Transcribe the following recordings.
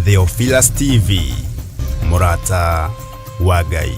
Theophilus TV, mũrata wa Ngai.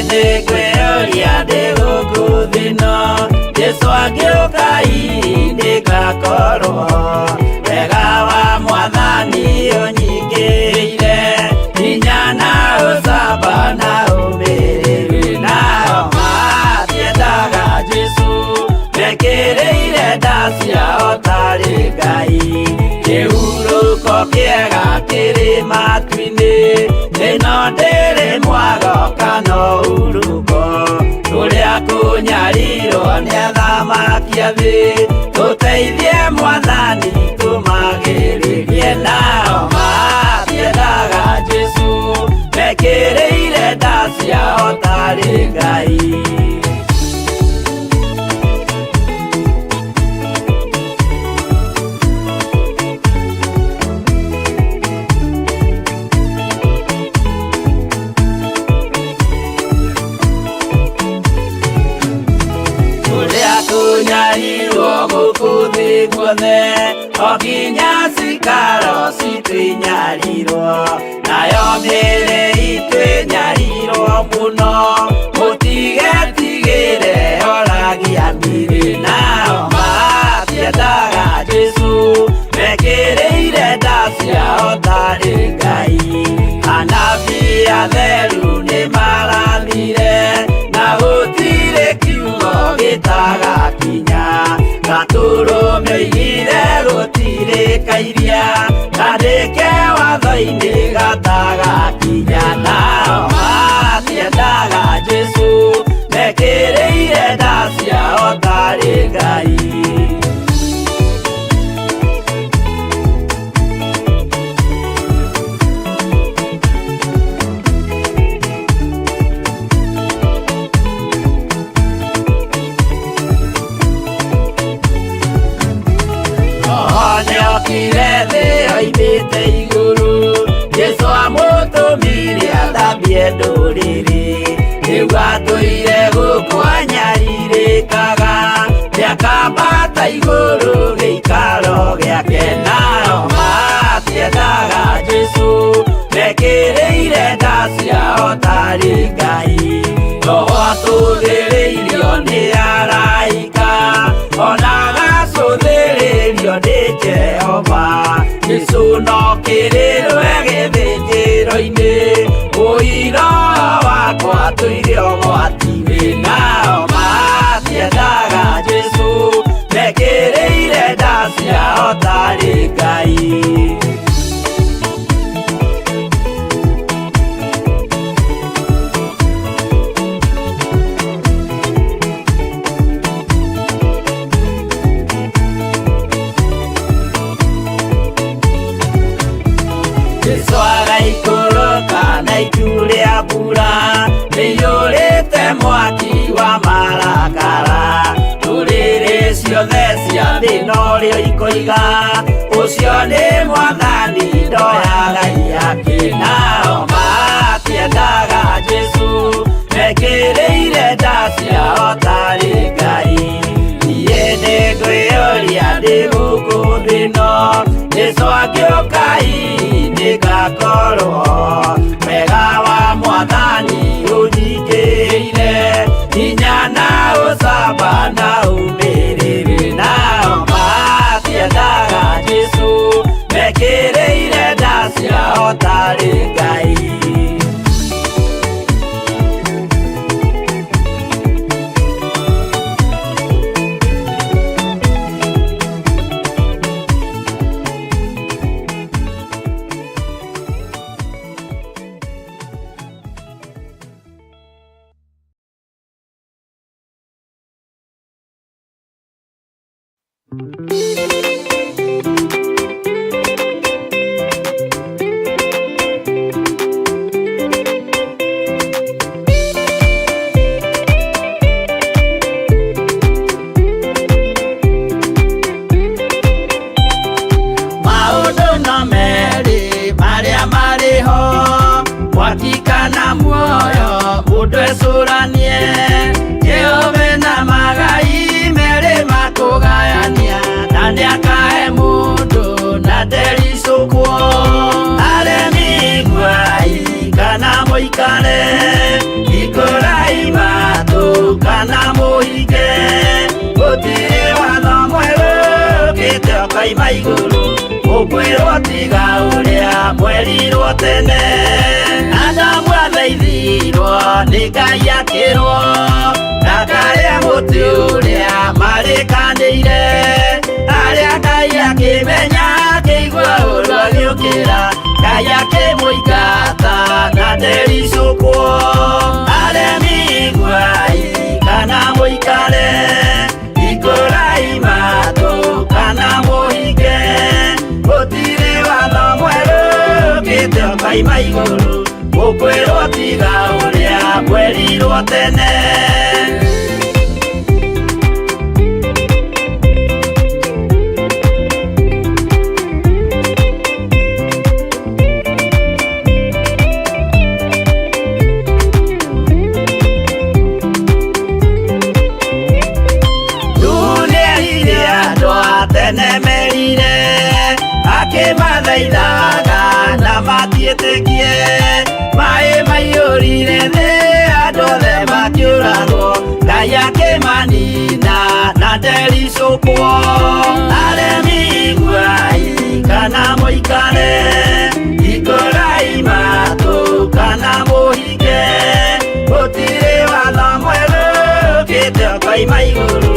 Nĩngwĩyũria ndĩ gũkũ thĩ ĩno, Jesũ angĩũka hihi nĩngakorwo wega wa Mwathani ũnyingĩrĩire, hinya na ũcamba na ũmĩrĩru. Nao matiendaga Jesũ, mekĩrĩire nda ciao tarĩ Ngai. Kĩhurũko kĩega kĩrĩ matu-inĩ, ĩno ndĩrĩ mwago kana ũhurũko. Kũrĩa kũnyarirwo nĩ athamaki a thĩ, tũteithie Mwathani tũmagĩrĩrie. Nao matiendaga Jesũ, mekĩrĩire nda ciao tarĩ Ngai. Kũrĩa kũnyarirwo gũkũ thĩ guothe, o nginya cikaro citũ inyarirwo, nayo mĩĩrĩ itũ ĩnyarirwo mũno, mũtigetigĩre oragia mĩĩrĩ. Nao matiendaga Jesũ, mekĩrĩire nda ciao tarĩ Ngai. Anabii atheru nĩmarathire, na gũtirĩ kiugo gĩtagakinya. Gatũrũme oigire gũtirĩ kairia, kandĩke watho-inĩ gatagakinya. Nao matiendaga Jesũ, mekĩrĩire nda ciao tarĩ Ngai. Nĩokire thĩ oimĩte igũrũ, Jesũ amũtũmire athambie ndũrĩrĩ. Rĩu atũire gũkũ anyarirĩkaga, nĩakambata igũrũ gĩikaro gĩake. Nao matiendaga Jesũ, mekĩrĩire nda ciao tarĩ Ngai. Roho atũthĩrĩirio nĩ araika, ona agacũthĩrĩrio nĩ Jehova. Jesũ no kĩrĩrwe gĩthĩnjĩro-inĩ, ũira wakwa tũire ũgwati-inĩ. Nao matiendaga Jesũ, mekĩrĩire nda ciao tarĩ Ngai. Jesũ agaikũrũka na itu rĩa mbura rĩiyũrĩte mwaki wa marakara. Ndũrĩrĩ ciothe cia thĩ norĩo ikoiga, ũcio nĩ Mwathani ndoyaga iaki. Nao matiendaga Jesũ, mekĩrĩire nda ciao tarĩ Ngai. Niĩ nĩngwĩyũria ndĩ gũkũ thĩ ĩno, Jesũ angĩũka hihi nĩngakorwo wega wa Mwathani ũnyingĩrĩire, hinya na ũcamba na ũmĩrĩru. Nao matiendaga Jesũ, mekĩrĩire nda Maũndũ no merĩ marĩa marĩ ho, mwaki kana muoyo, mũndũ ecũranie. Jehova na magai merĩ makũgayania, na nĩakahe mũndũ na ndericũkwo. Aremi iguai kana mũikare, hingũrai matũ kana mũhinge, gũtirĩ watho mwerũ ũkĩte ũkoima igũrũ, ũkwĩrwo tiga ũrĩa mwerirwo tene. Adamu athaithirwo nĩ Ngai akĩrwo ndakarĩe mũtĩ ũrĩa marĩkanĩire, arĩa Ngai akĩmenya akĩigua ũru agĩũkĩra, Ngai akĩmũingata na ndericũkwo. Aremi iguai kana mũikare, hingũrai matũ kana mũhinge, gũtirĩ watho mwerũ ũkĩte ũkoima igũrũ, ũkwĩrwo tiga ũrĩa mwerirwo tene. Nuhu nĩerire andũ a tene merire, akĩmathaithaga na matiĩtĩkie, maĩ maiyũrire thĩ andũ othe makĩũragwo, Ngai akĩmanina na ndericũkwo. Aremi iguai kana mũikare, hingũrai matũ kana mũhinge, gũtirĩ watho mwerũ ũkĩte ũkoima igũrũ,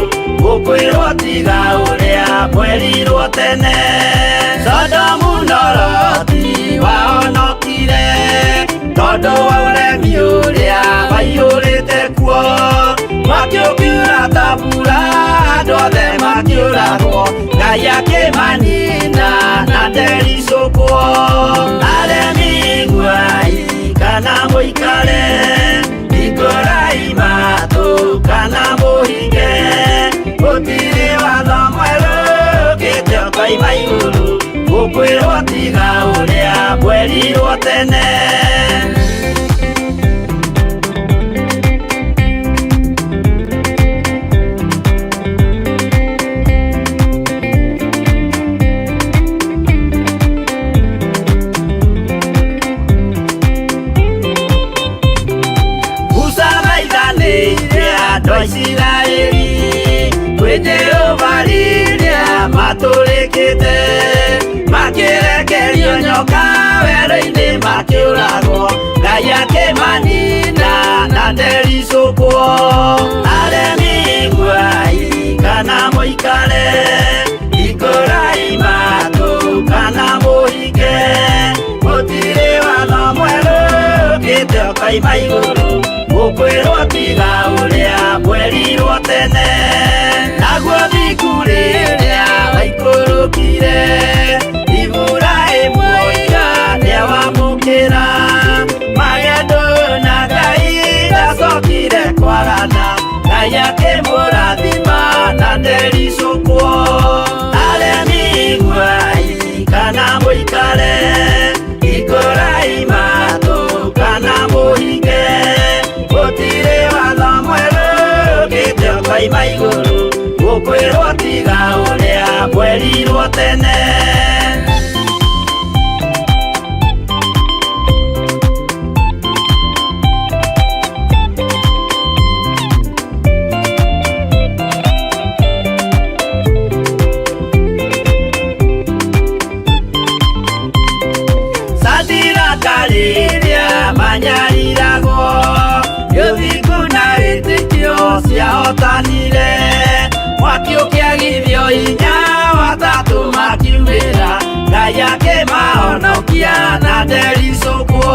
ũkwĩrwo tiga ũrĩa mwerirwo tene. Sodomu na Loti wahonokire tondũ wa ũremi ũrĩa waiyũrĩte kuo, mwaki ũkiura ta mbura andũ othe makĩũragwo, Ngai akĩmanina na ndericũkwo. Aremi iguai kana mũikare, hingũrai matũ kana mũhinge, gũtirĩ watho mwerũ ũkĩte ũkoima igũrũ, ũkwĩrwo tiga ũrĩa mwerirwo tene. Musa thaithanĩire andũ a Isiraeli kwĩ Jehova rĩrĩa matũrĩkĩte, makĩrekerio nyoka werũ-inĩ makĩũragwo, Ngai akĩmanina na ndericũkwo. Aremi iguai kana mũikare, hingũrai matũ kana mũhinge, gũtirĩ watho mwerũ ũkĩte ũkoima igũrũ, ũkwĩrwo tiga ũrĩa mwerirwo tene. Naguo thingu rĩrĩa waikũrũkire, Iburahĩmu oiga nĩawamũkĩra, magendo na Ngai ndacokire kwagana, Ngai akĩmũrathima na ndericũkwo. Aremi iguai kana mũikare, hingũrai matũ kana mũhinge, gũtirĩ watho mwerũ ũkĩte ũkoima igũrũ, ũkwĩrwo tiga ũrĩa mwerirwo tene. Sadiraka rĩrĩa manyariragwo, ũthingu na wĩtĩkio ciahotanire, mwaki ũkĩagithio hinya watatũ makiumĩra, Ngai akĩmahonokia na ndericũkwo.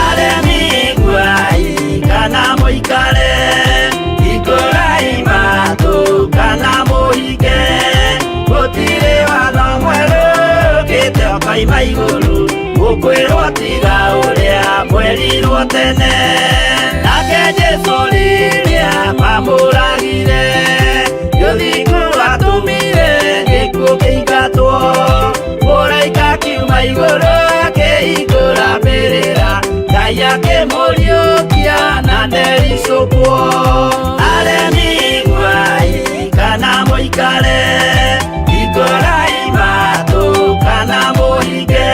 Aremi iguai kana mũikare, hingũrai matũ kana mũhinge, Ũkwĩrwo tiga ũrĩa mwerirwo tene. Nake Jesũ rĩrĩa mamũragire, gĩthingu atũmire gĩkuũ kĩingatwo. Mũraika akiuma igũrũ akĩhingũra mbĩrĩra, Ngai akĩmũriũkia na ndericũkwo. Aremi iguai kana mũikare, hingũrai matũ kana mũhinge,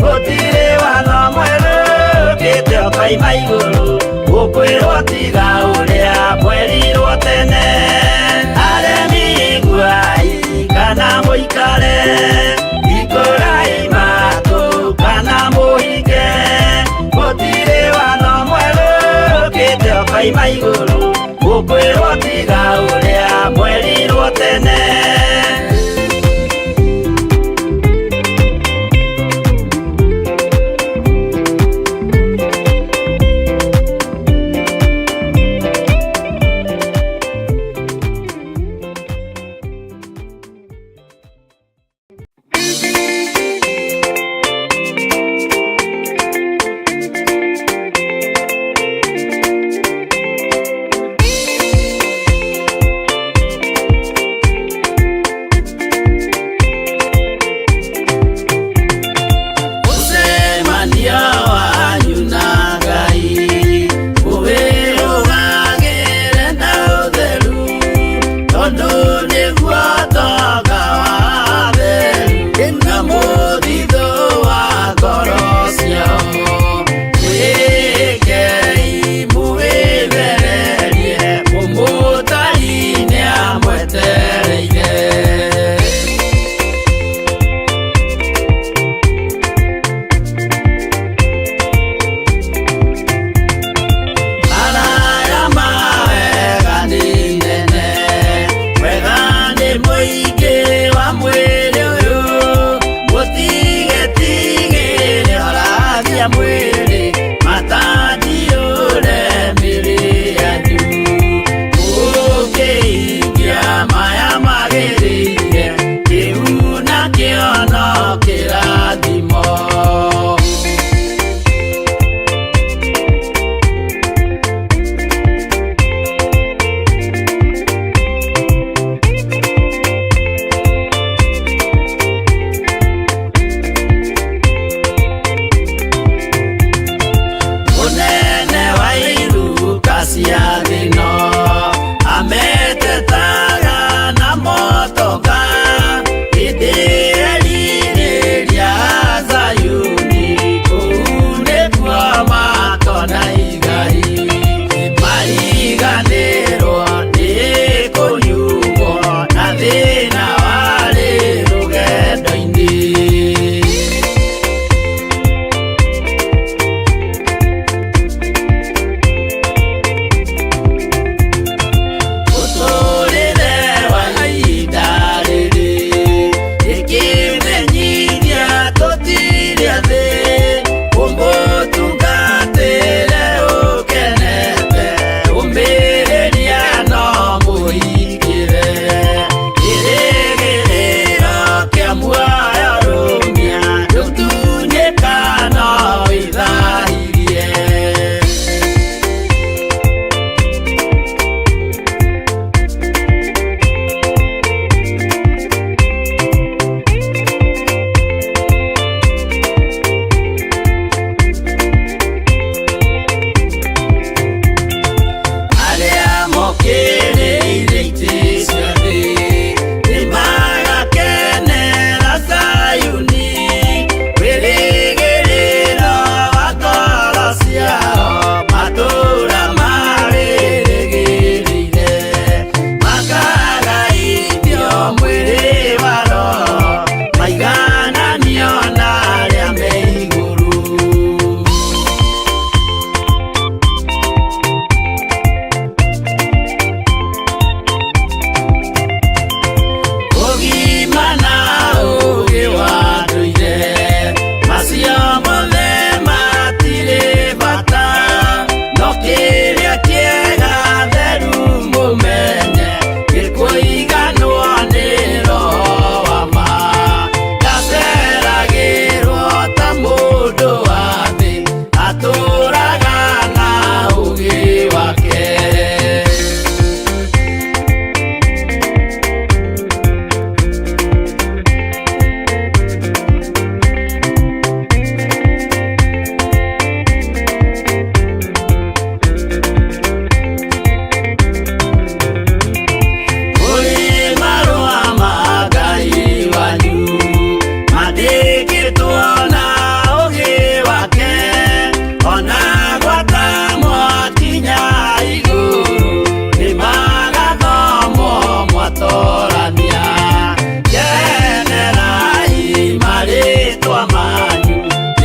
gũtirĩ watho mwerũ ũkĩte ũkoima igũrũ, ũkwĩrwo tiga ũrĩa mwerirwo tene. Aremi iguai kana mũikare, hingũrai matũ kana mũhinge, gũtirĩ watho mwerũ ũkĩte ũkoima igũrũ, ũkwĩrwo tiga ũrĩa mwerirwo tene.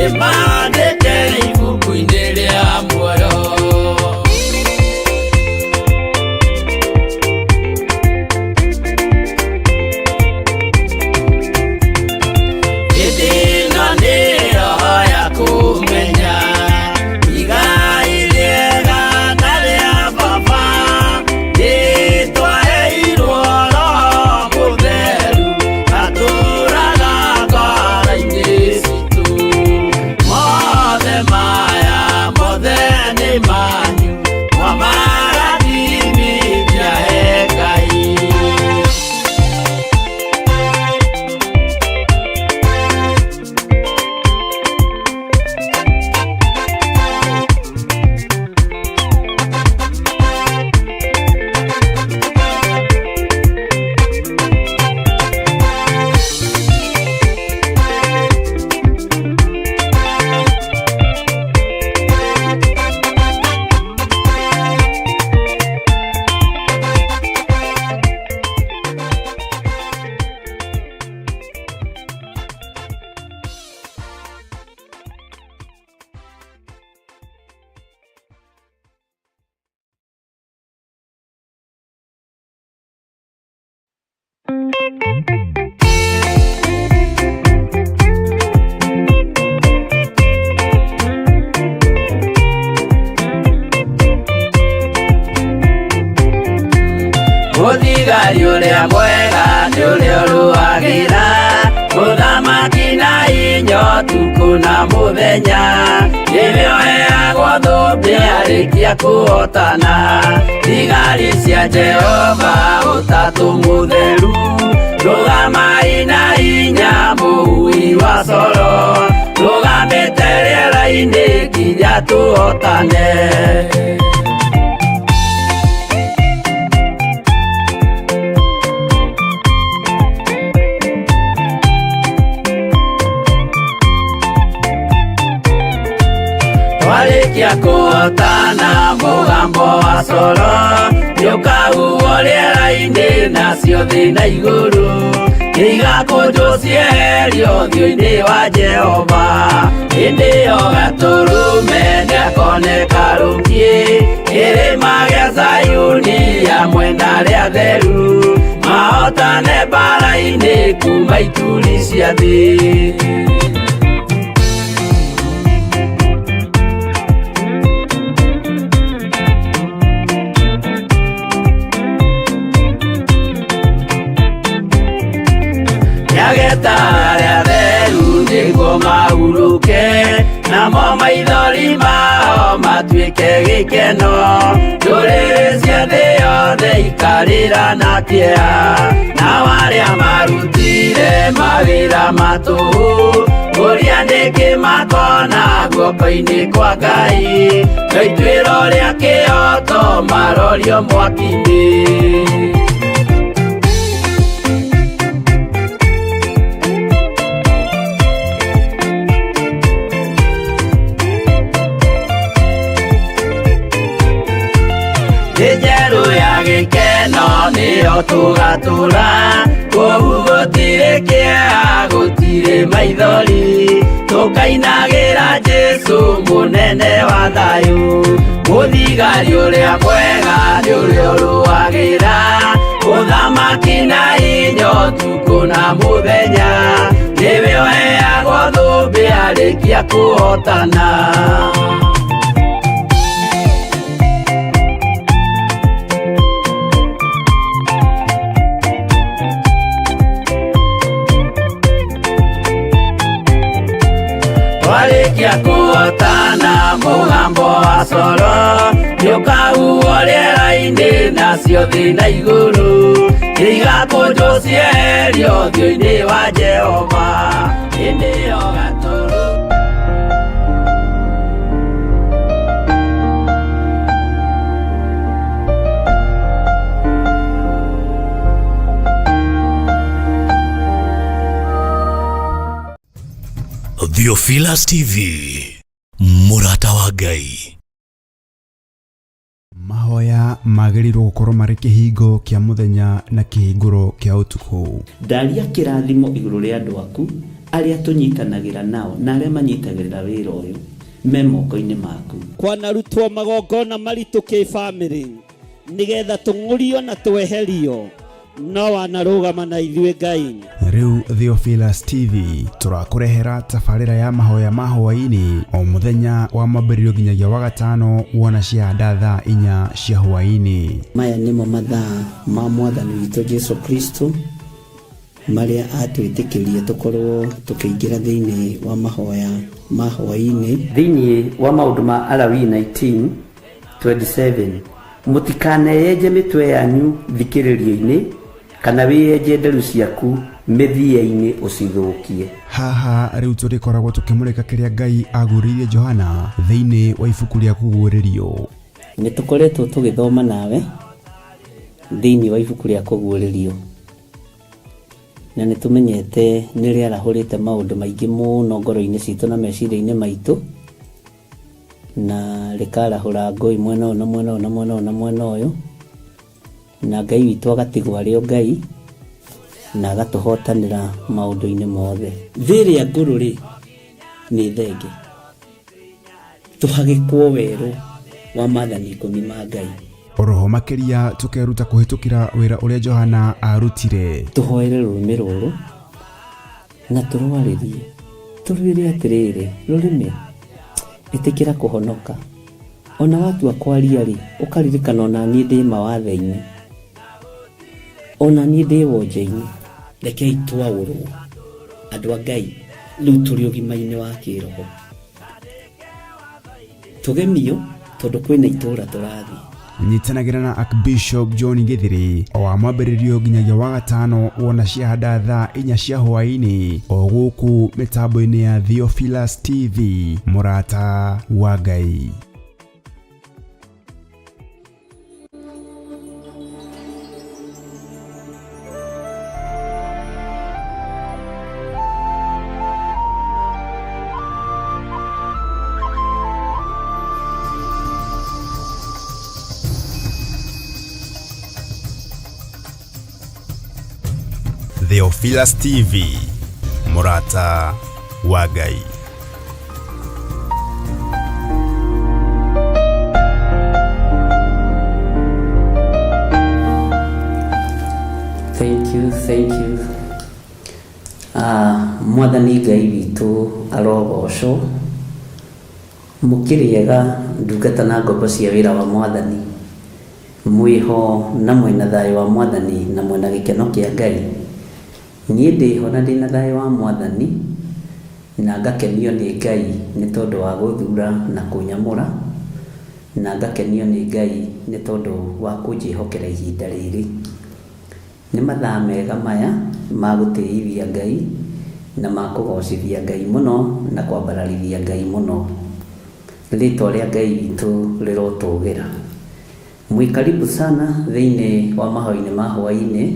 Nĩ maandĩke ibuku-inĩ rĩa muoyo. Hĩndĩ ĩno nĩ roho ya kũmenya igai rĩega na rĩa baba, nĩtwaheirwo Roho Mũtheru atũũraga ngoro-inĩ citũ. Mothe maya mothe nĩ manyu, mwamarathimithia he Ngai. Mũthigari ũrĩa mwega nĩ ũrĩa ũrũagĩra mũthamaki na inya ũtukũ na mũthenya, nĩwe ũheagwo thũmbĩ arĩkia kũhotana. Thigari cia Jehova ũtatũ mũtheru, rũgamai na hinya mũhui wa coro, rũgamĩte rĩera-inĩ nginya tũhotane. Twarĩkia kũhotana mũgambo wa coro nĩũkahuhwo rĩera-inĩ, nacio thĩ na igũrũ nĩigakũnjwo cieherio ũthiũ-inĩ wa Jehova. Hĩndĩ ĩyo Gatũrũme nĩakoneka rũkiĩ kĩrĩma gĩa Zayuni ya mwena rĩa theru, mahotane mbara-inĩ kuma ituri cia thĩ. Nĩageta arĩa atheru nĩguo mahurũke, namo maithori mao matuĩke gĩkeno. Ndũrĩrĩ cia thĩ yothe ikarĩra na kĩeha, nao arĩa marutire mawĩra ma tũhũ, ũrĩa nĩkĩ makona guoko-inĩ kwa Ngai, no ituĩro rĩa kĩhooto marorio mwaki-inĩ. Thĩ njerũ ya gĩkeno nĩyo tũgatũra, kũu gũtirĩ kĩeha gũtirĩ maithori, tũkainagĩra Jesũ mũnene wa thayũ. Mũthigari ũrĩa mwega nĩ ũrĩa ũrũagĩra ũthamaki na hinya ũtukũ na mũthenya, nĩwe ũheagwo thũmbĩ arĩkia kũhotana. Twarĩkia kũhotana mũgambo wa coro nĩũkahuhwo rĩera-inĩ, nacio thĩ na igũrũ nĩigakũnjwo cieherio ũthiũ-inĩ wa Jehova. Hĩndĩ ĩyo Gatũrũ Theophilus TV, mũrata wa Ngai. Mahoya magĩrĩirwo gũkorwo marĩ kĩhingo kĩa mũthenya na kĩhingũro kĩa ũtukũ. Ndaria kĩrathimo igũrũ rĩa andũ aku Arĩa tũnyitanagĩra nao na arĩa manyitagĩrĩra wĩra ũyũ me moko-inĩ maku. Kwanarutwo magongona maritũ kĩbamĩrĩ nĩgetha tũng'ũrio na tweherio, no wanarũgama na ithuĩ Ngai. Rĩu Theophilus TV tũrakũrehera tabarĩra ya mahoya ma hwaĩ-inĩ o mũthenya wa mwambĩrĩrio nginyagia wa gatano wona ciahanda thaa 4 cia hwaĩ-inĩ. Maya nĩmo mathaa ma mwathani witũ Jesu Kristo marĩa atwĩtĩkĩrie tũkorwo tũkĩingĩra thĩinĩ wa mahoya ma hwaĩ-inĩ. Thĩinĩ wa maũndũ ma Alawii 19:27, mũtikaneyenje mĩtwe yanyu thikĩrĩrio-inĩ kana wĩyenje nderu ciaku mĩthia-inĩ ũcithũkie. Haha rĩu tũrĩkoragwo tũkĩmũrĩka kĩrĩa Ngai agũrĩirie Johana thĩinĩ wa ibuku rĩa kũguũrĩrio. Nĩ tũkoretwo tũgĩthoma nawe thĩinĩ wa ibuku rĩa kũguũrĩrio, na nĩ tũmenyete nĩ rĩarahũrĩte maũndũ maingĩ mũno ngoro-inĩ citũ na meciria-inĩ maitũ, na rĩkarahũra ngũi mwena ũyũ na mwena ũyũ na mwena ũyũ na mwena ũyũ, na Ngai witũ agatigwo arĩ o Ngai na agatũhotanĩra maũndũ-inĩ mothe. Thĩ ĩrĩa ngũrũ rĩ nĩ thenge, tũhagĩkwo werũ wa maathani 10 ma Ngai. Oroho makĩria tũkeruta kũhĩtũkĩra wĩra ũrĩa Johana arutire. Tũhoere rũrĩmĩ rũrũ na tũrwarĩrie, tũrwĩre atĩrĩrĩ, rũrĩmĩ ĩtĩkĩra kũhonoka. Ona watua kwaria rĩ, ũkaririkana ona niĩ ndĩ mawathe-inĩ, ona niĩ ndĩ wonje-inĩ. Rekei twaũrwo andũ a Ngai, rĩu tũrĩ ũgima-inĩ wa kĩroho, tũgemio tondũ kwĩna itũũra tũrathiĩ. Nyitanagĩra na Archbishop John Githiri o wa mwambĩrĩrio nginyagia wa gatano wona ciahanda thaa 4 cia hwaĩ-inĩ o gũkũ mĩtambo-inĩ ya Theophilus TV, mũrata wa Ngai. Theophilus TV, mũrata wa Ngai. Thank you, thank you. Mwathani Ngai witũ arogocwo. Mũkĩrĩega ndungata na ngombo cia wĩra wa mwathani, mwĩho na mwĩna thayũ wa mwathani na mwĩna gĩkeno kĩa Ngai. Niĩ ndĩho na ndĩna thayũ wa mwathani na ngakenio nĩ Ngai nĩ tondũ wa gũthura na kũnyamũra, na ngakenio nĩ Ngai nĩ tondũ wa kũnjĩhokera ihinda rĩrĩ. Nĩ mathaa mega maya ma gũtĩithia Ngai na ma kũgocithia Ngai mũno na kwambararithia Ngai mũno. Rĩtwa rĩa Ngai witũ rĩrotũgĩra. Mwĩ karibu sana thĩinĩ wa mahoya-inĩ ma hwaĩ-inĩ,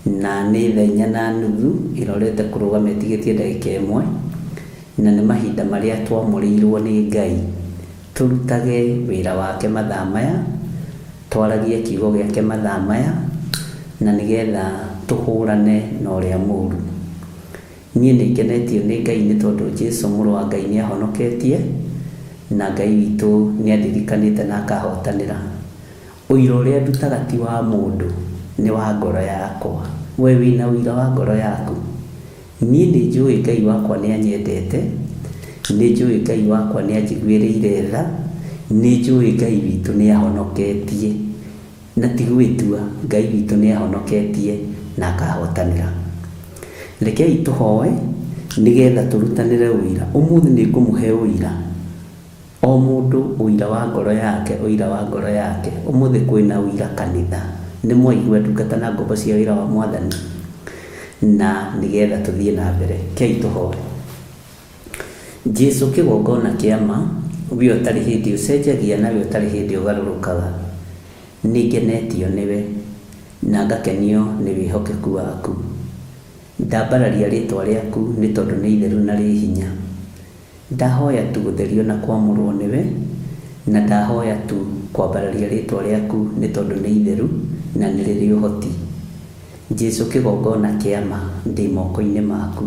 na nĩ thaa 4:30 ĩrorete kũrũgama ĩtigĩtie ndagĩka 1, na nĩ mahinda marĩa twamũrĩirwo nĩ Ngai tũrutage wĩra wake mathaa maya, twaragie kiugo gĩake mathaa maya, na nĩgetha tũhũrane na ũrĩa mũũru. Niĩ nĩ ngenetio nĩ Ngai nĩ tondũ Jesu mũrũ wa Ngai nĩ ahonoketie, na Ngai witũ nĩ andirikanĩte na akahotanĩra. Ũira ũrĩa ndutaga ti wa mũndũ, nĩ wa ngoro yakwa. We wĩna ũira wa ngoro yaku. Niĩ nĩ njũĩ Ngai wakwa nĩ anyendete, nĩ njũĩ Ngai wakwa nĩ anjiguĩrĩire tha, nĩ njũĩ Ngai witũ nĩ ahonoketie, na ti gwĩtua, Ngai witũ nĩ ahonoketie na akahotanĩra. Rekei tũhoe nĩgetha tũrutanĩre ũira. Ũmũthĩ nĩ ngũmũhe ũira, o mũndũ ũira wa ngoro yake, ũira wa ngoro yake. Ũmũthĩ kwĩna ũira kanitha, nĩ mwaigua ndungata na ngombo cia wĩra wa mwathani, na nĩgetha tũthiĩ na mbere. Kei tũhoe. Jesu kĩgongona kĩa ma, we ũtarĩ hĩndĩ ũcenjagia na we ũtarĩ hĩndĩ ũgarũrũkaga, nĩ ngenetio nĩwe na ngakenio nĩ wĩhokeku waku. Ndambararia rĩtwa rĩaku nĩ tondũ nĩ itheru na rĩ hinya. Ndahoya tu gũtherio na kwamũrwo nĩwe, na ndahoya tu kwambararia rĩtwa rĩaku nĩ tondũ nĩ itheru na nĩ rĩrĩ ũhoti. Jesu kĩgongona kĩa ma, ndĩ moko-inĩ maku.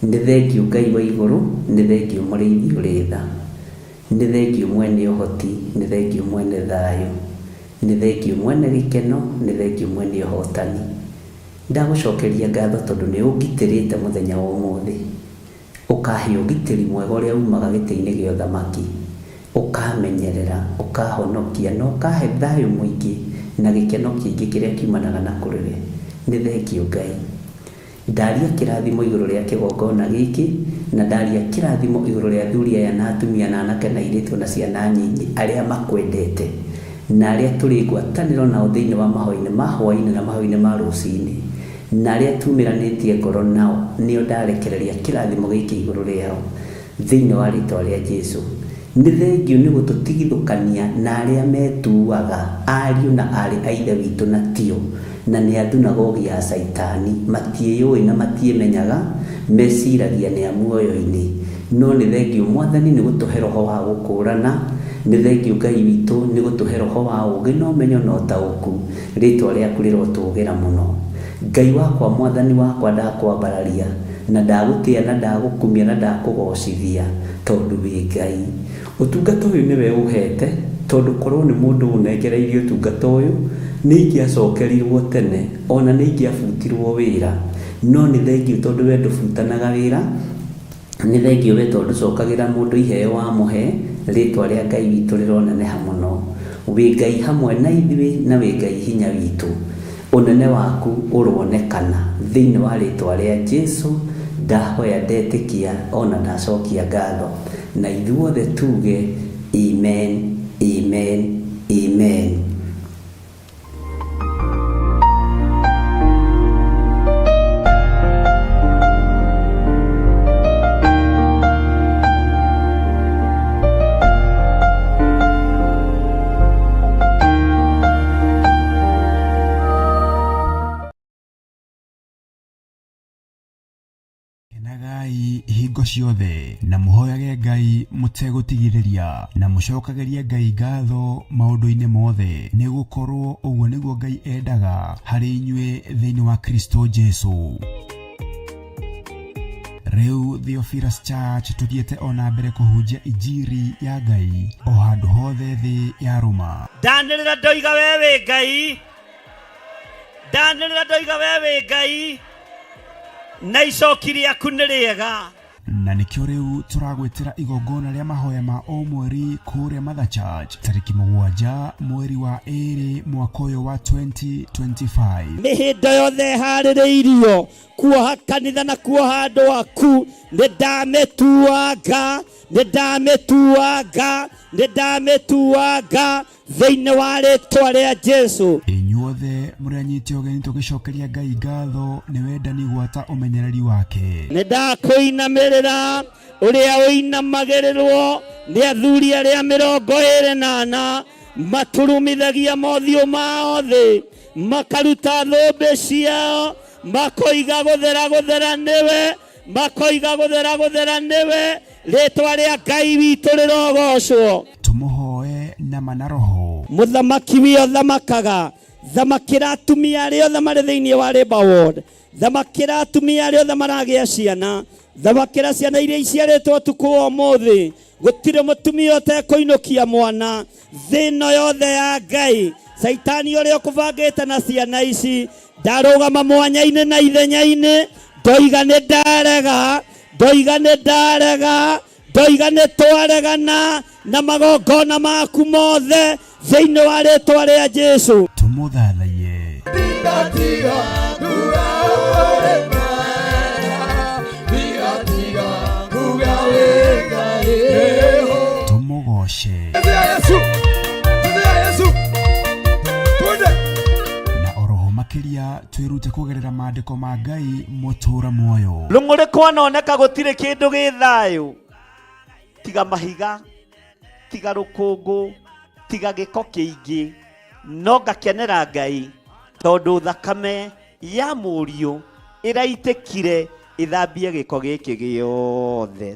Nĩ thengiũ Ngai wa igũrũ, nĩ thengiũ mũrĩithi ũrĩ tha. Nĩ thengiũ mwene ũhoti, nĩ thengiũ mwene thayũ. Nĩ thengiũ mwene gĩkeno, nĩ thengiũ mwene ũhotani. Ndagũcokeria ngatho tondũ nĩ ũngitĩrĩte mũthenya wa ũmũthĩ. Ũkahe ũgitĩri mwega ũrĩa umaga gĩtĩ-inĩ gĩa ũthamaki. Ũkamenyerera, ũkahonokia na ũkahe thayũ mũingĩ na gĩkeno kĩingĩ kĩrĩa kiumanaga na kũrĩ we. Nĩ thengiũ Ngai. Ndaria kĩrathimo igũrũ rĩa kĩgongona gĩkĩ, na ndaria kĩrathimo igũrũ rĩa athuri aya na atumia na anake na airĩtu na ciana nyinyi arĩa makwendete, na arĩa tũrĩ ngwatanĩro nao thĩinĩ wa mahoya-inĩ ma hwaĩ-inĩ na mahoya-inĩ ma rũcinĩ, na arĩa tumĩranĩtie ngoro nao, nĩo ndarekereria kĩrathimo gĩkĩ igũrũ rĩao, thĩinĩ wa rĩtwa rĩa Jesu. Nĩ thengiũ nĩ gũtũtigithũkania na arĩa metuaga ariũ na aarĩ a Ithe witũ na tio, na nĩ a thunagogi ya Caitani, matiĩyũĩ na matiĩmenyaga, meciragia nĩ a muoyo-inĩ. No nĩ thengiũ Mwathani nĩ gũtũhe roho wa gũkũũrana, nĩ thengiũ Ngai witũ nĩ gũtũhe roho wa ũũgĩ na ũmenyo na ũtaũku, rĩĩtwa rĩaku rĩrotũũgĩra mũno. Ngai wakwa Mwathani wakwa ndakwambararia, na ndagũtĩa na ndagũkumia na ndakũgocithia, tondũ wĩ Ngai. Ũtungata ũyũ nĩwe ũhete, tondũ korwo nĩ mũndũ ũnengereirie ũtungata ũyũ, nĩ ingĩacokerirwo tene, ona nĩ ingĩabutirwo wĩra. No nĩ thengiũ tondũ we ndũbutanaga wĩra, nĩ thengiũ we tondũ ndũcokagĩra mũndũ iheo wamũhe, rĩtwa rĩa Ngai witũ rĩroneneha mũno. Wĩ Ngai hamwe na ithuĩ na wĩ Ngai hinya witũ. Ũnene waku ũronekana thĩinĩ wa rĩtwa rĩa Jesu, ndahoya ndetĩkia ona ndacokia ngatho. Na ithuothe tuge amen, amen, amen. Kenagai hingo ciothe na mũhoyage Ngai mũtegũtigithĩria na mũcokagĩrie Ngai ngatho maũndũ-inĩ mothe, nĩ gũkorwo ũguo nĩguo Ngai endaga harĩ inyuĩ thĩinĩ wa Kristo Jesu. Rĩu Theophilus Church tũthiĩte o na mbere kũhunjia injiri ya Ngai o handũ hothe thĩ yarũma. Ndanĩrĩra ndoiga we wĩ Ngai, ndanĩrĩra ndoiga we wĩ Ngai, na icoki rĩaku nĩ rĩega. Na nĩkĩo rĩu tũragwĩtĩra igongona rĩa mahoya ma o mweri kũrĩa Mother Church tarĩki 7 mweri wa 2 mwaka ũyũ wa 2025. Mĩhĩndo yothe ĩharĩrĩirio kuoha kanitha na kuoha andũ aku, nĩ ndamĩtuanga, nĩ ndamĩtuanga, nĩ ndamĩtuanga thĩinĩ wa rĩtwa rĩa Jesu. Inyuothe mũrĩ anyite ũgeni tũgĩcokeria Ngai ngatho nĩ wendani gwata ũmenyereri wake. Nĩ ndakũinamĩrĩra ũrĩa ũinamagĩrĩrwo nĩ athuri arĩa 24 maturumithagia mothiũ mao thĩ, makaruta thũmbĩ ciao, makoiga gũthera gũthera nĩwe, makoiga gũthera gũthera nĩwe, rĩtwa rĩa Ngai witũ rĩrogocwo. Tũmũhoe na ma na roho. Mũthamaki wĩ ũthamakaga, thamakĩra atumia arĩa othe marĩ thĩinĩ wa Labour Ward, thamakĩra atumia arĩa othe maragĩa ciana, thamakĩra ciana iria iciarĩtwo ũtukũ wa ũmũthĩ. Gũtirĩ mũtumia ũtekũinũkia mwana thĩ ĩno yothe ya Ngai. Caitani ũrĩa ũkũbangĩte na ciana ici, ndarũgama mwanya-inĩ na ithenya-inĩ, ndoiga nĩ ndarega, ndoiga nĩ ndarega, ndoiga nĩ twaregana na magongona maku mothe thĩinĩ wa rĩtwa rĩa Jesu. Tũmũthathaiye. Tũmũgoce. Na oroho makĩria twĩrute kũgerera maandĩko ma Ngai mũtũra muoyo. Rũng'ũrĩ kwanoneka gũtirĩ kĩndũ gĩ thayũ, tiga mahiga, tiga rũkũngũ, tiga gĩko kĩingĩ, no ngakenera Ngai tondũ thakame ya mũriũ ĩraitĩkire ĩthambie gĩko gĩkĩ gĩothe,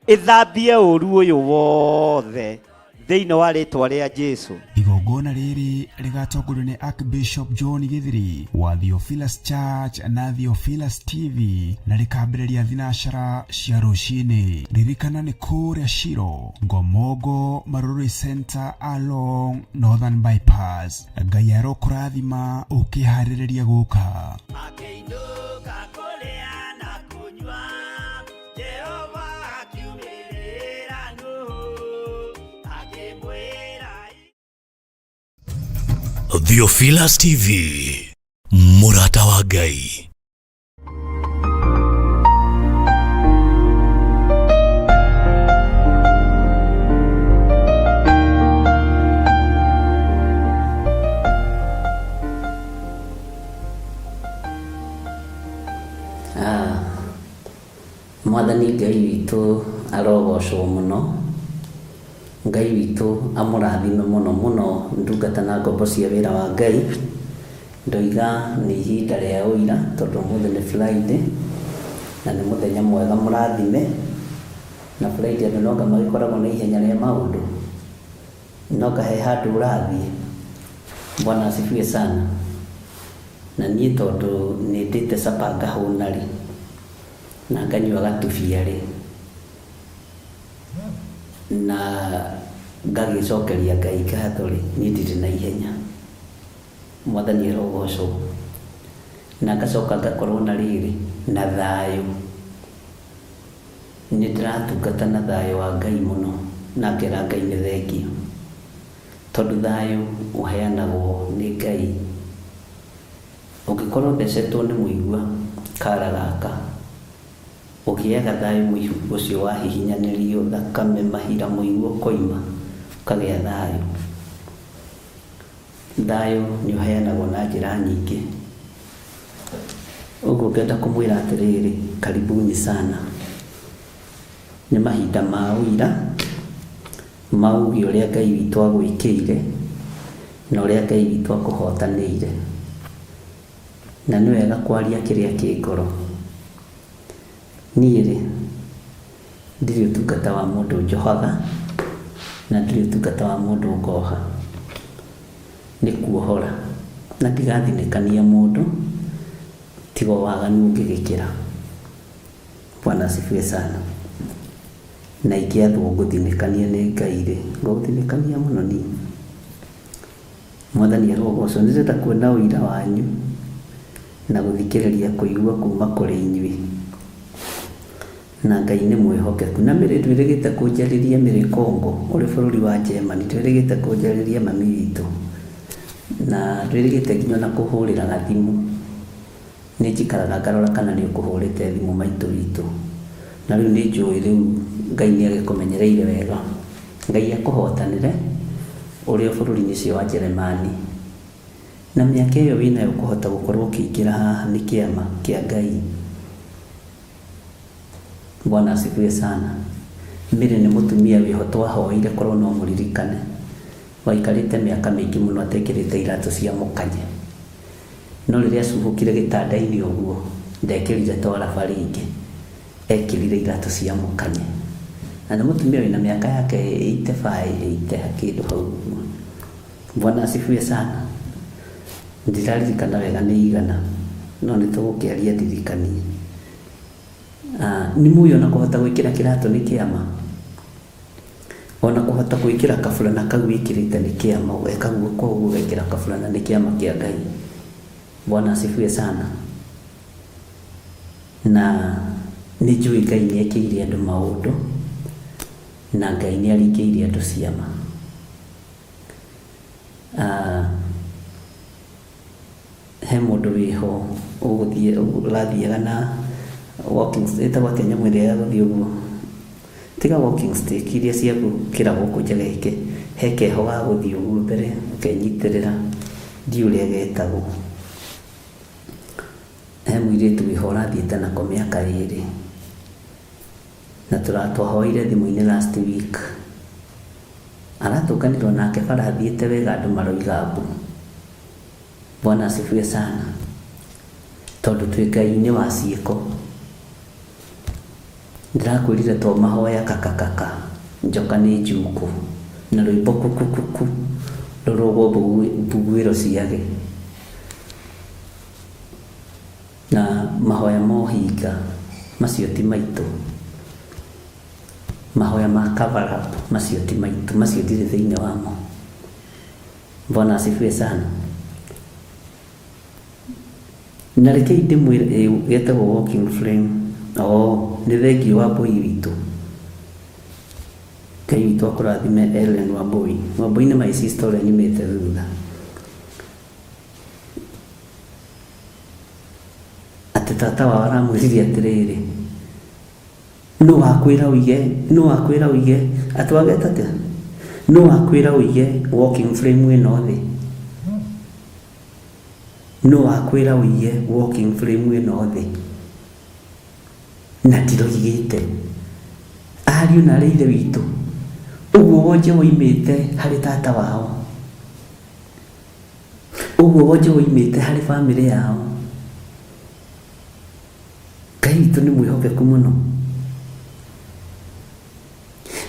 ĩthambie ũru ũyũ wothe. Thĩinĩ wa rĩtwa rĩa Jesu. Igongona rĩrĩ rĩgatongorio nĩ Archbishop John Githiri wa Theophilus Church na Theophilus TV na rĩkambĩrĩria thinacara cia rũcinĩ. Ririkana nĩ kũrĩa Shiro, Ngomongo Marurui Center along Northern Bypass. Ngai arokũrathima ũkĩharĩrĩria gũka. Akĩinũka kũrĩa na kũnyua, Jehova akiumĩrĩra Nuhu, akĩmwĩra. Theophilus TV, Mũrata wa Ngai. Mwathani Ngai witũ arogocwo mũno. Ngai witũ amũrathime mũno mũno ndungata na ngombo cia wĩra wa Ngai. Ndoiga nĩ ihinda rĩa ũira tondũ ũmũthĩ nĩ Friday na nĩ mũthenya mwega mũrathime. Na Friday andũ no anga magĩkoragwo na ihenya rĩa maũndũ. No anga he handũ ũrathiĩ. Bwana asifiwe sana. Na niĩ tondũ nĩ ndĩte capa ngahũna rĩ, na nganyua gatubia rĩ, na ngagĩcokeria Ngai ngatho rĩ, niĩ ndirĩ na ihenya. Mwathani arogocwo. Na ngacoka ngakorwo na rĩrĩ, na thayũ. Nĩ ndĩratungata na thayũ wa Ngai mũno, na ngera Ngai nĩ thengiũ. Tondũ thayũ ũheanagwo nĩ Ngai. Ũngĩkorwo ũthecetwo nĩ mũigua kara gaka, ũgĩaga thayũ mũigua ũcio wahihinyanĩrio thakame mahira mũigua ũkoima, ũkagĩa thayũ. Thayũ nĩ ũheanagwo na njĩra nyingĩ. Ũguo ngenda kũmwĩra atĩrĩrĩ, karibuni sana. Nĩ mahinda ma ũira, ma uge ũrĩa Ngai witũ agwĩkĩire, na ũrĩa Ngai witũ akũhotanĩire. Na nĩ wega kwaria kĩrĩa kĩ ngoro. Niĩ rĩ, ndirĩ ũtungata wa mũndũ njohaga, na ndirĩ ũtungata wa mũndũ ngoha. Nĩ kuohora. Na ndigathinĩkania mũndũ, tiga o waganu ũngĩgĩkĩra. Bwana asifiwe sana. Na ingĩathwo ngũthinĩkanie nĩ Ngai rĩ, ngũthinĩkania mũno niĩ. Mwathani arogocwo. Nĩ ndĩrenda kuona ũira wanyu na gũthikĩrĩria kũigua kuma kũrĩ inyuĩ. Na Ngai nĩ mwĩhokeku. Na Mary ndwĩrĩgĩte kũnjarĩria Mary Kongo ũrĩ bũrũri wa Germany, ndwĩrĩgĩte kũnjarĩria mami witũ. Na ndwĩrĩgĩte nginya ona kũhũrĩra gathimũ. Nĩ njikaraga ngarora kana nĩ ũkũhũrĩte thimũ maitũ witũ. Na rĩu nĩ njũĩ rĩu Ngai nĩ agĩkũmenyereire wega. Ngai akũhotanĩre ũrĩ o bũrũri-inĩ ũcio wa Jeremani. Na mĩaka ĩyo wĩnayo kũhota gũkorwo ũkĩingĩra haha nĩ kĩama kĩa Ngai. Bwana asifiwe sana. Mary nĩ mũtumia wĩho twahoire korwo no mũririkane. Waikarĩte mĩaka mĩingĩ mũno atekĩrĩte iratũ cia mũkanye. No rĩrĩa acuhũkire gĩtanda-inĩ ũguo, ndekĩrire twaraba rĩngĩ. Ekĩrire iratũ cia mũkanye. Na nĩ mũtumia wĩna mĩaka yake 85, 80 kĩndũ hau ũguo. Bwana asifiwe sana. Ndiraririkana wega nĩ igana, no nĩ tũgũkĩaria ndirikanie. Nĩ mũĩ ona kũhota gwĩkĩra kĩratũ nĩ kĩama? Ona kũhota gwĩkĩra kaburana kau wĩkĩrĩte nĩ kĩama, ũgeka guoko ũguo ũgekĩra kaburana nĩ kĩama kĩa Ngai. Bwana asifiwe sana. Na nĩ njũĩ Ngai nĩ ekĩire andũ maũndũ, na Ngai nĩ aringĩire andũ ciama. He mũndũ wĩho ũgũthiĩ ũrathiaga na walking ĩtagwo atĩa nyamũ ĩrĩa ya gũthiĩ ũguo? Tiga walking stick iria cia gũkĩra gũkũ njegeke, he keho ga gũthiĩ ũguo mbere ũkenyitĩrĩra, ndiũĩ ũrĩa getagwo. He mũirĩtu wĩho ũrathiĩte nako mĩaka ĩrĩ, na twahoire thimũ-inĩ last week. Aratũnganire onake bara athiĩte wega andũ maroiga mbu. Bwana asifiwe sana. Tondũ twĩ Ngai-inĩ wa ciĩko. Ndĩrakwĩrire to mahoya kakakaka, njoka nĩ njukũ. Na rwĩmbo kukukuku rũrũgwo mbuguĩro ciage. Na mahoya ma ũhinga macio ti maitũ. Mahoya ma cover up macio ti maitũ, macio ndirĩ thĩinĩ wamo. Bwana asifiwe sana. Na rekei ndĩmwĩre ĩ getagwo walking frame. Oh, nĩ thengiũ Wambũi witũ. Ngai witũ akũrathime Ellen Wambũi. Wambũi nĩ my sister ũrĩa nyumĩte thutha. Atĩ tata wao aramwĩrire atĩrĩrĩ, nũ wakwĩra ũige, nũ wakwĩra ũige, atĩ wageta atĩa? Nũ wakwĩra ũige walking frame ĩno thĩ? Nũ wakwĩra ũige walking frame ĩno thĩ? Na ndiroigĩte. Ariũ na arĩ ithe witũ, ũguo wonje woimĩte harĩ tata wao, ũguo wonje woimĩte harĩ bamĩrĩ yao. Ngai witũ nĩ mwĩhokeku mũno.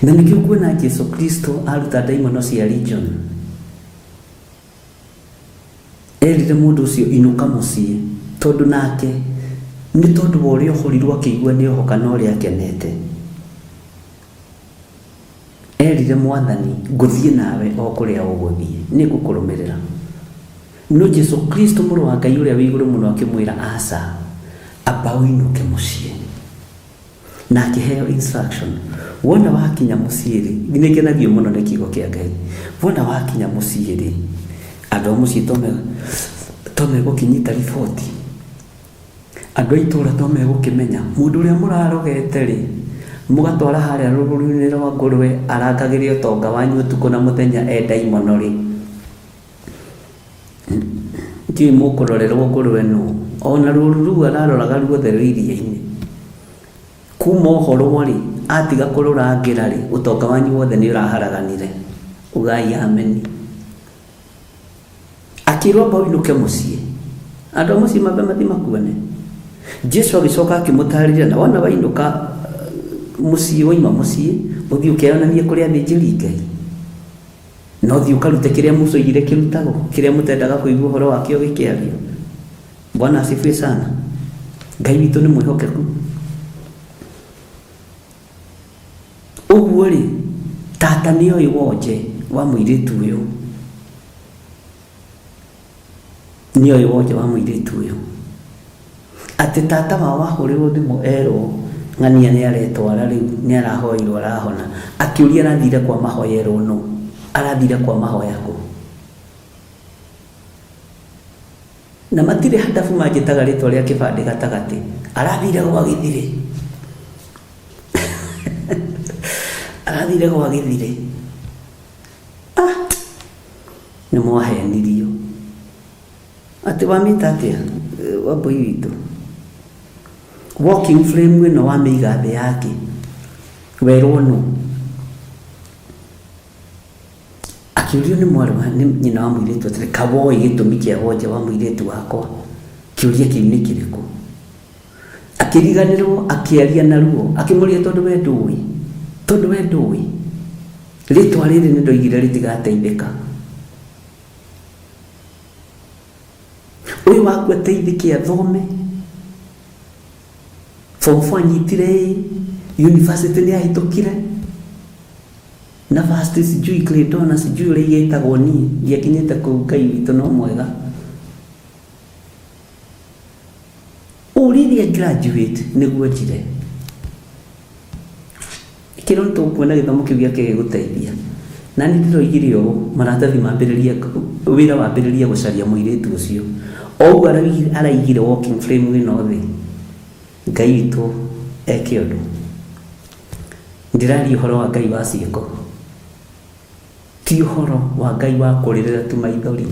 Na nĩkĩo kuona Jesu Kristo aruta ndaimono cia legion. Erire mũndũ ũcio inũka mũciĩ tondũ nake nĩ tondũ wa ũrĩa ohorirwo akĩigua nĩ ohoka na ũrĩa akenete. Erire Mwathani ngũthiĩ nawe o kũrĩa ũgũthiĩ, nĩ ngũkũrũmĩrĩra. No Jesu Kristo mũrũ wa Ngai ũrĩa wĩ igũrũ mũno akĩmwĩra aca, amba ũinũke mũciĩ. Na akĩheo instruction, wona wakinya mũciĩ-rĩ, nĩ ngenagio mũno nĩ kiugo kĩa Ngai, wona wakinya mũciĩ-rĩ, andũ a mũciĩ to megũkĩnyita riboti, andũ a itũũra to megũkĩmenya, mũndũ ũrĩa mũrarogete-rĩ, mũgatwara harĩa rũgũrũ-inĩ rwa ngũrwe arangagĩre ũtonga wanyu ũtukũ na mũthenya e ndaimono-rĩ, ndiũĩ mũkũrorerwo ngũrwe nũ, ona rũru rũu araroraga ruothe rwĩ iria-inĩ. Kuma ohorwo-rĩ, atiga kũrũrangĩra-rĩ, ũtonga wanyu wothe nĩ ũraharaganire. Ugai ameni. Akĩrwo amba ũinũke mũciĩ. Andũ a mũciĩ mambe mathiĩ makuone. Jesu agĩcoka akĩmũtarĩria na wona wainũka mũciĩ, waima mũciĩ, ũthiĩ ũkeyonanie kũrĩ athĩnjĩri Ngai. Na ũthiĩ ũkarute kĩrĩa Musa oigire kĩrutagwo, kĩrĩa mũtendaga kũigua ũhoro wakĩo gĩkĩario. Bwana asifiwe sana. Ngai witũ nĩ mwĩhokeku. Ũguo rĩ, tata nĩ oĩ wonje wa mũirĩtu ũyũ. Nĩ oĩ wonje wa mũirĩtu ũyũ. Atĩ tata wao ahũrĩrwo thimũ erwo ng'ania nĩ aretwara rĩu nĩ arahoeirwo arahona. Akĩũria arathire kwa mahoya erwo nũ? Arathire kwa mahoya kũ? Na matirĩ handabu manjĩtaga rĩtwa rĩa kĩbandĩ gatagatĩ. Arathire gwa Gĩthirĩ. Arathire gwa Gĩthirĩ. Ah! Nĩ mwahenirio. Atĩ wamĩta atĩa Wambũi witũ? Walking frame ĩno wamĩiga thĩ yakĩ? Werwo nũ? Akĩũrio nĩ mwarĩ wa nĩ nyina wa mũirĩtu atĩrĩ, kawoĩ gĩtũmi kĩa wonje wa mũirĩtu wakwa? Kĩũria kĩu nĩ kĩrĩkũ? Akĩriganĩrwo akĩaria na ruo, akĩmũria tondũ we ndũĩ, tondũ we ndũĩ. Rĩtwa rĩrĩ nĩ ndoigire rĩtigateithĩka. Ũyũ waku ateithĩke athome. Form 4 anyitire A, university nĩ ahĩtũkire. Na first sijui grade ona sijui ũrĩa igĩtagwo niĩ ndiakinyĩte kũu Ngai witũ no mwega. Ũrĩrĩa graduate nĩguo njire. Kĩrĩa tũkuona gĩthomo kĩu gĩake gĩgũteithia. Na nĩ ndĩroigire ũũ, maratathi mambĩrĩrie, wĩra wambĩrĩrie gũcaria mũirĩtu ũcio. O ũguo araigire walking frame ĩno thĩ, Ngai witũ eke ũndũ. Ndĩraria ũhoro wa Ngai wa ciĩko, ti ũhoro wa Ngai wa kũrĩrĩra tu maithori.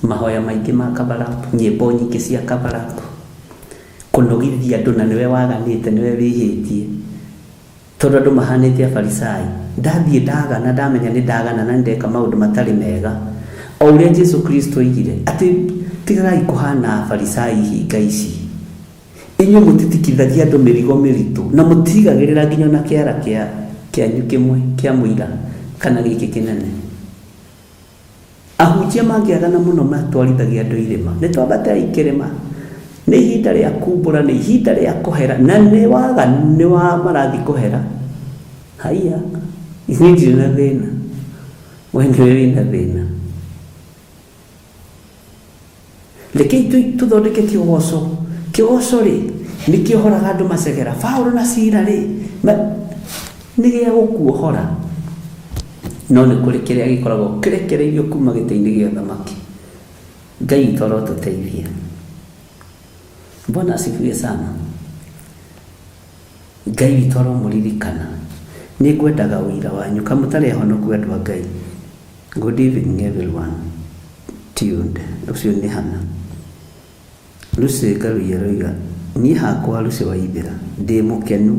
Mahoya maingĩ ma cover up, nyĩmbo nyingĩ cia cover up, kũnogithia andũ na nĩwe waganĩte, nĩwe wĩhĩtie. Tondũ andũ mahanĩte Afarisai. Ndathiĩ ndagana, ndamenya nĩ ndagana na nĩ ndeka maũndũ matarĩ mega. O ũrĩa Jesu Kristo oigire, atĩ tigagai kũhana Afarisai hinga ici. Inyuĩ mũtitikithagia andũ mĩrigo mĩritũ, na mũtiigagĩrĩra nginya o na kĩara kĩa kĩanyu kĩmwe kĩa mũira Kana gĩkĩ kĩnene. Ahunjia mangĩagana mũno matwarithagia andũ irĩma. Nĩ twambatei kĩrĩma. Nĩ ihinda rĩa kumbũra, nĩ ihinda rĩa kũhera, na nĩ waga nĩ wa marathi kũhera. Haiya, niĩ ndirĩ na thĩna. We nĩwe wĩna thĩna. Rekei tũthondeke kĩgoco. Kĩgoco rĩ, nĩ kĩohoraga andũ macegera. Paũlũ na Sila rĩ, nĩ gĩa gũkuohora. No nĩ kũrĩ kĩrĩa gĩkoragwo kĩrekereirio kuma gĩtĩ-inĩ gĩa ũthamaki. Ngai witũ arotũteithia. Bwana asifiwe sana. Ngai witũ aromũririkana. Nĩ ngwendaga ũira wanyu. Kamũtarĩ ahonoku andũ a Ngai. Good evening everyone tuned. Ũcio nĩ Hannah. Lucy Ngaruiya aroiga, niĩ hakwa Lucy Waithera ndĩ mũkenu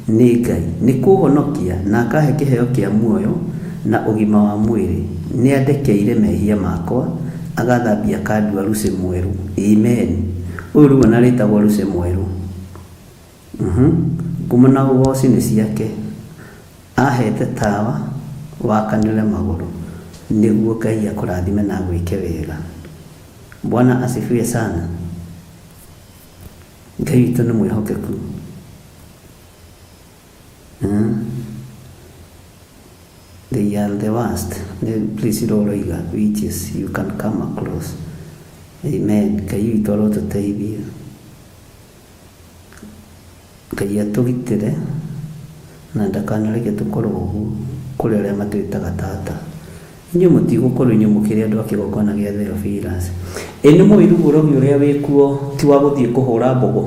nĩ Ngai nĩ kũhonokia na akahe kĩheo kĩa muoyo na ũgima wa mwĩrĩ. Nĩ andekeire mehia makwa agathambia akandua Lucy mwerũ. Amen. Ũyũ rĩu ona arĩtagwo Lucy mwerũ. Ngumo na ũgooci nĩ ciake. Aheete tawa wakanĩre magũrũ nĩguo Ngai akũrathime na agwĩke wega. Bwana asifiwe sana. Ngai witũ nĩ mwĩhokeku. They are the worst. Nĩ Priscilla ũroiga witches you can come across. Amen. Ngai witũ arotũteithia. Ngai atũgitĩre na ndakanareke tũkorwo ũguo kũrĩ arĩa matwĩtaga tata. Inyuĩ mũtigũkorwo inyuĩ mũkĩrĩ andũ a kĩgongona gĩa Theophilus. Ĩ nĩ mũĩ rĩu ũrogi ũrĩa wĩkuo ti wa gũthiĩ kũhũra mbũgũ?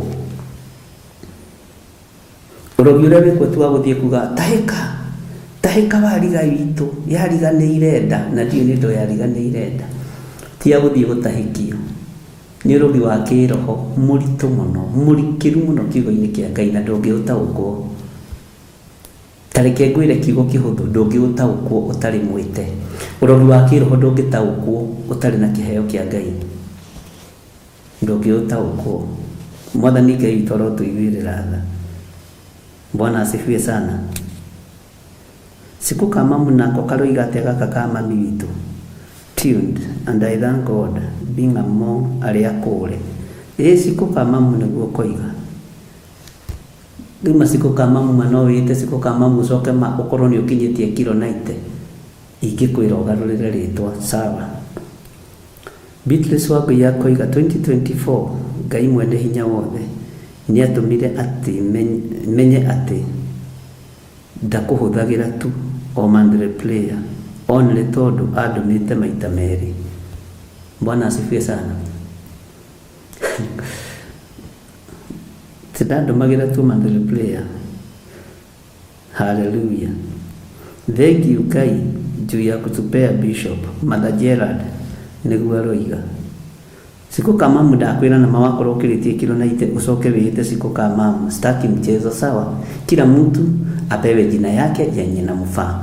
Ũrogi ũrĩa wĩkuo ti wa gũthiĩ kuga tahĩka, tahĩka wariga witũ yariganĩire nda na ndiũĩ nĩ ndoo yariganĩire nda. Ti ya gũthiĩ gũtahĩkio. Nĩ ũrogi wa kĩĩroho mũritũ mũno, mũrikĩru mũno kiugo-inĩ kĩa Ngai na ndũngĩũtaũkwo. Ta reke ngwĩre kiugo kĩhũthũ, ndũngĩũtaũkwo ũtarĩ mwĩte. Ũrogi wa kĩĩroho ndũngĩtaũkwo ũtarĩ na kĩheo kĩa Ngai. Ndũngĩũtaũkwo. Mwathani Ngai witũ arotũiguĩrĩra tha. Bwana asifiwe sana. Siku ka mamu nako karoiga atĩa gaka ka mami witũ? Tuned and I thank God being among arĩa akũũre. Ĩĩ siku ka mamu nĩguo koiga. Rĩu macikũ ka mamu ma no wĩĩte sikũ ka mamu ũcoke ma ũkorwo nĩ ũkinyĩtie kiro 90. Ingĩkwĩra ũgarũrĩre rĩtwa sawa. Beatrice Wangũi akoiga 2024 Ngai mwene hinya wothe nĩatũmire atĩ menye atĩ Ndakũhũthagĩra tu o monthly prayer only tondũ andũmĩte maita merĩ. Bwana asifiwe sana. Ti ndandũmagĩra tu monthly prayer. Hallelujah. Thank you Ngai juu ya kutupea Bishop Mother Gerard nĩguo aroiga. Siku ka mamu ndakwĩra nama wakorwo ũkĩrĩtie kilo 90 ũcoke wĩĩte siku ka mamu staki mchezo sawa kila mtu apewe jina yake yenye inamfaa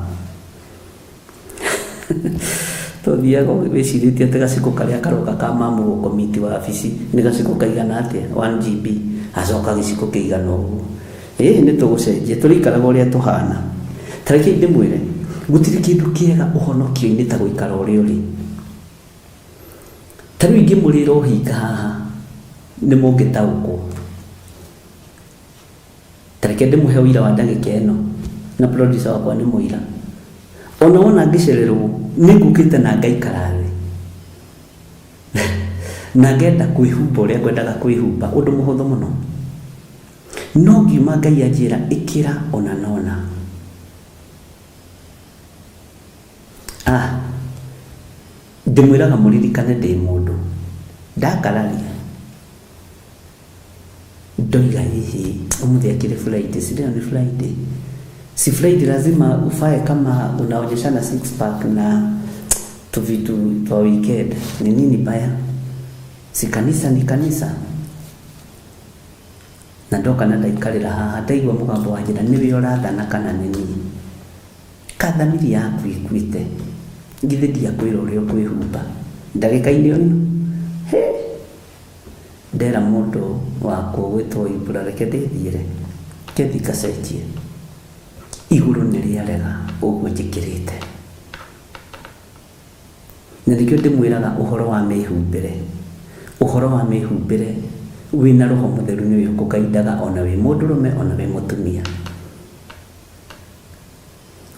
tũthiaga wĩcirĩtie atĩ gacikũ karĩa karoka ka mamu gũkomiti wabici nĩ gacikũ kaigana atĩa 1 GB acoka gĩcikũ kĩigana ũguo ĩĩ nĩ tũgũcenjia tũrĩikaraga ũrĩa tũhana ta rekei ndĩmwĩre gũtirĩ kĩndũ kĩega ũhonokio-inĩ ta gũikara ũrĩa ũrĩ Ta rĩu ingĩmũrĩra ũhinga haha, nĩ mũngĩtaũkwo. Ta reke ndĩmũhe ũira wa ndagĩka ĩno, na producer wakwa nĩ mũira. Ona wona ngĩcererwo, nĩ ngũkĩte na ngaikara thĩ. Na ngenda kwĩhumba ũrĩa ngwendaga kwĩhumba, ũndũ mũhũthũ mũno. No ngiuma Ngai anjĩra ĩkĩra ona na ũna. Ah, ndĩmwĩraga mũririkane ndĩ mũndũ. Ndakararia, ndoiga hihi ũmũthĩ akĩrĩ Friday, si leo ni Friday? Si Friday lazima ufae kama unaonyeshana six pack na tuvitu twa weekend. Ni nini baya? Si kanisa ni kanisa. Na ndoka na ndaikarĩra haha ndaigua mũgambo wa njĩra nĩwe ũrathana kana nĩ niĩ. Ka thamiri yaku ĩkuĩte, githĩ ndiakwĩra ũrĩa ũkwĩhumba ndagĩka-inĩ o ĩno? Hĩ! Ndera mũndũ wakwa ũgwĩtwo Ibra reke ndĩthiĩre, reke thiĩ ngacenjie. Igũrũ nĩ rĩarega ũguo njĩkĩrĩte. Na nĩkĩo ndĩmwĩraga ũhoro wa mĩhumbĩre. Ũhoro wa mĩhumbĩre wĩna roho mũtheru nĩwe ũkũgaindaga ona wĩ mũndũrũme ona wĩ mũtumia.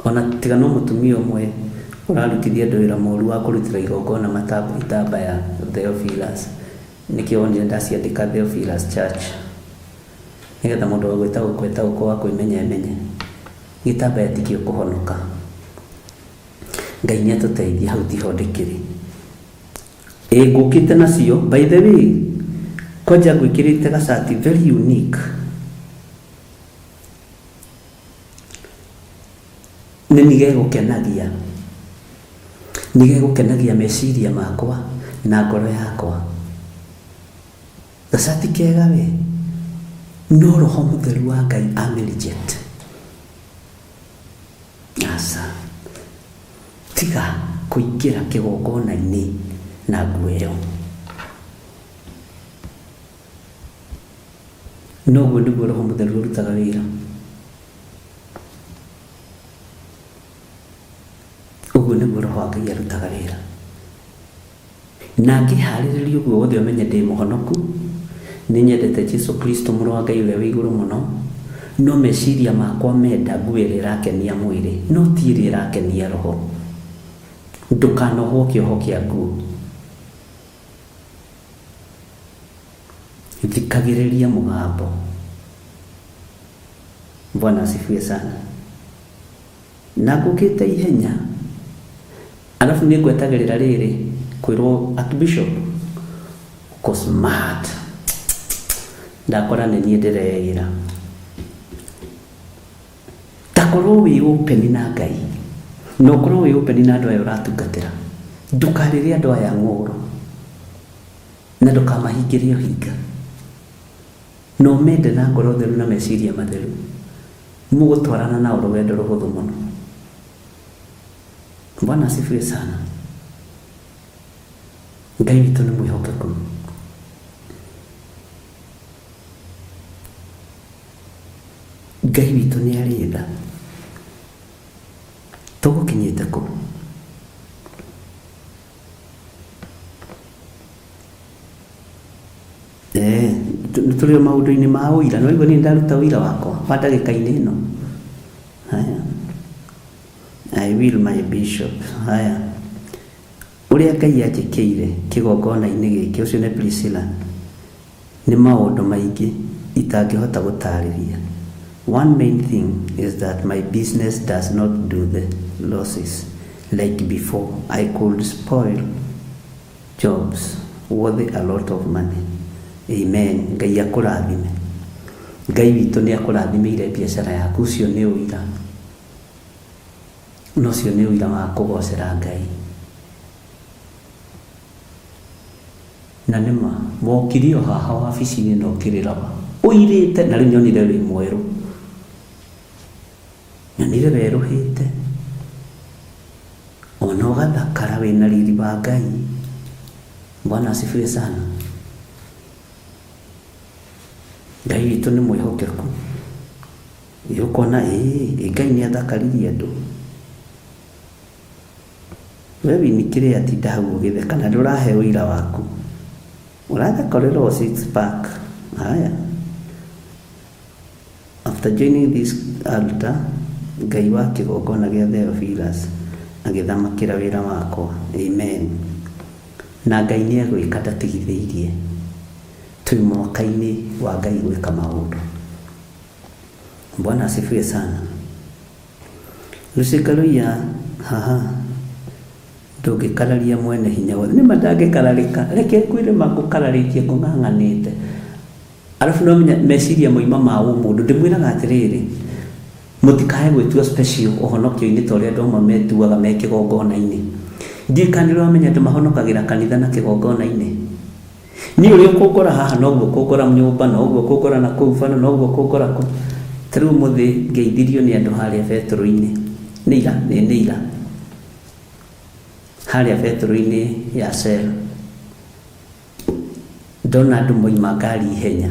Ona tiga no mũtumia ũmwe ũrarutithia andũ wĩra mũru wa kũrutĩra igongona itambaya Theophilus. Nĩkĩo wonire ndaciandĩka Theophilus Church. Nĩgetha mũndũ wa gwĩta gũkũ eta gũkũ wa kwĩmenya emenye. Gĩtambaya tikĩo kũhonoka. Ngai nĩ atũteithie hau tiho ndĩkĩrĩ. Ĩ ngũkĩte nacio by the way kwanja ngwĩkĩrĩte gacati very unique. Nĩ nĩgegũkenagia nĩgegũkenagia meciria makwa na ngoro yakwa. Gacati kega we no roho mũtheru wa Ngai ame reject. Aca. Tiga kũingĩra kĩgongona-inĩ na nguo ĩyo. Noguo nĩguo roho mũtheru ũrutaga wĩra. Ũguo nĩguo roho wa Ngai arutaga wĩra. Na ngĩharĩrĩria ũguo wothe ũmenye ndĩ mũhonoku, nĩ nyendete Jesu Kristo mũrũ wa Ngai ũrĩa wĩ igũrũ mũno, no meciria makwa menda nguo ĩrĩa ĩrakenia mwĩrĩ, no ti ĩrĩa ĩrakenia roho. Ndũkanohwo kĩoho kĩa nguo. Thikagĩrĩria mũgambo. Bwana asifiwe sana. Na ngũkĩte ihenya arabu nĩ ngwetagĩrĩra rĩrĩ kwĩrwo Archbishop uko smart ndakora nĩ niĩ ndĩreĩra takorwo wĩ open na Ngai na ũkorwo wĩ open na andũ aya ũratungatĩra ndũkarĩre andũ aya ng'ũũrũ na ndũkamahingĩre ũhinga na ũmende na ngoro theru na meciria matheru mũgũtwarana nao rũgendo rũhũthũ mũno. Bwana asifiwe sana. Ngai witũ nĩ mwĩhokeku. Ngai witũ nĩ arĩ tha. Tũgũkinyĩte kũ? Eh, nĩ tũrĩ o maũndũ-inĩ ma ũira. Nĩ waigua niĩ ndaruta ũira wakwa wa ndagĩka-inĩ ĩno. Haya. I will my bishop. Haya. Ũrĩa Ngai anjĩkĩire kĩgongona-inĩ gĩkĩ, ũcio nĩ Priscilla, nĩ maũndũ maingĩ itangĩhota gũtarĩria. One main thing is that my business does not do the losses like before. I could spoil jobs worth a lot of money. Amen. Ngai akũrathime. Ngai witũ nĩ akũrathimĩire biacara yaku, ũcio nĩ ũira. Na ũcio nĩ ũira wa kũgocera Ngai. Na nĩ ma, wokire o haha wabici-inĩ na ũkĩrĩra ma. Ũirĩte na rĩu nyonire wĩ mwerũ. Nyonire werũhĩte. Ona ũgathakara wĩna riri wa Ngai. Bwana asifiwe sana. Ngai witũ nĩ mwĩhokeku. Ĩ ũkona ĩĩ Ngai nĩ athakaririe andũ. We wini kĩrĩa tinda hau ũgĩtheka na ndũrahe ũira waku. Ũratheka o six pack. Haya. After joining this altar, Ngai wa kĩgongona gĩa Theophilus agĩthamakĩra wĩra wakwa. Amen. Na Ngai nĩ egwĩka ndatigithĩirie. Twĩ mwaka-inĩ wa Ngai gwĩka maũndũ. Bwana asifiwe sana. Lucy Kaluiya haha ndũngĩkararia mwene hinya wothe. Nĩma ndangĩkararĩka. Reke ngwĩre ma ngũkararĩtie ngũng'ang'anĩte. Arabu no menya meciria moima ma ũmũndũ. Ndĩmwĩraga atĩrĩrĩ, mũtikae gwĩtua special ũhonokio-inĩ ta ũrĩa andũ amwe metuaga me kĩgongona-inĩ. Ndiũĩ kana nĩ ũramenya andũ mahonokagĩra kanitha na kĩgongona-inĩ. Niĩ ũrĩa ũkũngora haha noguo ũkũngora nyũmba, noguo ũkũngora na kũu bara, noguo ũkũngora kũ. Ta rĩu ũmũthĩ ngeithirio nĩ andũ harĩa betũrũ-inĩ. Nĩ ira? Ĩĩ nĩ ira. Harĩa betũrũ-inĩ ya Shell. Ndona andũ moima ngari ihenya.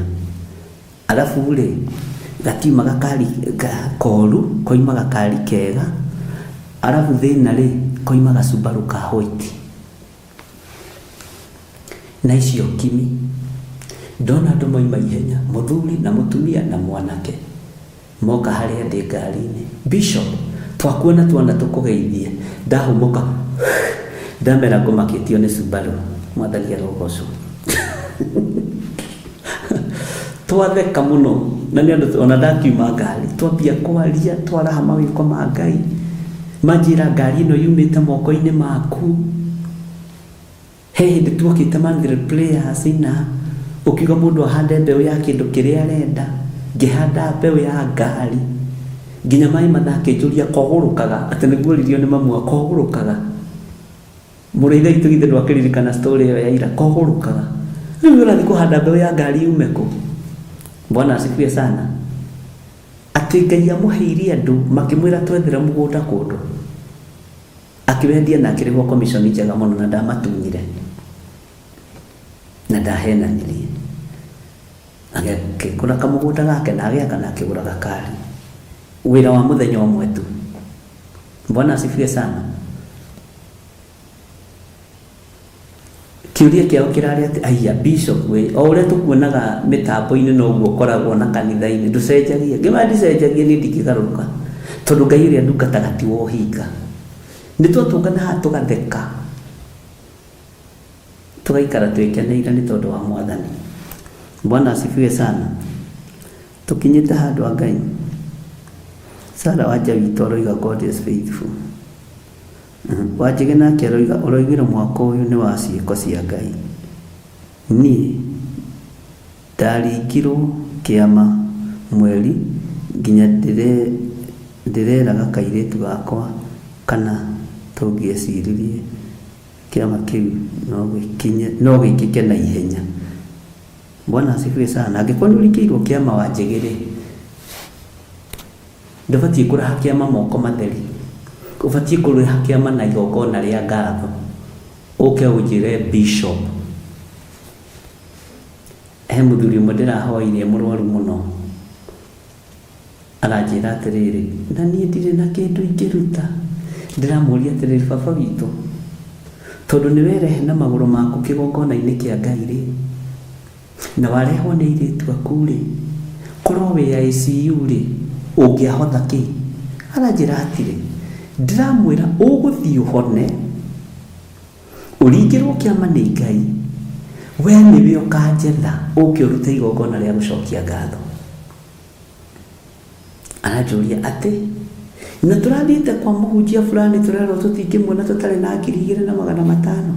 Arabu rĩ, gatiuma gakari koru, koima gakari kega. Arabu thĩna rĩ, koima gacubaru ka white. Na icio kimi ndona andũ mauma ihenya, mũthuri na mũtumia na mwanake moka harĩa ndĩ ngari-inĩ. Bishop, twakuona tuona tũkũgeithie. Ndahũmũka ndamera ngũmakĩtio nĩ Subaru. Mwathani arogocwo. Twatheka mũno na nĩ andũ ona ndakiuma ngari twambia kwaria twaraha mawĩko ma Ngai. Manjĩra ngari ĩno yumĩte moko-inĩ maku. He hĩndĩ tuokĩte monthly prayers na ũkiuga mũndũ ahande mbeũ ya kĩndũ kĩrĩa arenda. Ngĩhanda mbeũ ya ngari nginya maĩ mathakĩnjũria kogũrũkaga atĩ nĩguo ririo nĩ mamu kogũrũkaga. Mũrũ ithe witũ githĩ ndwakĩririkana story ĩyo ya ira kogũrũkaga. Rĩu ũrathiĩ kũhanda mbeũ ya ngari yume kũ? Bwana asifiwe sana. Atĩ Ngai amũheire andũ makĩmwĩra twethere mũgũnda kũndũ. Akĩwendia na akĩrĩhwo commission njega mũno na ndamatunyire na ndahenanirie. Agĩkũra kamũgũnda gake na agĩaka na akĩgũra gakari. Wĩra wa mũthenya ũmwe tu. Bwana asifiwe sana. Kĩũria kĩao kĩrarĩ atĩ aiya bishop we o ũrĩa tũkuonaga mĩtambo-inĩ noguo ũkoragwo na kanitha-inĩ ndũcenjagia. Ngĩmera ndicenjagia niĩ ndingĩgarũrũka tondũ Ngai ũrĩa ndungataga ti wa ũhinga. Nĩ twatũngana haha tũgatheka tũgaikara twĩkeneire nĩ tondũ wa Mwathani. Bwana asifiwe sana. Tũkinyĩte handũ a Ngai. Sarah Wanja witũ aroiga God is faithful. Wanjĩgĩ nake aroiga ũroigire mwaka ũyũ nĩ wa ciĩko cia Ngai. Niĩ ndaringirwo kĩama mweri nginya ndĩreraga kairĩtu gakwa kana tũngĩeciririe kĩama kĩu no gĩkĩke na ihenya. Bwana asifiwe sana. Angĩkorwo nĩ ũringĩirwo kĩama Wanjĩgĩ rĩ, ndũbatiĩ kũraha kĩama moko matheri. Ũbatiĩ kũrĩha kĩama na igongona rĩa ngatho. Ũke ũnjĩre bishop. He mũthuri ũmwe ndĩrahoire mũrwaru mũno. Aranjĩra atĩrĩrĩ, na niĩ ndirĩ na kĩndũ ingĩruta. Ndĩramũria atĩrĩrĩ, baba witũ, tondũ nĩ werehe na magũrũ maku kĩgongona-inĩ kĩa Ngai rĩ, na warehwo nĩ airĩtu aku rĩ, korwo wĩ ICU rĩ, ũngĩahotha kĩ? Aranjĩra hatirĩ. Ndĩramwĩra ũgũthiĩ ũhone, ũringĩrwo kĩama nĩ Ngai, we nĩwe ũkanjetha ũke ũrute igongona rĩa gũcokia ngatho. Aranjũria atĩ na tũrathiĩte kwa mũhunjia fulani tũrerwo tũtingĩmuona tũtarĩ na 2500.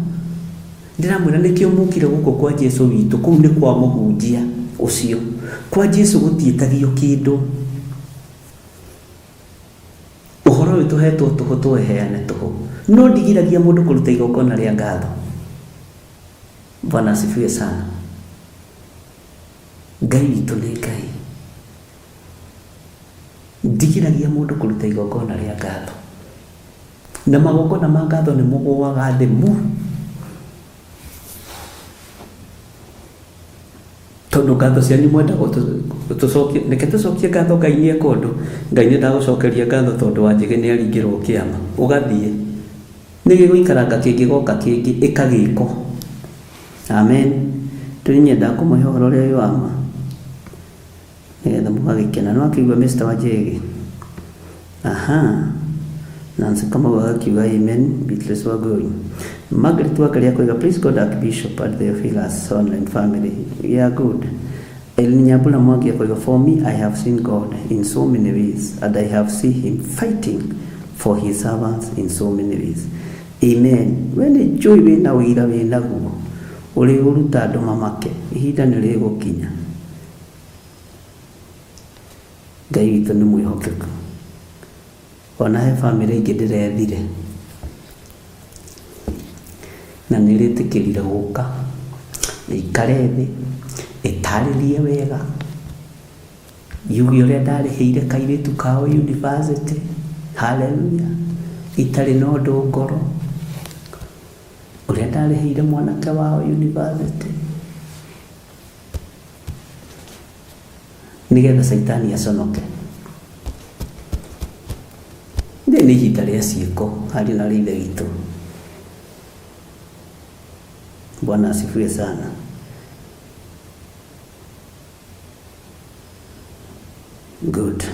Ndĩramwĩra nĩkĩo mũkire gũkũ kwa Jesu witũ, kũu nĩ kwa mũhunjia ũcio. Kwa Jesu gũtiĩtagio kĩndũ. Ũhoro ũyũ tũhetwo tũhũ tũheane tũhũ. No ndigiragia mũndũ kũruta igongona rĩa ngatho. Bwana asifiwe sana. Ngai witũ nĩ Ngai. Ndigiragia mũndũ kũruta igongona rĩa ngatho. Na magongona ma ngatho nĩ mũgũaga thĩ mu. Tondũ ngatho cianyu mwendaga tũcokie, reke tũcokie ngatho Ngai nĩ eka ũndũ. Ngai nĩ ndagũcokeria ngatho tondũ Wanjĩgĩ nĩ aringĩrwo kĩama. Ũgathiĩ. Nĩ gĩgũikaranga kĩngĩgoka kĩngĩ ĩka gĩko. Amen. Tũrĩ nyendaga kũmũhe ũhoro ũrĩa wĩ wa ma nĩgetha mũgagĩkena. Nĩ wakĩigua Mr. Wanjĩgĩ? Aha. Nancy Kamau agakiuga amen. Beatrice Wangui. Margaret Wakari akoiga please God Archbishop and Theophilus online family. We are good. Elin Nyambura Mwangi akoiga for me I have seen God in so many ways and I have seen him fighting for his servants in so many ways. Amen. We nĩ njũĩ wĩna ũira wĩnaguo ũrĩ ũruta andũ mamake ihinda nĩ rĩgũkinya. Ngai witũ nĩ mwĩhokeku. Ona he bamĩrĩ ingĩ ndĩrethire na nĩ ĩrĩtĩkĩrire gũka ĩikare thĩ ĩtarĩrie wega yuge ũrĩa ndarĩhĩire kairĩtu kao university. Hallelujah. Itarĩ na ũndũ ngoro. Ũrĩa ndarĩhĩire mwanake wao university nĩgetha caitani aconoke. Rĩrĩ nĩ ihinda rĩa ciĩko harĩ na rĩa Ithe witũ. Bwana asifiwe sana. Good.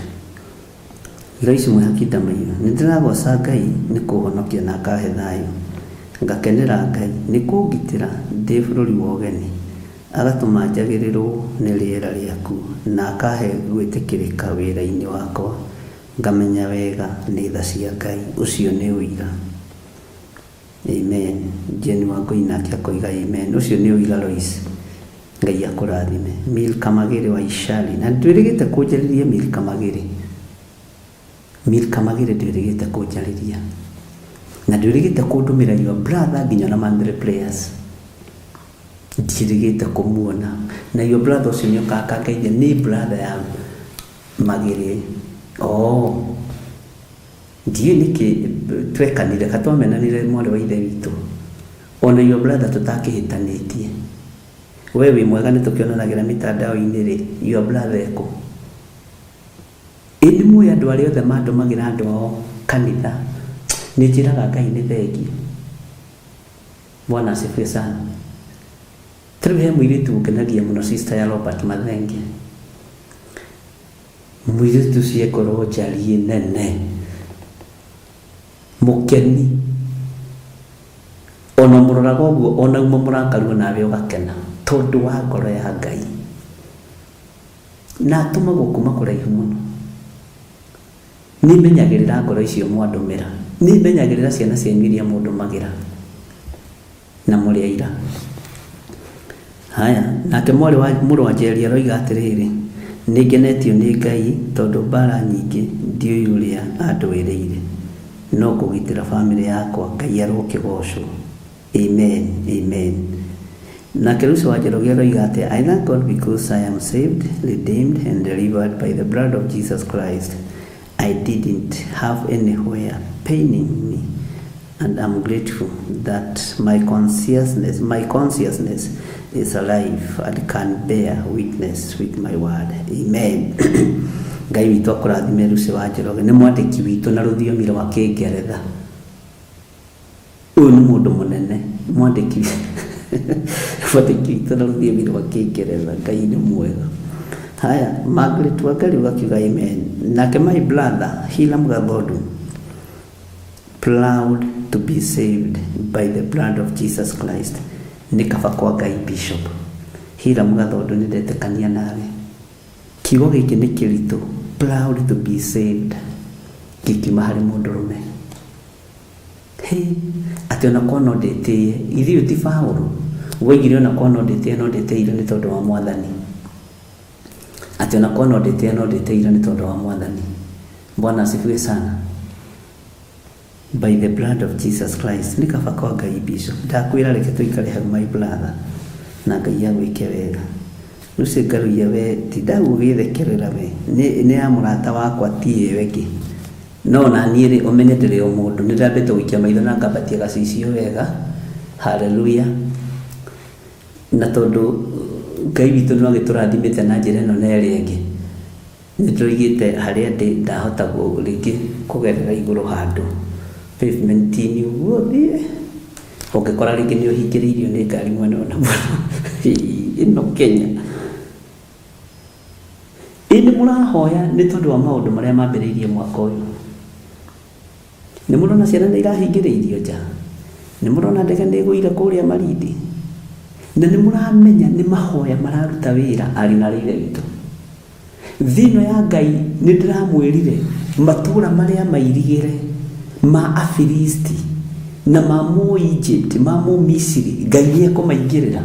Lois Mwihaki Ndamaiyũ, nĩ ndĩragoca Ngai nĩ kũhonokia na akahe thayũ. Ngakenera Ngai nĩ kũngitĩra ndĩ bũrũri wa ũgeni, agatũma njagĩrĩrwo nĩ rĩera rĩaku na akahe gwĩtĩkĩrĩka wĩra-inĩ wakwa, ngamenya wega nĩ tha cia Ngai. Ũcio nĩ ũira. Amen. Jane Wangũi nake akoiga amen. Ũcio nĩ ũira Lois. Ngai akũrathime. Milka Magĩrĩ wa Icari. Na ndwĩrĩgĩte kũnjarĩria Milka Magĩrĩ. Milka Magĩrĩ ndwĩrĩgĩte kũnjarĩria. Na ndwĩrĩgĩte kũndũmĩra your brother nginya na monthly prayers. Ndiĩrĩgĩte kũmuona. Na your brother ũcio nĩ okaga akangeithia nĩ brother ya Magĩrĩ. Oh. Ndiũĩ nĩkĩ twekanire, ka twamenanire mwarĩ wa ithe witũ. Ona your brother tũtakĩhĩtanĩtie. We wĩ mwega nĩ tũkĩonanagĩra mitandao-inĩ rĩ, your brother ekũ? Ĩ nĩ mũĩ andũ arĩa othe mandũmagĩra andũ ao kanitha, nĩ njĩraga Ngai nĩ thengiũ. Bwana asifiwe sana. Ta rĩu he mũirĩtu ũngenagia mũno sister ya Robert Mathenge. Mũirĩtu ũcio e ngoro njariĩ nene, mũkeni. Ona ũmũroraga ũguo ona uma mũrakaru onawe ũgakena tondũ wa ngoro ya Ngai. Na atũmagwo kuma kũraihu mũno. Nĩmenyagĩrĩra ngoro icio mwandũmĩra. Nĩmenyagĩrĩra ciana cianyu iria mũndũmagĩra. Na mũrĩ aira. Haya, nake mwarĩ wa mũrũ wa Njeri aroiga atĩrĩrĩ, nĩ ngenetio nĩ Ngai tondũ mbara nyingĩ ndiũĩ ũrĩa andũĩrĩire, no kũgitĩra famĩlĩ yakwa, Ngai arokĩgocwo. Amen, amen. Nake Lucy wa Njoroge aroiga atĩ, I thank God because I am saved, redeemed and delivered by the blood of Jesus Christ. I didn't have anywhere paining me and I'm grateful that my consciousness, my consciousness is alive and can bear witness with my word. Amen. Ngai witũ akũrathime Lucy wa Njoroge nĩ mwandĩki witũ na rũthiomi rwa Kĩngeretha. Ũyũ nĩ mũndũ mũnene mwandĩki mwandĩki witũ na rũthiomi rwa Kĩngeretha. Ngai nĩ mwega. Haya, Margaret Wangari ũgakiuga amen. Nake my brother Hiram Gathondu proud to be saved by the blood of Jesus Christ. Nĩ kaba kwa Ngai Bishop. Hiram Gathondu nĩ ndetĩkania nawe. Kiugo gĩkĩ nĩ kĩritũ, proud to be saved, gĩkiuma harĩ mũndũrũme. Hĩ, atĩ ona korwo no ndĩtĩĩe, githĩ ũyũ ti Paũlũ? Woigire ona korwo no ndĩtĩĩe no ndĩtĩĩire nĩ tondũ wa Mwathani. Atĩ ona korwo no ndĩtĩĩe no ndĩtĩĩire nĩ tondũ wa Mwathani. Bwana asifiwe sana. By the blood of Jesus Christ. Nĩ kaba kwa Ngai Bishop. Ndakwĩra reke tũikare hau my brother. Na Ngai agwĩke wega. Lucy Ngaruiya we tinda ũgĩthekerera we. Nĩ ya mũrata wakwa ti ĩyo ĩngĩ. No ona niĩ rĩ, ũmenye ndĩrĩ o mũndũ. Nĩ ndambĩte gũikia maitho na ngambatia gacicio wega. Hallelujah. Na tondũ Ngai witũ no agĩtũrathimĩte na njĩra ĩno na ĩrĩa ĩngĩ, nĩ tũigĩte harĩa ndĩ ndahota rĩngĩ kũgerera igũrũ handũ pavement-inĩ ũguo thiĩ, ũngĩkora rĩngĩ nĩ ũhingĩrĩirio nĩ ngari mwena ũyũ na mwena ũyũ. Ĩno Kenya. Ĩ nĩ mũrahoya nĩ tondũ wa maũndũ marĩa mambĩrĩirie mwaka ũyũ? Nĩ mũrona ciana nĩ irahingĩrĩirio nja? Nĩ mũrona ndege nĩ ĩgũire kũrĩa Malindi? Na nĩ mũramenya nĩ mahoya mararuta wĩra ariũ na aarĩ a Ithe witũ? Thĩ ĩno ya Ngai nĩ ndĩramwĩrire matũũra marĩa mairigĩre ma Afilisti na ma Mũegypt, ma Mũmisiri, Ngai nĩ ekũmaingĩrĩra.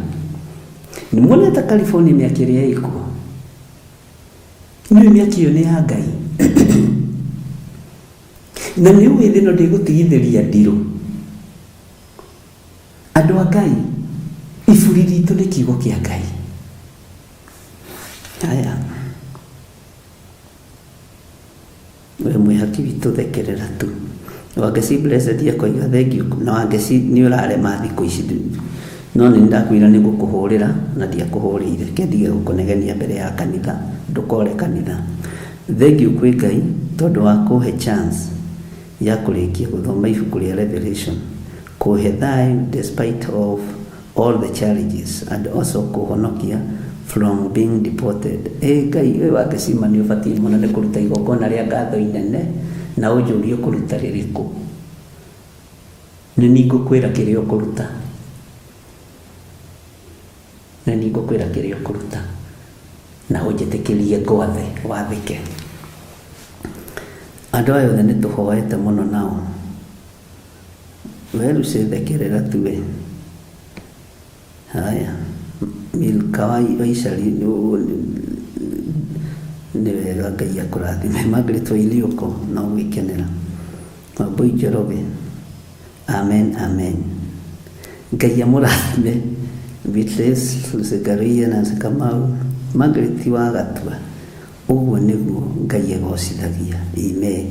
Nĩ muonete California mĩaki ĩrĩa ĩkuo? Nĩũĩ mĩaki ĩyo nĩ ya Ngai. Na nĩ ũĩ thĩ ĩno ndĩgũtigithĩria ndirũ. Andũ a Ngai, iburi ritũ nĩ kiugo kĩa Ngai. Haya. We mwĩhaki witũ thekerera tu. Wangeci Blessed akoiga thengiũ na Wangeci nĩ ũrarema thikũ ici no nĩ ndakwĩra nĩ ngũkũhũrĩra na ndiakũhũrĩire ke ndige gũkũnegenia mbere ya kanitha ndũkore kanitha. Thengiũ kwĩ Ngai tondũ wa kũhe chance ya kũrĩkia gũthoma ibuku rĩa Revelation, kũhe thayũ despite of all the challenges and also kũhonokia from being deported. Ĩ Ngai ũyũ wa Gĩcima nĩ ũbatiĩ mũno nĩ kũruta igongona rĩa ngatho inene na ũnjũrie ũkũruta rĩrĩkũ. Nĩ niĩ ngũkwĩra kĩrĩa ũkũruta. Nĩ niĩ ngũkwĩra kĩrĩa ũkũruta na ũnjĩtĩkĩrie ngwathe wathĩke. Andũ aya othe nĩ tũhoete mũno nao. We Lucy thekerera tu we. Haya, Milka wa Icari nĩ wega Ngai akũrathime. Margaret wa Iliũko no gwĩkenera. Wambui Njoroge, amen amen. Ngai amũrathime. Beatrice Lucy Ngaruiya, Nancy Kamau, Margaret wa Gatua, ũguo nĩguo Ngai agocithagia. Amen.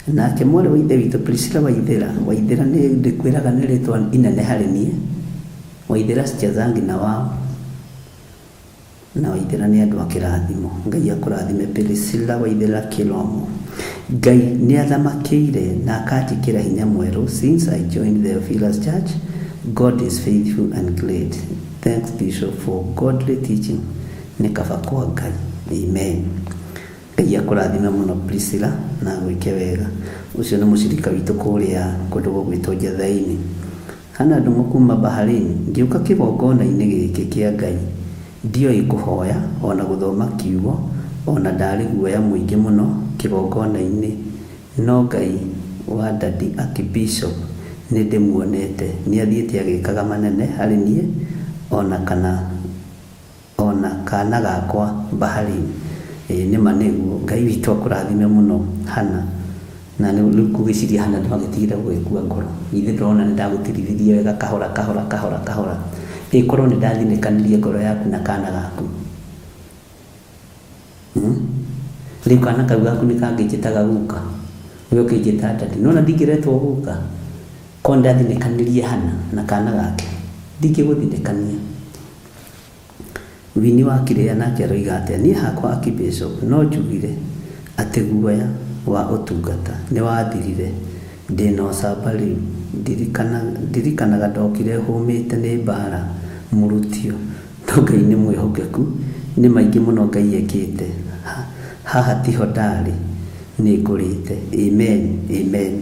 Nake mwarĩ wa ithe witũ Priscilla Waithĩra, Waithĩra nĩ ndĩkwĩraga nĩ rĩtwa inene harĩ niĩ. Waithĩra sichezangi na wao na Waithĩra nĩ andũ a kĩrathimo. Ngai akũrathime Priscilla Waithĩra Kĩromo. Ngai nĩ athamakĩire na akanjĩkĩra hinya mwerũ since I joined the Theophilus Church. God is faithful and great. Thanks Bishop for godly teaching. Nĩ kaba kwa Ngai. Amen. Ngai akũrathime mũno Priscilla na agwĩke wega. Ũcio nĩ mũcirika witũ kũrĩa kũndũ gũgwĩtwo Njethainĩ. Hana Ndung'u kuma Bahrain, ngĩũka kĩgongona-inĩ gĩkĩ kĩa Ngai ndioĩ kũhoya ona gũthoma kiugo ona ndarĩ guoya mũingĩ mũno kĩgongona-inĩ no Ngai wa Daddy Archbishop nĩndĩmuonete nĩathiĩte agĩkaga manene harĩ niĩ ona kana ona kana gakwa Bahrain. Ĩĩ nĩma nĩguo. Ngai witũ akũrathime mũno Hannah. Na rĩu ngũgĩciria Hannah ndwagĩtigire gũgĩkua ngoro. Githĩ ndũrona nĩ ndagũtirithirie wega kahora kahora kahora kahora. Ĩ korwo nĩ ndathinĩkanirie ngoro yaku na kana gaku. Hmm? Rĩu kana kau gaku nĩ kangĩnjĩtaga guka. We ũkĩnjĩta daddy. Nĩwona ndingĩretwo guka. Korwo nĩ ndathinĩkanirie Hannah na kana gake. Ndingĩgũthinĩkania. Winnie wa Kĩrĩa nake aroiga atĩa? Niĩ hakwa Archbishop no njugire atĩ guoya wa ũtungata nĩ wathirire ndĩna ũcamba rĩu. Ndirikanaga ndokire hũmĩte nĩ mbara mũrutio no Ngai nĩ mwĩhokeku nĩ maingĩ mũno Ngai ekĩte haha tiho ndarĩ nĩ ngũrĩte. Amen amen.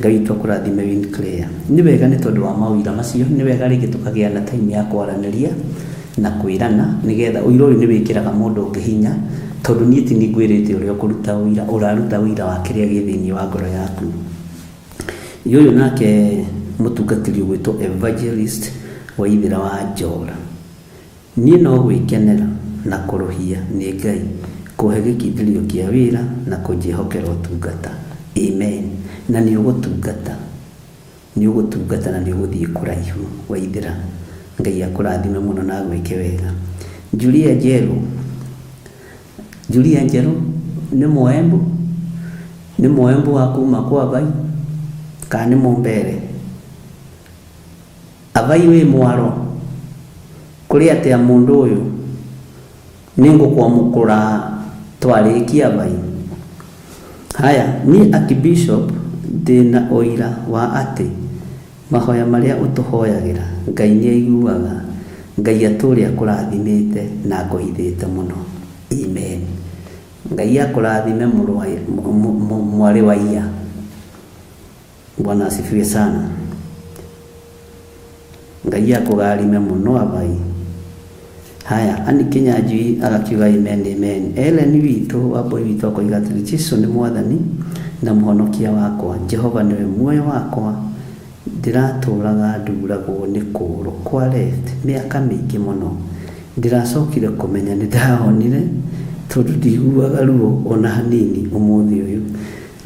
Ngai witũ akũrathime Win Claire. Nĩ wega nĩ tondũ wa maũira macio, nĩ wega rĩngĩ tũkagĩa na time ya kwaranĩria na kwĩrana nĩgetha ũira ũyũ nĩ wĩkĩraga mũndũ ũngĩ hinya tondũ niĩ ti niĩ ngwĩrĩte ũrĩa ũkũruta ũira, ũraruta ũira wa kĩrĩa gĩ thĩinĩ wa ngoro yaku. Ũyũ nake mũtungatĩri ũgwĩtwo Evangelist Waithĩra wa Njora. Niĩ no gwĩkenera na kũrũhia nĩ Ngai kũhe gĩkindĩrio kĩa wĩra na kũnjĩhokera ũtungata. Amen. Na nĩ ũgũtungata. Nĩ ũgũtungata na nĩ ũgũthiĩ kũraihu Waithĩra. Ngai akũrathime mũno na agwĩke wega. Julia Njerũ. Julia Njerũ nĩ Mũembu? Nĩ Mũembu wa kuma kwa Vai kana nĩ Mũmbere? Avai wĩ mwaro? Kũrĩ atĩa mũndũ ũyũ? Nĩ ngũkwamũkũra twarĩkia Avai. Haya, niĩ Archbishop ndĩna ũira wa atĩ mahoya marĩa ũtũhoyagĩra Ngai nĩ aiguaga. Ngai atũre akũrathimĩte na akũhithĩte mũno. Amen. Ngai akũrathime mwarĩ wa iya. Bwana asifiwe sana. Ngai akũgarime mũno Avai. Haya, Ann Kinyanjui agakiuga amen amen. Ellen witũ Wambui witũ akoiga atĩrĩ Jesu nĩ mwathani na mũhonokia wakwa. Jehova nĩwe muoyo wakwa. Ndĩratũraga nduragwo nĩ kũgũrũ kwa left mĩaka mĩingĩ mũno. Ndĩracokire kũmenya nĩ ndahonire tondũ ndiguaga ruo ona hanini ũmũthĩ ũyũ.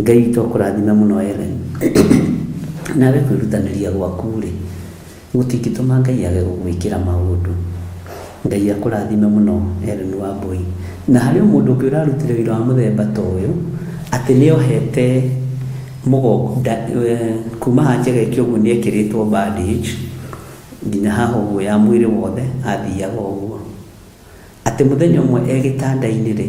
Ngai witũ akũrathime mũno Ellen. Nawe kwĩrutanĩria gwaku rĩ, gũtingĩtũma Ngai age gũgwĩkĩra maũndũ. Ngai akũrathime mũno Ellen Wambui. Na harĩ o mũndũ ũngĩ ũrarutire wĩra wa mũthemba ta ũyũ, atĩ nĩ ohete mũgongo kuma haha njegeke ũguo nĩ ekĩrĩtwo bandage nginya haha ũguo ya mwĩrĩ wothe athiaga ũguo. Atĩ mũthenya ũmwe e gĩtanda-inĩ rĩ,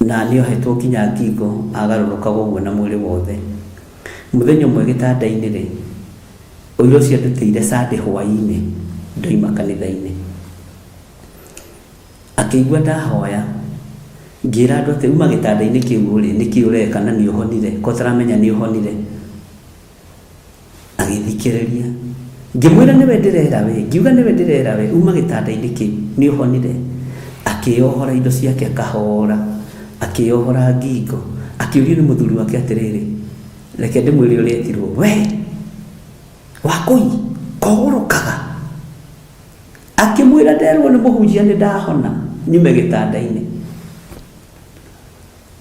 na nĩ ohetwo nginya ngingo agarũrũkaga ũguo na mwĩrĩ wothe. Mũthenya ũmwe gĩtanda-inĩ rĩ, Ũira ũcio andutĩire Sunday hwaĩ-inĩ ndoima kanitha-inĩ. Akĩigua ndahoya, ngĩra andũ atĩ uma gĩtanda-inĩ kĩu ũrĩ, nĩkĩ ũreka na nĩ ũhonire, ko ũtaramenya nĩ ũhonire. Agĩthikĩrĩria. Ngĩmwĩra nĩwe ndĩrera we, ngiuga nĩwe ndĩrera we, uma gĩtanda-inĩ kĩu, nĩ ũhonire. Akĩyohora indo ciake kahora, akĩyohora ngingo, akĩũrio nĩ mũthuri wake atĩrĩrĩ, reke ndĩmwĩre ũrĩa etirwo, we Wakũi, kogũrũkaga. Akĩmwĩra nderwo nĩ mũhunjia nĩ ndahona, nyume gĩtanda-inĩ.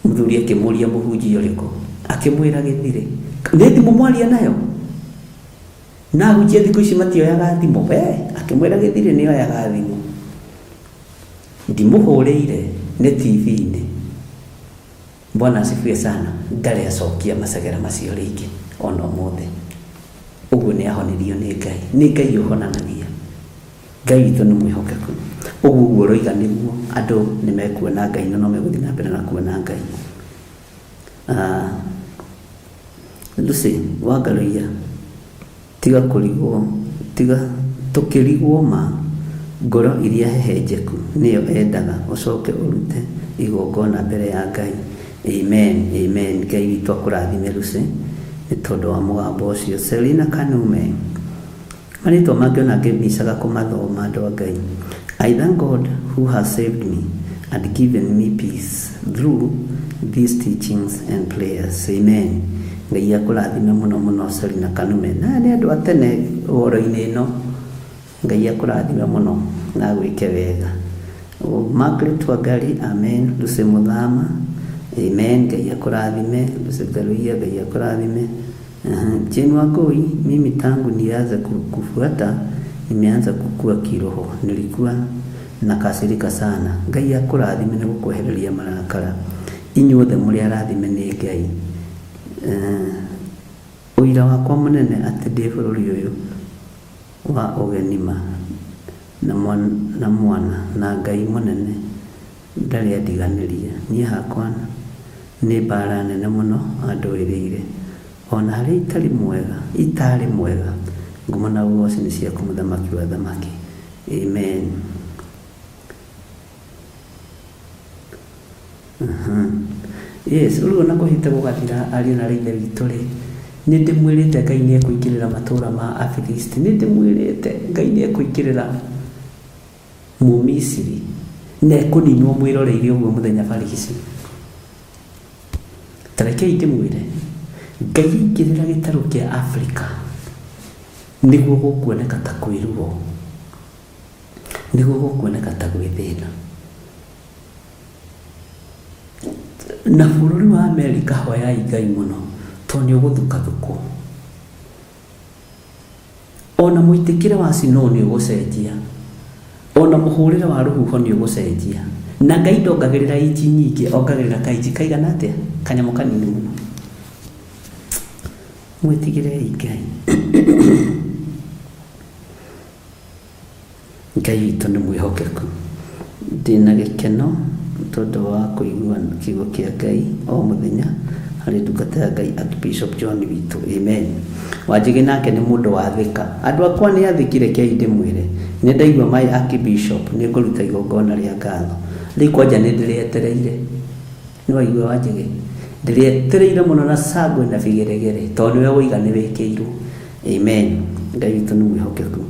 Mũthuri akĩmũria mũhunjia ũrĩkũ, akĩmwĩra Gĩthirĩ. Nĩ thimũ mwaria nayo? Na ahunjia thikũ ici matioyaga thimũ? We, akĩmwĩra Gĩthirĩ nĩ oyaga thimũ. Ndimũhũrĩire nĩ TV-inĩ. Bwana asifiwe sana. Ndarĩ acokia macegera macio rĩngĩ ona ũmũthĩ. Ũguo nĩ ahonirio nĩ Ngai. Nĩ Ngai ũhonanagia. Ngai witũ nĩ mwĩhokeku. Ũguo ũguo ũroiga nĩguo, andũ nĩ mekuona Ngai na no megũthiĩ na mbere na kuona Ngai. Ah, Lucy Wangaruiya, tiga kũrigwo, tiga tũkĩrigwo ma, ngoro iria hehenjeku nĩyo endaga ũcoke ũrute igongona mbere ya Ngai. Amen, amen. Ngai witũ akũrathime Lucy nĩ tondũ wa mũgambo ũcio. Selina Kanume. Marĩtwa mangĩ ona ngĩmicaga kũmathoma andũ a Ngai. I thank God who has saved me and given me peace through these teachings and prayers. Amen. Ngai akũrathime mũno mũno Selina Kanume. Na aya nĩ andũ a tene ũhoro-inĩ ĩno. Ngai akũrathime mũno na agwĩke wega. Margaret Wangari, amen. Lucy Muthama, amen. Ngai akũrathime. Lucy Ngaruiya, Ngai akũrathime. Jane Wangui, mimi tangu nianze kufuata nimeanza kukua kiroho, nilikuwa nakasirika sana. Ngai akũrathime nĩ gũkwehereria marakara. Inyuothe mũrĩ arathime nĩ Ngai. Ũira wakwa mũnene atĩ ndĩ bũrũri ũyũ wa ũgeni ma na na mwana na Ngai mũnene ndarĩ andiganĩria. Niĩ hakwa nĩ mbara nene mũno andũĩrĩire. O na harĩa itarĩ mwega, itaarĩ mwega, ngumo na ũgooci nĩ ciaku mũthamaki wa athamaki. Amen. Yes, rĩu ona kũhĩte gũgathira ariũ na ithe witũ rĩ, nĩ ndĩmwĩrĩte Ngai nĩ ekũingĩrĩra matũũra ma Afilisti, nĩ ndĩmwĩrĩte Ngai nĩ ekũingĩrĩra Mũmisiri na ekũninwo mwĩroreire ũguo mũthenya barigici. Ta rekei ndĩmwĩre, Ngai aingĩrĩra gĩtarũ kĩa Afrika nĩguo gũkuoneka ta kwĩ ruo, nĩguo gũkuoneka ta gwĩ thĩna. Na bũrũri wa Amerika hoyai Ngai mũno tondũ nĩ ũgũthukathukwo. Ona mũitĩkĩre wa snow nĩ ũgũcenjia. Ona mũhũrĩre wa rũhuho nĩ ũgũcenjia. Na Ngai ndongagĩrĩra inji nyingĩ, ongagĩrĩra kainji kaigana atĩa? Kanyamũ kanini mũno. Mwĩtigĩrei Ngai. Ngai witũ nĩ mwĩhokeku. Ndĩna gĩkeno tondũ wa kũigua kiugo kĩa Ngai o mũthenya harĩ ndungata ya Ngai Archbishop John witũ. Amen. Wanjĩgĩ nake nĩ mũndũ wa Thĩka. Andũ akwa nĩ athĩki rekei ndĩmwĩre. Nĩ ndaigua my Archbishop nĩ ngũruta igongona rĩa ngatho. Rĩu kwanja nĩ ndĩrĩetereire. Nĩ waigua Wanjĩgĩ? Ndĩrĩetereire mũno na cangwe na bigeregere tondũ nĩwe woiga nĩ wĩkĩirwo. Amen. Ngai witũ nĩ mwĩhokeku.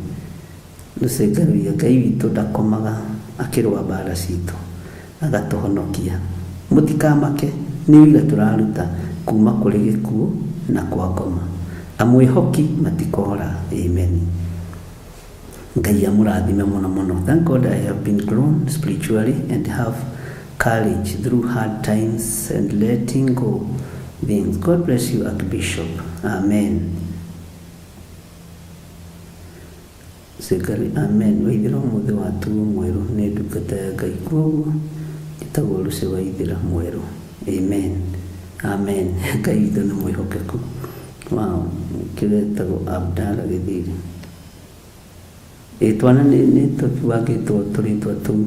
Lucy Ngaruiya, Ngai witũ ndakomaga akĩrũa mbara citũ, agatũhonokia. Mũtikamake nĩ ũira tũraruta kuma kũrĩ gĩkuũ na kwa ngoma. Amwĩhoki matikora. Amen. Ngai amũrathime mũno mũno. Thank God I have been grown spiritually and have courage through hard times and letting go things. God bless you Archbishop. Amen. Zechary Amen Waithĩra ũmũthĩ watuo mwerũ nĩ ndungata ya Ngai kwoguo njĩtagwo Lucy Waithĩra mwerũ Amen Amen Ngai witũ nĩ mwĩhokeku Wow nĩkĩo etagwo Abdalla Gĩthiri Ĩ twana nĩ tũtuangĩtwo tũrĩtwa tũu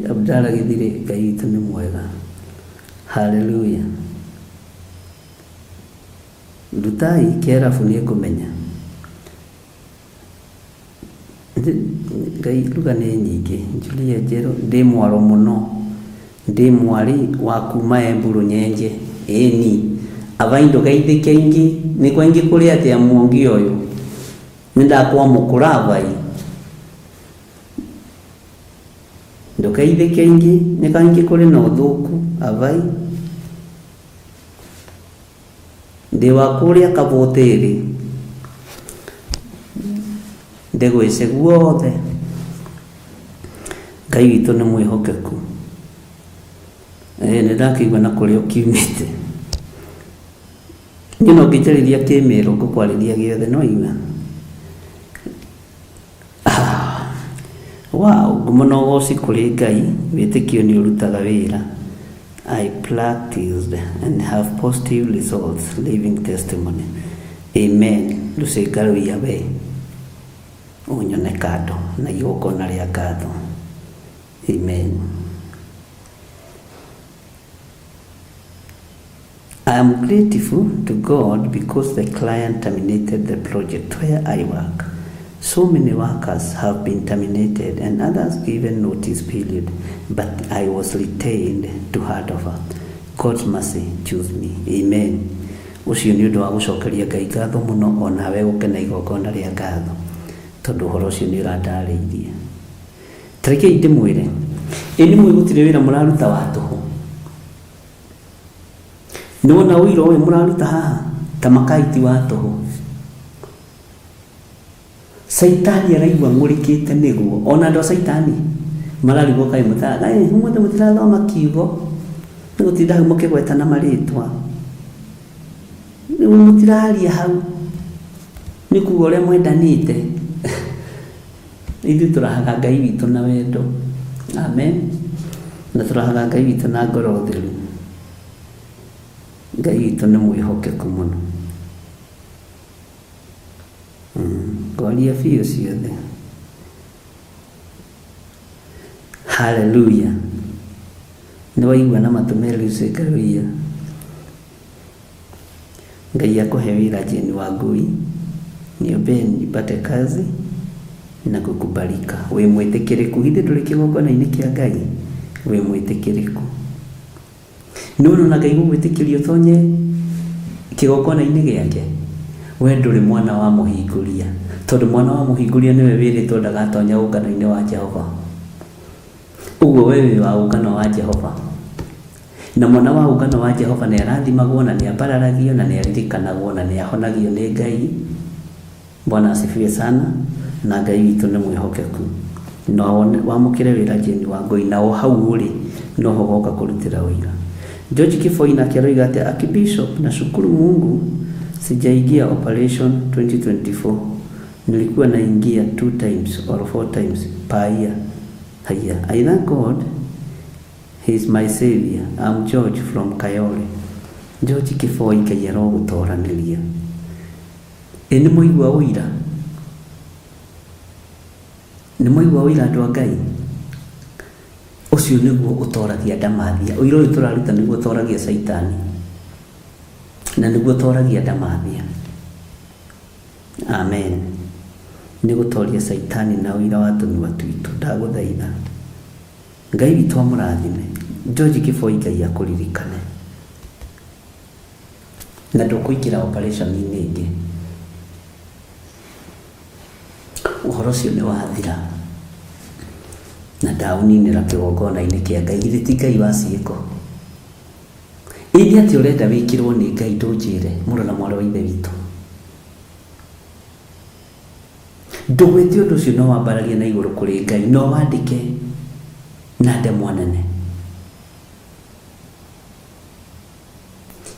Abdalla Gĩthiri Ngai witũ nĩ mwega Hallelujah. Ndutai kĩarabu nĩngũmenya. Ngai ruga nĩ nyingĩ. Julia Njerũ, ndĩ mwaro mũno. Ndĩ mwarĩ wa kuma Embu Rũnyenje. Ĩni. Avai ndũgeithĩke ingĩ. Nĩ kwa ingĩ kũrĩ atĩa muongi ũyũ? Nĩ ndakwamũkũra avai. Ndũkeithĩke ingĩ. Nĩ kwa ingĩ kũrĩ na ũthũku avai. Ndĩ wa kũrĩa Kabũtĩrĩ. Ndĩgwĩce guothe. Ngai witũ nĩ mwĩhokeku. Ĩĩ nĩ ndakĩigua na kũrĩa ũkiumĩte. Niĩ no ngĩnjarĩria kĩmĩrũ ngũkwarĩria gĩothe nĩ waigua. Wow, ngumo na ũgoci kũrĩ Ngai, wĩtĩkio nĩ ũrutaga wĩra. I practiced and have positive results, living testimony. Amen. Rũcinga rũiya we ũnyone kando na igongona rĩa ngatho. Amen. I am grateful to God because the client terminated the project where I work. So many workers have been terminated and others given notice period, but I was retained to hand over. God's mercy choose me. Amen. Ũcio nĩ ũndũ wa gũcokeria Ngai ngatho mũno o nawe gũkena igongona rĩa ngatho tondũ ũhoro ũcio nĩ ũrandarĩirie. Tarekei ndĩmwĩre, ĩ nĩ mũĩ gũtirĩ wĩra mũraruta wa tũhũ. Nĩ wona ũira ũyũ mũraruta haha ta makai ti wa tũhũ. Caitani araigua ng'ũrĩkĩte nĩguo. Ona andũ a caitani mararigwo kaĩ ũmũthĩ mũtirathoma kiugo nĩ gũtinda hau mũkĩgwetana marĩtwa. Rĩu mũtiraria hau nĩ kuga ũrĩa mwendanĩte. Ithuĩ tũrahaga Ngai witũ na wendo. Amen. Na tũrahaga Ngai witũ na ngoro theru. Ngai witũ nĩ mwĩhokeku mũno. Ngwaria biũ ciothe. Haleluya. Nĩ waigua na matũ merĩ ũcio Ngai Ngai akũhe wĩra Jane Wangui. Niombee nipate kazi na kukubalika. Wĩ mwĩtĩkĩrĩku. Githĩ ndũrĩ kĩgongona-inĩ kĩa Ngai? Wĩ mwĩtĩkĩrĩku. Nĩ wona ona Ngai gũgwĩtĩkĩria ũtonye kĩgongona-inĩ gĩake? We ndũrĩ mwana wa mũhingũria. Tondũ mwana wa mũhingũria nĩwe wĩrĩtwo ndagatonya ũngano-inĩ wa Jehova. Ũguo we wĩ wa ũngano wa Jehova. Na mwana wa ũngano wa Jehova nĩ arathimagwo na nĩ ambararagio na nĩ aririkanagwo na nĩ ahonagio nĩ Ngai. Bwana asifiwe sana. Na Ngai witũ nĩ mwĩhokeku. Na wamũkĩre wĩra Jane Wangũi na o hau ũrĩ noho ũgoka kũrutĩra ũira. George Kĩboi nake aroiga atĩ Archbishop, nashukuru Mungu sijaingia operation 2024 nilikuwa naingia 2 times or 4 times per year. Haya, I thank God he is my savior. I'm George from Kayole. George Kĩboi Ngai arogũtoranĩria. Ĩ nĩ mwaigua ũira? Nĩ mwaigua ũira andũ a Ngai? Ũcio nĩguo ũtoragia ndamathia. Ũira ũyũ tũraruta nĩguo ũtoragia caitani. Na nĩguo ũtoragia ndamathia. Amen. Nĩ gũtoria caitani na ũira wa tũnua twitũ. Ndagũthaitha. Ngai witũ amũrathime. George Kĩboi Ngai akũririkane. Na ndũkũingĩra operation-inĩ ĩngĩ. Ũhoro ũcio nĩ wathira. Na ndaũninĩra kĩgongona-inĩ kĩa Ngai. Githĩ ti Ngai wa ciĩko? Ĩ nĩ atĩa ũrenda wĩkĩrwo nĩ Ngai ndũnjĩre mũrũ na mwarĩ wa ithe witũ? Ndũgwĩte ũndũ ũcio no wambararie na igũrũ kũrĩ Ngai no wandĩke na ndemwa nene.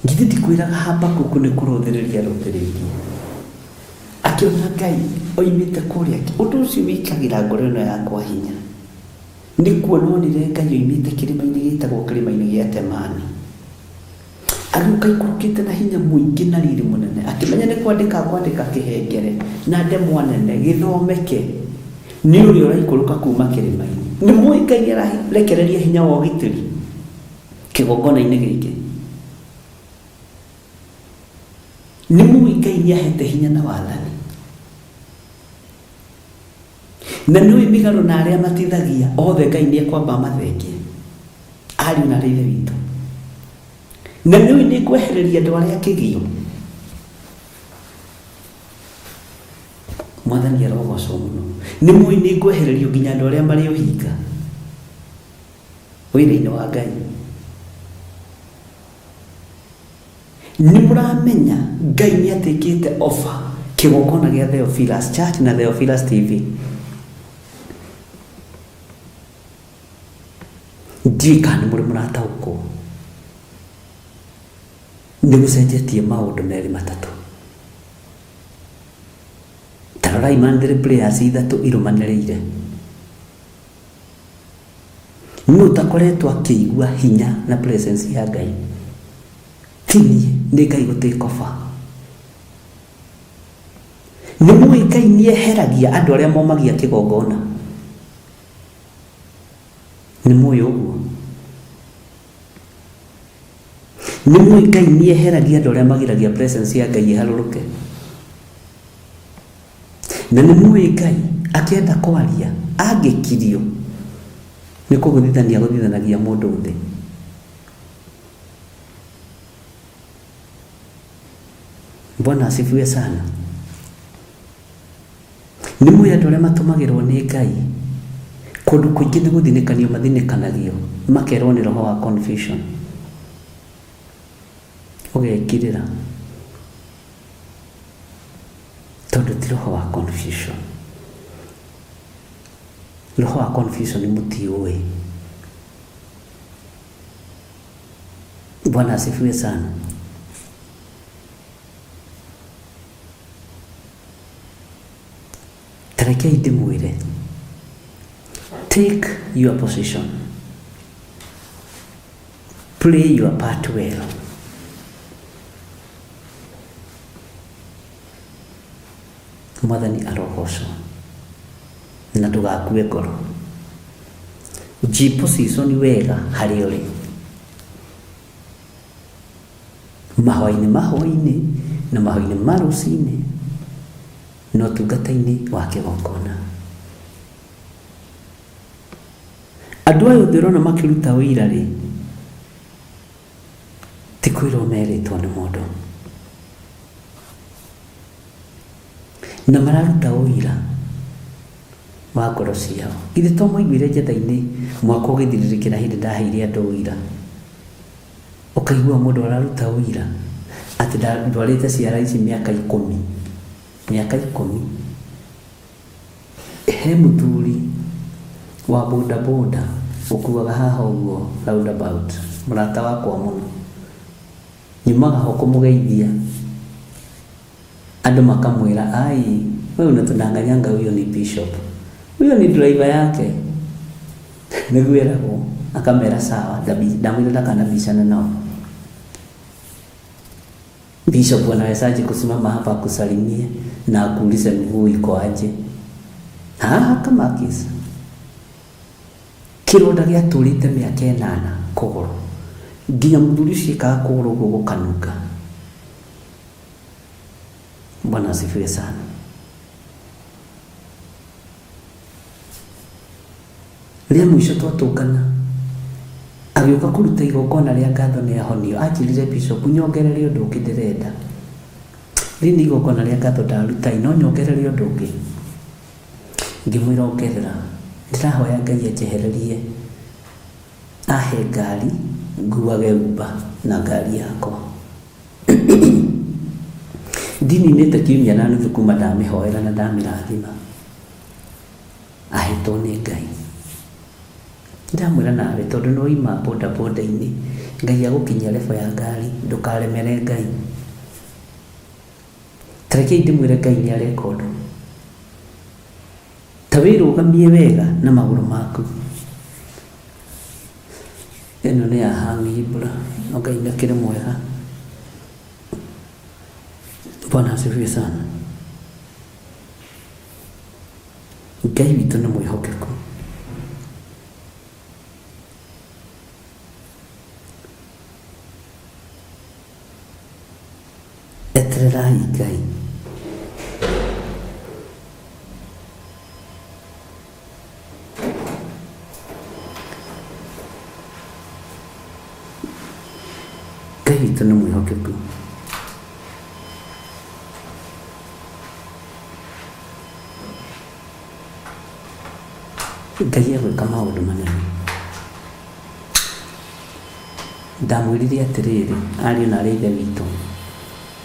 Githĩ ndikwĩraga Habakuku nĩ kũrũthĩrĩria arũthĩrĩirie akĩona Ngai oimĩte kũrĩa. Ũndũ ũcio wĩkagĩra ngoro ĩno yakwa hinya. Nĩ kuona onire Ngai oimĩte kĩrĩma-inĩ gĩtagwo kĩrĩma-inĩ gĩa Temani. Agĩũka aikũrũkĩte na hinya mũingĩ na riri mũnene. Akĩmenya nĩ kwandĩka akwandĩka kĩhengere na ndemwa nene gĩthomeke nĩ ũrĩa ũraikũrũka kuma kĩrĩma-inĩ. Nĩ mũĩ Ngai ararekereria hinya wa ũgitĩri kĩgongona-inĩ gĩkĩ. Nĩ mũĩ Ngai nĩ ahete hinya na wathani. Na nĩ mĩgarũ na arĩa matithagia othe Ngai nĩ ekwamba amathengie ariũ na ithe witũ. Na nĩ nĩ kwehereria andũ arĩa kĩgio. Mwathani arogocwo mũno. Nĩ mũĩ nĩ ngwehererio nginya andũ arĩa marĩ ũhinga wĩra-inĩ wa Ngai. Nĩ mũramenya Ngai nĩ atĩkĩte offer kĩgongona gĩa Theophilus Church na Theophilus TV. Ndiũĩ kana nĩ mũrĩ mũrataũkwo nĩ gũcenjetie maũndũ merĩ matatũ. Ta rorai monthly prayers ithatũ irũmanĩrĩire. Nũ ũtakoretwo akĩigua hinya na presence ya Ngai? Ti niĩ, nĩ Ngai gũ take over. Nĩ mũĩ Ngai nĩ eheragia andũ arĩa momagia kĩgongona. Nĩ mũĩ ũguo? Nĩ mũĩ Ngai nĩ eheragia andũ arĩa magiragia presence ya Ngai ĩharũrũke. Na nĩ mũĩ Ngai akĩenda kwaria angĩkirio nĩ kũgũthithania agũthithanagia mũndũ thĩ. Bwana asifiwe sana. Nĩ mũĩ andũ arĩa matũmagĩrwo nĩ Ngai kũndũ kũingĩ nĩ gũthinĩkanio mathinĩkanagio makerwo nĩ roho wa confusion. Ũgekirĩra tondũ ti roho wa confusion. Roho wa confusion mũtiũĩ. Bwana asifiwe sana. Tarekei ndĩmwĩre, take your position, play your part well. Mwathani arogocwo na ndũgakue ngoro. Jiposition wega harĩa ũrĩ. Mahoya-inĩ mahoya-inĩ na mahoya-inĩ ma rũcinĩ na ũtungata-inĩ wa kĩgongona. Andũ aya othe ũrona makĩruta ũira rĩ, ti kwĩrwo merĩtwo nĩ mũndũ. Na mararuta ũira wa ngoro ciao. Githĩ to mwaiguire njetha-inĩ mwaka ũgĩthirĩrĩkĩra hĩndĩ ndaheire andũ ũira. Ũkaigua mũndũ araruta ũira atĩ ndwarĩte ciara ici mĩaka ikũmi. Mĩaka ikũmi. He mũthuri wa boda boda ũkuaga haha ũguo roundabout, mũrata wakwa mũno. Nyumaga ho kũmũgeithia andũ makamwĩra ai, wewe unatudanganyanga, huyo ni bishop, huyo ni driver yake. Nĩguo eragwo, akamera sawa, ndamwĩra ndakanabishana nao. Bishop anawezaje kusimama hapa akusalimie na akuulize mguu iko aje? Haha kama kisa. Kĩronda gĩatũrĩte mĩaka ĩnana kũgũrũ nginya mũthuri ũcio ekaga kũgũrũ ũguo gũkanunga. Bwana asifiwe sana. Rĩa mũico twatũngana agĩũka kũruta igongona rĩa ngatho nĩ ahonio, anjĩrire bishop nyongerere ũndũ ũngĩ ndĩrenda. Rĩrĩ nĩ igongona rĩa ngatho ndaruta no nyongerere ũndũ ũngĩ. Ngĩmwĩra ongerera, ndĩrahoya Ngai anjehererie ahe ngari nguage Uber na ngari yakwa. Ndininĩte kiumia na nuthu kuma ndamĩhoera na ndamĩrathima. Ahetwo nĩ Ngai. Ndamwĩra nawe tondũ nĩ waima boda boda-inĩ, Ngai agũkinyia level ya ngari, ndũkaremere Ngai. Ta rekei ndĩmwĩre Ngai nĩ areka ũndũ. Ta wĩrũgamie wega na magũrũ maku. Ĩno nĩ ya Hang'ibra, no Ngai nĩ akĩrĩ mwega. Bwana asifiwe sana. Ngai witũ nĩ mwĩhokeku. Etererai Ngai. Ngai egwĩka maũndũ manene. Ndamwĩrire atĩrĩrĩ, ariũ na aarĩ a Ithe witũ,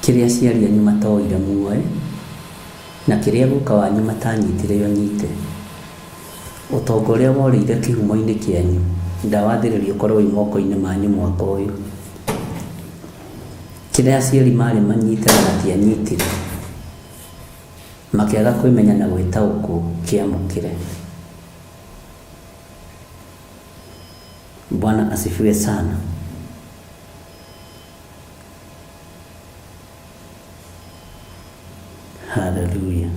kĩrĩa aciari anyu matoire muoe, na kĩrĩa guka wanyu matanyitire ũnyite. Ũtonga ũrĩa worĩire kĩhumo-inĩ kĩanyu, ndawathĩrĩria ũkorwo wĩ moko-inĩ manyu mwaka ũyũ. Kĩrĩa aciari marĩ manyite na matianyitire, makĩaga kwĩmenya na gwĩtaũkwo, kĩamũkĩre. Bwana asifiwe sana. Haleluya.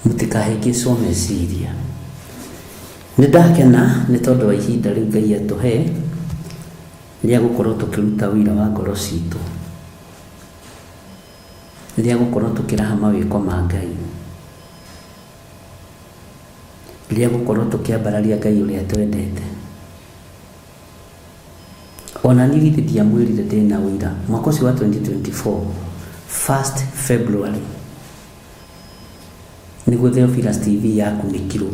Mũtikahĩngĩcwo meciria. Nĩ ndakena nĩ tondũ wa ihinda rĩu Ngai atũhe rĩa gũkorwo tũkĩruta ũira wa ngoro citũ, rĩa gũkorwo tũkĩraha mawĩko ma Ngai, rĩa gũkorwo tũkĩambararia Ngai ũrĩa twendete. Ona niĩ githĩ ndiamwĩrire ndĩna ũira mwaka ũcio wa 2024 1st February nĩguo Theophilus TV yakunĩkirwo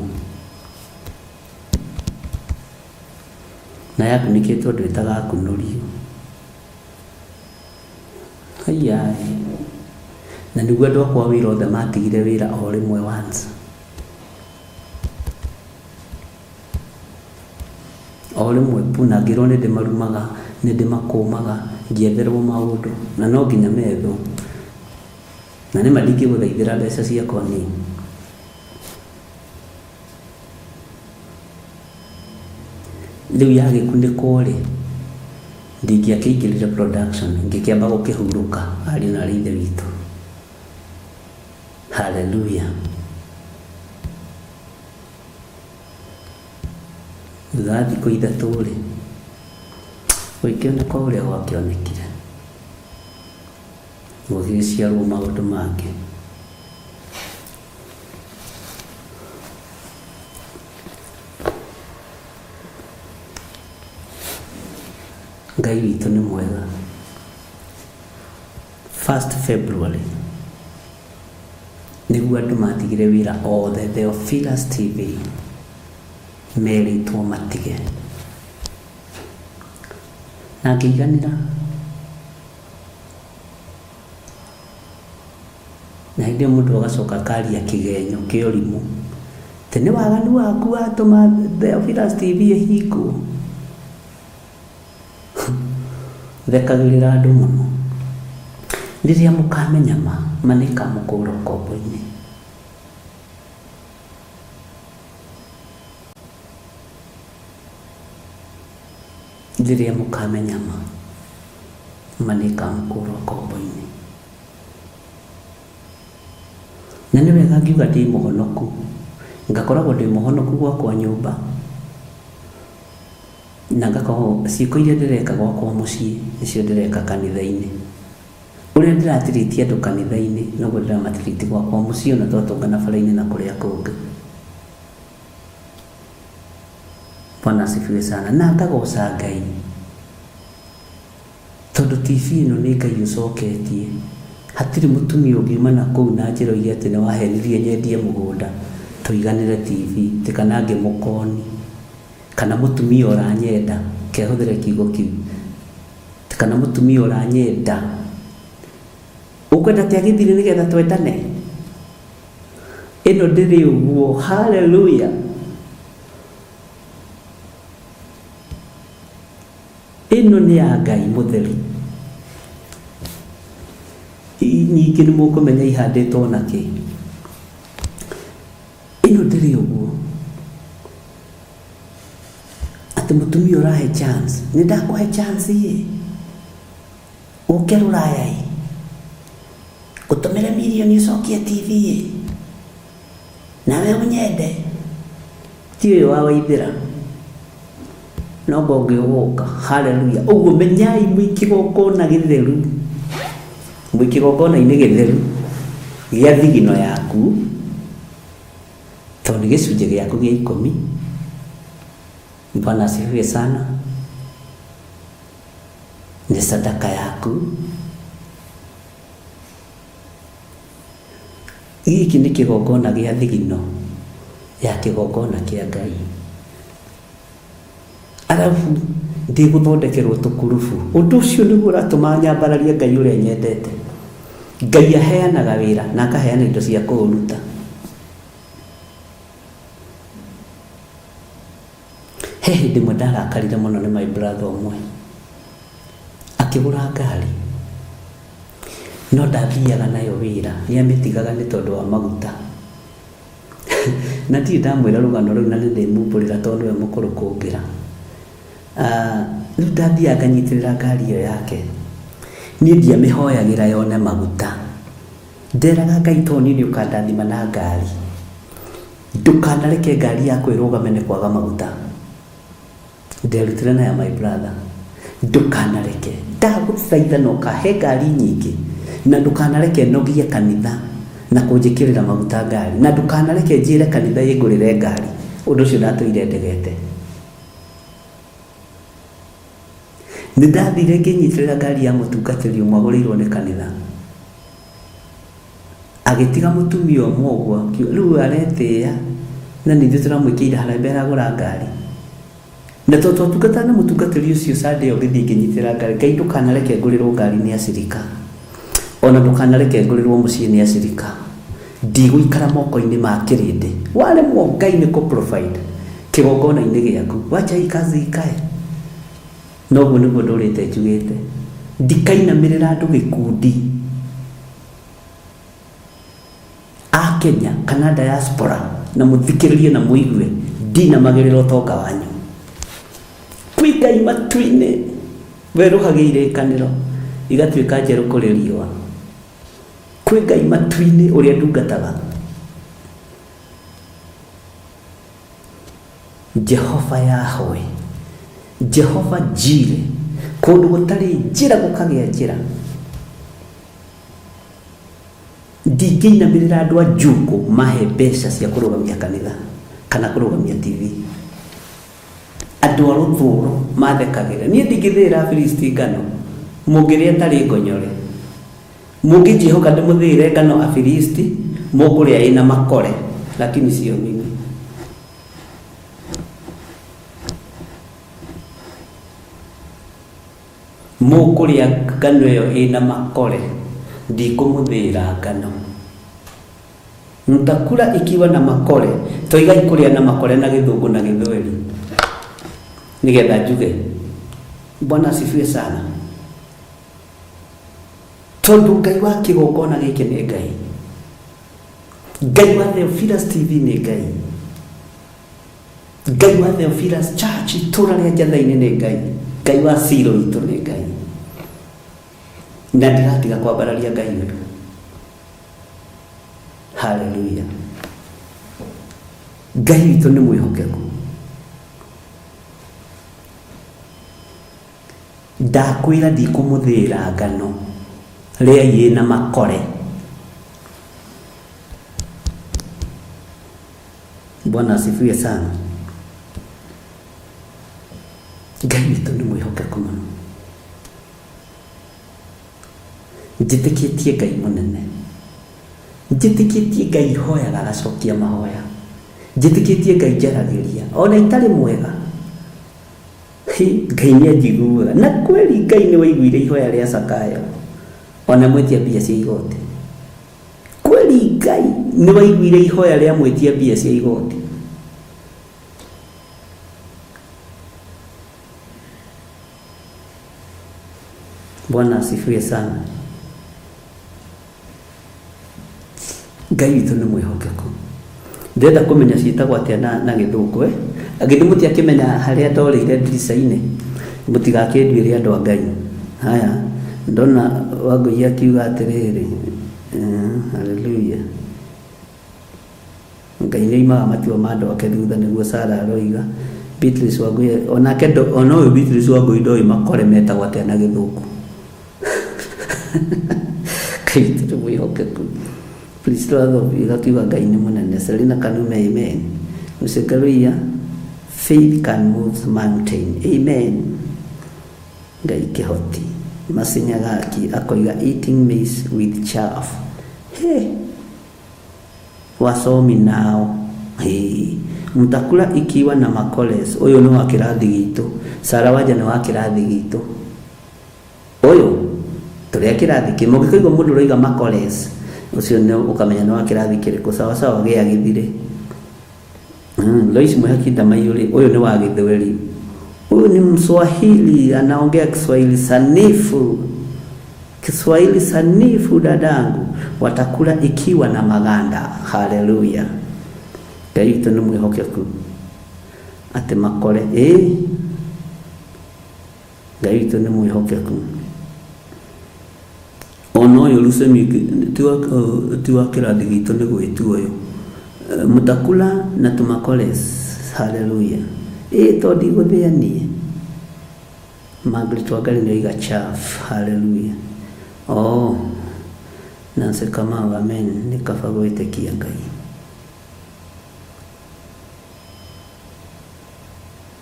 na yakunĩkĩtwo andũ ĩtagakunũrio. Haiyaĩ, na nĩguo andũ akwa a wĩra othe matigire wĩra o rĩmwe once. O rĩmwe pu na ngĩrwo nĩ ndĩmarumaga, nĩ ndĩmakũmaga, ngĩetherwo maũndũ, na no nginya methwo. Na nĩma ndingĩgũthaithĩra mbeca ciakwa niĩ. Rĩu yagĩkunĩkwo rĩ, ndingĩakĩingĩrire production, ngĩkĩamba gũkĩhurũka ariũ na aarĩ a Ithe witũ. Hallelujah. Thutha wa thikũ ithatũ-rĩ, gũgĩkĩoneka ũrĩa gwakĩonekire, gũgĩgĩciarwo maũndũ mangĩ. Ngai witũ nĩ mwega. First February nĩguo andũ matigire wĩra othe Theophilus TV merĩtwo matige. Na ngĩiganĩra. Na hĩndĩ ĩyo mũndũ agacoka akaria kĩgenyo kĩa ũrimũ. Atĩ nĩ waganu waku watũma Theophilus TV ĩhingwo. Thekagĩrĩra andũ mũno. Rĩrĩa mũkamenya ma, ma nĩ ĩkamũkũra ũkombo-inĩ. Rĩrĩa mũkamenya ma, ma nĩ ĩkamũkũra ũkombo-inĩ. Na nĩ wega ngiuga ndĩ mũhonoku, ngakoragwo ndĩ mũhonoku gwakwa nyũmba, na ngakorwo ciĩko iria ndĩreka gwakwa mũciĩ nĩcio ndĩreka kanitha-inĩ. Ũrĩa ndĩratiriti andũ kanitha-inĩ noguo ndĩramatiriti gwakwa mũciĩ ona twatũngana bara-inĩ na kũrĩa kũngĩ. Bwana asifiwe sana. Na ngagoca Ngai tondũ TV ĩno nĩ Ngai ũcoketie. Hatirĩ mũtumia ũngiuma na kũu na njĩra oige atĩ nĩ wahenirie nyendie mũgũnda tũiganĩre TV, atĩ kana ngĩmũkoni. Kana mũtumia ũranyenda, reke hũthĩre kiugo kĩu, kana mũtumia ũranyenda, ũkwenda atĩa gĩthiri nĩgetha twendane? Ĩno ndĩrĩ ũguo, haleluya! Ĩno nĩ ya Ngai mũtheru. Ningĩ nĩ mũkũmenya ihandĩtwo na kĩ. Ĩno ndĩrĩ ũguo. Atĩ mũtumia ũrahe chance. Nĩ ndakũhe chance ĩ. Ũke rũraya ĩ. Ngũtũmĩre mirioni ũcokie TV ĩ. Nawe ũnyende. Ti ũyũ wa Waithĩra. No anga ũngĩ ũgũka. Hallelujah. Ũguo menyai mwĩ kĩgongona gĩtheru. Mwĩ kĩgongona-inĩ gĩtheru gĩa thigino yaku, tondũ nĩ gĩcunjĩ gĩaku gĩa ikũmi. Bwana asifiwe sana. Nĩ sadaka yaku. Gĩkĩ nĩ kĩgongona gĩa thigino ya kĩgongona kĩa Ngai. Arabu ndĩgũthondekerwo tũkurubu. Ũndũ ũcio nĩguo ũratũma nyambararie Ngai ũrĩa nyendete. Ngai aheanaga wĩra na akaheana indo cia kũũruta. He hĩndĩ ĩmwe ndarakarire mũno nĩ my brother ũmwe. Akĩgũra ngari no ndathiaga nayo wĩra, nĩ amĩtigaga nĩ tondũ wa maguta. Na ndirĩ ndamwĩra rũgano rũu na nĩ ndĩmumbũrĩra tondũ nĩwe mũkũrũ kũngĩra. Rĩu ndathiaga nganyitĩrĩra ngari ĩyo yake. Niĩ ndiamĩhoyagĩra yone maguta. Nderaga Ngai tondũ niĩ nĩ ũkandathima na ngari, ndũkanareke ngari yakwa ĩrũgame nĩ kwaga maguta. Nderutire na ya my brother. Ndũkanareke, ndagũthaitha na ũkahe ngari nyingĩ, na ndũkanareke nogie kanitha na kũnjĩkĩrĩra maguta ngari, na ndũkanareke njĩre kanitha ĩngũrĩre ngari. Ũndũ ũcio ndatũire ndegete. Nĩ ndathire ngĩnyitĩrĩra ngari ya mũtungatĩri ũmwe agũrĩirwo nĩ kanitha. Agĩtiga mũtumia ũmwe ũguo, rĩu aretĩĩa na nĩ ithuĩ tũramwĩkĩire harambee aragũra ngari. Na tondũ twatungataga na mũtungatĩri ũcio Sunday ĩyo ngĩthiĩ ngĩnyitĩrĩra ngari, Ngai ndũkanareke ngũrĩrwo ngari nĩ acirika, ona ndũkanareke ngũrĩrwo mũciĩ nĩ acirika. Ndigũikara moko-inĩ ma kĩrĩndĩ. Waremwo Ngai nĩ kũ provide kĩgongona-inĩ gĩaku, wacha hii kazi ikae. Na ũguo nĩguo ndũrĩte njugĩte. Ndikainamĩrĩra andũ gĩkundi a Kenya kana diaspora na mũthikĩrĩrie na mũigue, ndinamagĩrĩra ũtonga wanyu. Kwĩ Ngai matu-inĩ werũhagia irĩkanĩro igatuĩka njerũ kũrĩ riũa. Kwĩ Ngai matu-inĩ ũrĩa ndungataga. Jehova Yahweh, Jehova Jireh, kũndũ gũtarĩ njĩra gũkagĩa njĩra. Ndingĩinamĩrĩra andũ a njukũ mahe mbeca cia kũrũgamia kanitha kana kũrũgamia TV. Andũ a rũthũũro mathekagĩrĩra. Niĩ ndingĩthĩĩra Afilisti ngano, mũngĩrĩa ĩtarĩ ngonyore. Mũngĩnjĩhoka ndĩmũthĩĩre ngano Afilisti, mũkũrĩa ĩna makore, lakini sio mimi. Mũkũrĩa ngano ĩyo ĩna makore, ndikũmũthĩĩra ngano. Mtakula ikiwa na makore, toigai kũrĩa na makore na gĩthũngũ na gĩthweri, nĩgetha njuge. Bwana asifiwe sana. Tondũ Ngai wa kĩgongona gĩkĩ nĩ Ngai. Ngai wa Theophilus TV nĩ Ngai. Ngai wa Theophilus Church itũra rĩa Njatha-inĩ nĩ Ngai. Ngai wa Silo itũ nĩ Ngai. Na ndiratiga kwambararia Ngai ũyũ. Haleluya. Ngai witũ nĩ mwĩhokeku. Ndakwĩra ndikũmũthĩĩra ngano, rĩai ĩna makore. Bwana asifiwe sana. Ngai witũ nĩ mwĩhokeku mũno. Njĩtĩkĩtie Ngai mũnene. Njĩtĩkĩtie Ngai hoyaga agacokia mahoya. Njĩtĩkĩtie Ngai njaragĩria ona itarĩ mwega. Hi, Ngai nĩ anjiguaga. Na kweli Ngai nĩ waiguire ihoya rĩa Zakayo ona mwĩtia mbia cia igoti. Kweli Ngai nĩ waiguire ihoya rĩa mwĩtia mbia cia igoti. Bwana asifiwe sana. Ngai witũ nĩ mwĩhokeku. Ndĩrenda kũmenya ciĩtagwo atĩa na, na gĩthũngũ eh? Githĩ mũtiakĩmenya harĩa ndorĩire ndirica-inĩ? Mũtigakĩnduĩre andũ a Ngai. Haya, ndona Wangũi akiuga atĩrĩrĩ, haleluya. Ngai nĩ oimaga matua ma andũ ake thutha nĩguo Sarah aroiga. Beatrice Wangui onake ona ũyũ Beatrice Wangui ndoĩ makore metagwo atĩa na gĩthũngũ. Ngai witũ nĩ mwĩhokeku. Priscilla Wathobi gakiuga Ngai nĩ mũnene. Selina Kanume amen. Mũcengaruiya faith can move mountain amen. Ngai kĩhoti. Masinyagaki akoiga eating maize with chaff. Hey. Wasomi nao Hii. Mtakula ikiwa na makoles. Ũyũ nĩ wa kĩrathi gitũ. Sara Wanja nĩ wa kĩrathi gitũ. Ũyũ tũrĩ a kĩrathi kĩmwe. Ũngĩkaigua mũndũ ũroiga makoles, ũcio nĩ ũkamenya nĩ wa kĩrathi kĩrĩkũ. Sawa sawa gĩa gĩthirĩ. Lois Mwihaki Ndamaiyũ-rĩ, ũyũ nĩ wa gĩthweri. Huyu ni Mswahili, anaongea Kiswahili sanifu. Kiswahili sanifu dadangu, watakula ikiwa na maganda. Haleluya. Ngai witũ nĩ mwĩhokeku atĩ makore ĩ Ngai witũ nĩ mwĩhokeku. Ona ũyũ Lucemi ti wa kĩrathi gitũ nĩ gwĩtu ũyũ. Mũtakula na tumakores. Haleluya. Ĩ to ndigũthĩa niĩ. Margaret Wangari nĩ oiga chaff. Haleluya. Oh, Nancy Kamau, amen. Nĩ kaba gwĩtĩkia Ngai.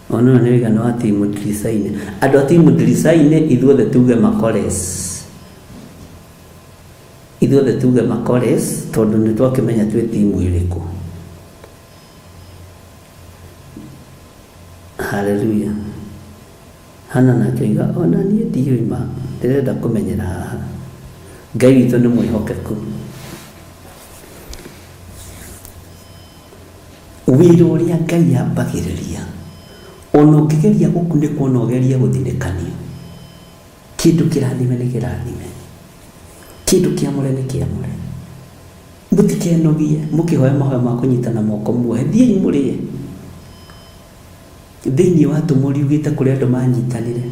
Ona ũyũ nĩ oiga nĩ wa timu Ndiricainĩ. Andũ a timu Ndiricainĩ ithuothe tuge makores. Ithuothe tuge makores tondũ nĩ twakĩmenya twĩ timu ĩrĩkũ. Haleluya. Hana nake oiga ona niĩ ndiũĩ ma ndĩrenda kũmenyera haha. Ngai witũ nĩ mwĩhokeku. Wĩra ũrĩa Ngai ambagĩrĩria ona ũngĩgeria gũkunĩkwo na ũgerie gũthinĩkanio, kĩndũ kĩrathime nĩ kĩrathime, kĩndũ kĩamũre nĩ kĩamũre. Mũtikenogie mũkĩhoya mahoya ma kũnyitana moko muohe, thiĩi mũrĩe. Thĩinĩ wa atũmwo riugĩte kũrĩ andũ manyitanire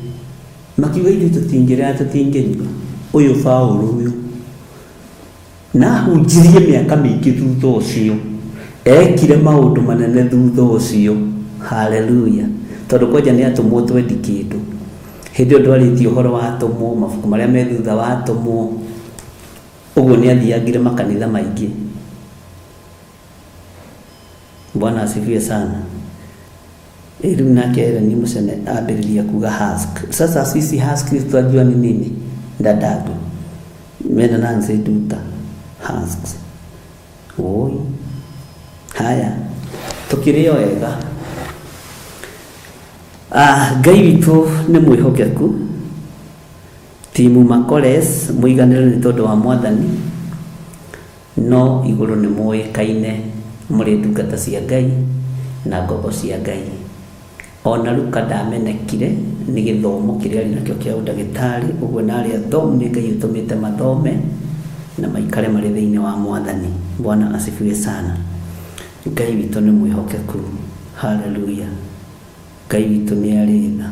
makiuga ithuĩ tũtingĩrĩa na tũtingĩnyua. Ũyũ Paũlũ ũyũ na ahunjirie mĩaka mĩingĩ thutha ũcio, ekire maũndũ manene thutha ũcio. Haleluya! Tondũ kwanja nĩ atũmwo twendi kĩndũ. Hĩndĩ ĩyo ndwarĩtie ũhoro wa atũmwo, mabuku marĩa me thutha wa atũmwo, ũguo nĩ athiangire makanitha maingĩ. Bwana asifiwe sana. Rĩu nake Ellen Musene ambĩrĩria kuga husk. Sasa sisi husk tutajua ni nini? Dadangu. Mena Nancy Nduta. Husks. Oi. Haya. Tukĩrĩo wega. Ah, Ngai witũ nĩ mwĩhokeku. Timu Makores mũiganĩre nĩ tondũ wa Mwathani. No igũrũ nĩ mũĩkaine mũrĩ ndungata cia Ngai na ngombo cia Ngai. O na Luka ndamenekire nĩ gĩthomo kĩrĩa arĩ nakĩo kĩa ũndagĩtarĩ, ũguo na arĩa athomu nĩ Ngai ũtũmĩte mathome na maikare marĩ thĩinĩ wa Mwathani. Bwana asifiwe sana. Ngai witũ nĩ mwĩhokeku. Hallelujah. Ngai witũ nĩ arĩ tha.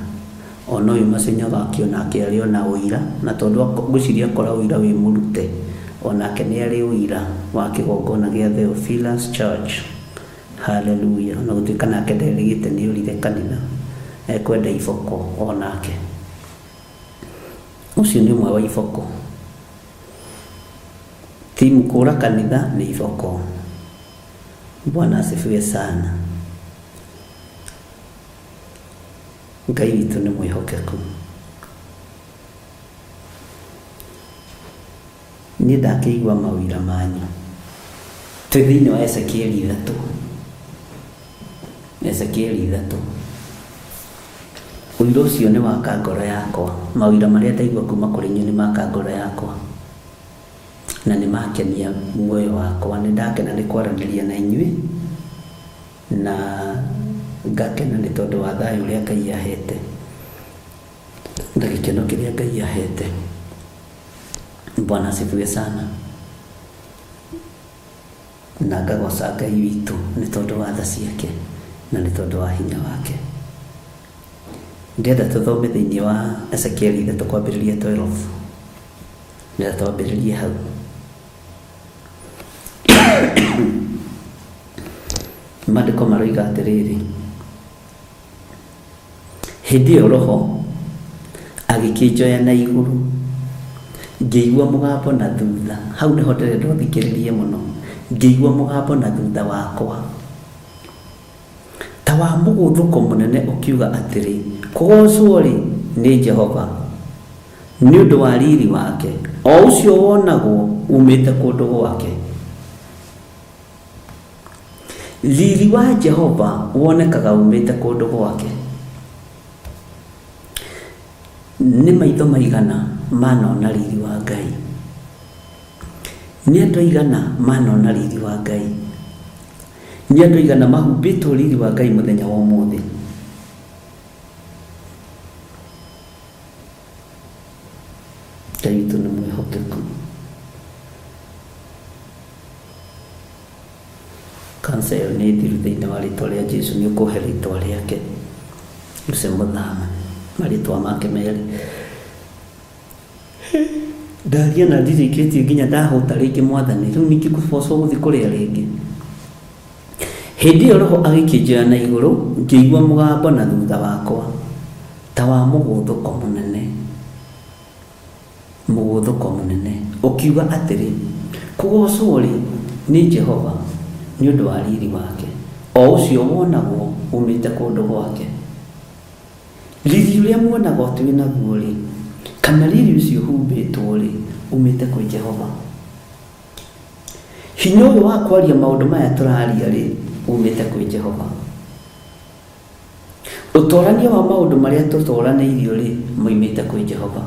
Ona ũyũ Macenyaga akĩona arĩ ona ũira, na tondũ ngwĩciria akora ũira wĩ mũrute, onake nĩ arĩ ũira wa kĩgongona gĩa Theophilus Church. Hallelujah. Ona gũtuĩka nake nderĩgĩte nĩ orire kanitha, ekwenda iboko onake. Ũcio nĩ ũmwe wa iboko. Timu kũra kanitha nĩ iboko. Bwana asifiwe sana. Ngai witũ nĩ mwĩhokeku. Niĩ ndakĩigua mawĩra manyu. Twĩ thĩinĩ wa Ezekieli ithatũ. Ezekieli ithatũ. Ũira ũcio nĩ waka ngoro yakwa. Mawĩra marĩa ndaigua kuma kũrĩ inyuĩ nĩ maka ngoro yakwa. Na nĩ makenia muoyo wakwa. Nĩ ndakena nĩ kwaranĩria na inyuĩ. Na ngakena nĩ tondũ wa thayũ ũrĩa Ngai ahete na gĩkeno kĩrĩa Ngai ahete. Bwana asifiwe sana. Na ngagoca Ngai witũ nĩ tondũ wa tha ciake na nĩ tondũ wa hinya wake. Ndĩrenda tũthome thĩinĩ wa Ezekieli ithatũ kwambĩrĩria 12. Ndĩrenda twambĩrĩrie hau. Maandĩko maroiga atĩrĩrĩ, hĩndĩ ĩyo Roho agĩkĩnjoya na igũrũ, ngĩigua mũgambo na thutha. Hau nĩho ndĩrenda ũthikĩrĩrie mũno. Ngĩigua mũgambo na thutha wakwa ta wa mũgũthũko mũnene ũkiuga atĩrĩ, kũgoocwo-rĩ, nĩ Jehova, nĩ ũndũ wa riri wake, o ũcio wonagwo uumĩte kũndũ gwake. Riri wa Jehova wonekaga umĩte kũndũ gwake. Nĩ maitho maigana manona riri wa Ngai? Nĩ andũ aigana manona riri wa Ngai? Nĩ andũ aigana mahumbĩtwo riri wa Ngai mũthenya wa ũmũthĩ? Ngai witũ nĩ mwĩhokeku. Kansa ĩyo nĩ thiru thĩinĩ wa rĩtwa rĩa Jesu, nĩ ũkũhe rĩtwa rĩake. Ũcio mũthama marĩtwa make merĩ. Ndaria na ndirĩkĩtie nginya ndahũta rĩngĩ mwathani, rĩu ningĩ ngũbocwo gũthiĩ kũrĩa rĩngĩ. Hĩndĩ ĩyo roho agĩkĩnjoya na igũrũ, ngĩigua mũgambo na thutha wakwa ta wa mũgũthũko mũnene. Mũgũthũko mũnene, ũkiuga atĩrĩ, Kũgoocwo-rĩ, nĩ Jehova nĩ ũndũ wa riri wake, o ũcio wonagwo uumĩte kũndũ gwake. Riri ũrĩa muonaga twĩ naguo-rĩ, kana riri ũcio humbĩtwo-rĩ, uumĩte kwĩ Jehova. Hinya ũyũ wa kwaria maũndũ maya tũraria-rĩ, uumĩte kwĩ Jehova. Ũtorania wa maũndũ marĩa tũtoranĩirio-rĩ, moimĩte kwĩ Jehova.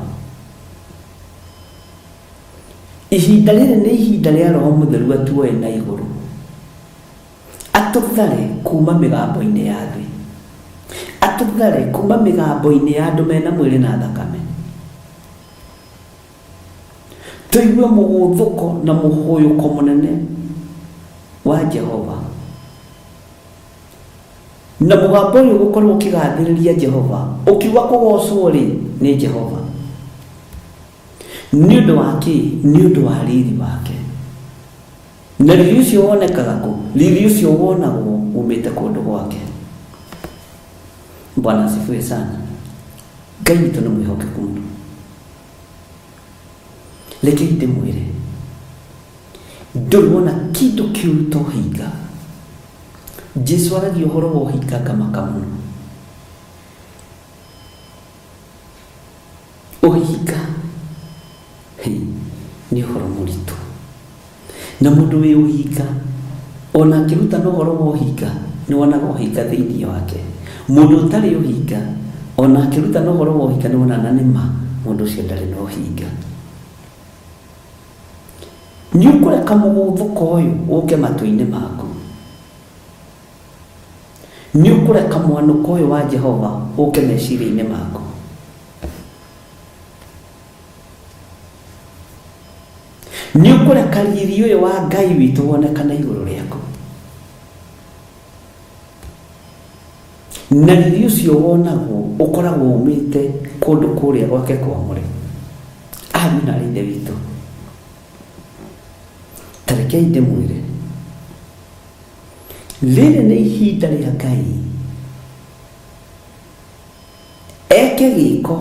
Ihinda rĩrĩ nĩ ihinda rĩa Roho Mũtheru atuoe na igũrũ, atũthare kuma mĩgambo-inĩ ya thĩ, atũthare kuma mĩgambo-inĩ ya andũ mena mwĩrĩ na thakame, tũigue mũgũthũko na mũhũyũko mũnene wa Jehova. Na mũgambo ũyũ ũgũkorwo ũkĩgathĩrĩria Jehova, ũkiuga kũgocwo-rĩ, nĩ Jehova. Nĩ ũndũ wa kĩ? Nĩ ũndũ wa riri wake. Na riri ũcio wonekaga kũ? Riri ũcio wonagwo umĩte kũndũ gwake. Bwana asifiwe sana. Ngai witũ nĩ mwĩhokeku mũno. Rekei ndĩmwĩre, ndũrĩ wona kĩndũ kĩũru ta ũhinga. Jesu aragia ũhoro wa ũhinga ngamaka mũno. Ũhinga hĩ, nĩ ũhoro mũritũ. Na mũndũ wĩ ũhinga, ona akĩrutana ũhoro wa ũhinga, nĩ wonaga ũhinga thĩinĩ wake. Mũndũ ũtarĩ ũhinga, ona akĩrutana ũhoro wa ũhinga nĩ wonaga na nĩ ma mũndũ ũcio ndarĩ na ũhinga. Nĩ ũkũreka mũgũthũko ũyũ ũke matũ-inĩ maku. Nĩ ũkũreka mwanũko ũyũ wa Jehova ũke meciria-inĩ maku. Nĩ ũkũreka riri ũyũ wa Ngai witũ wonekane igũrũ rĩaku. Na riri ũcio wonagwo ũkoragwo umĩte kũndũ kũrĩa gwake kwamũre. Ariũ na aarĩ a Ithe witũ, ta rekei ndĩmwĩre, rĩrĩ nĩ ihinda rĩa Ngai eke gĩko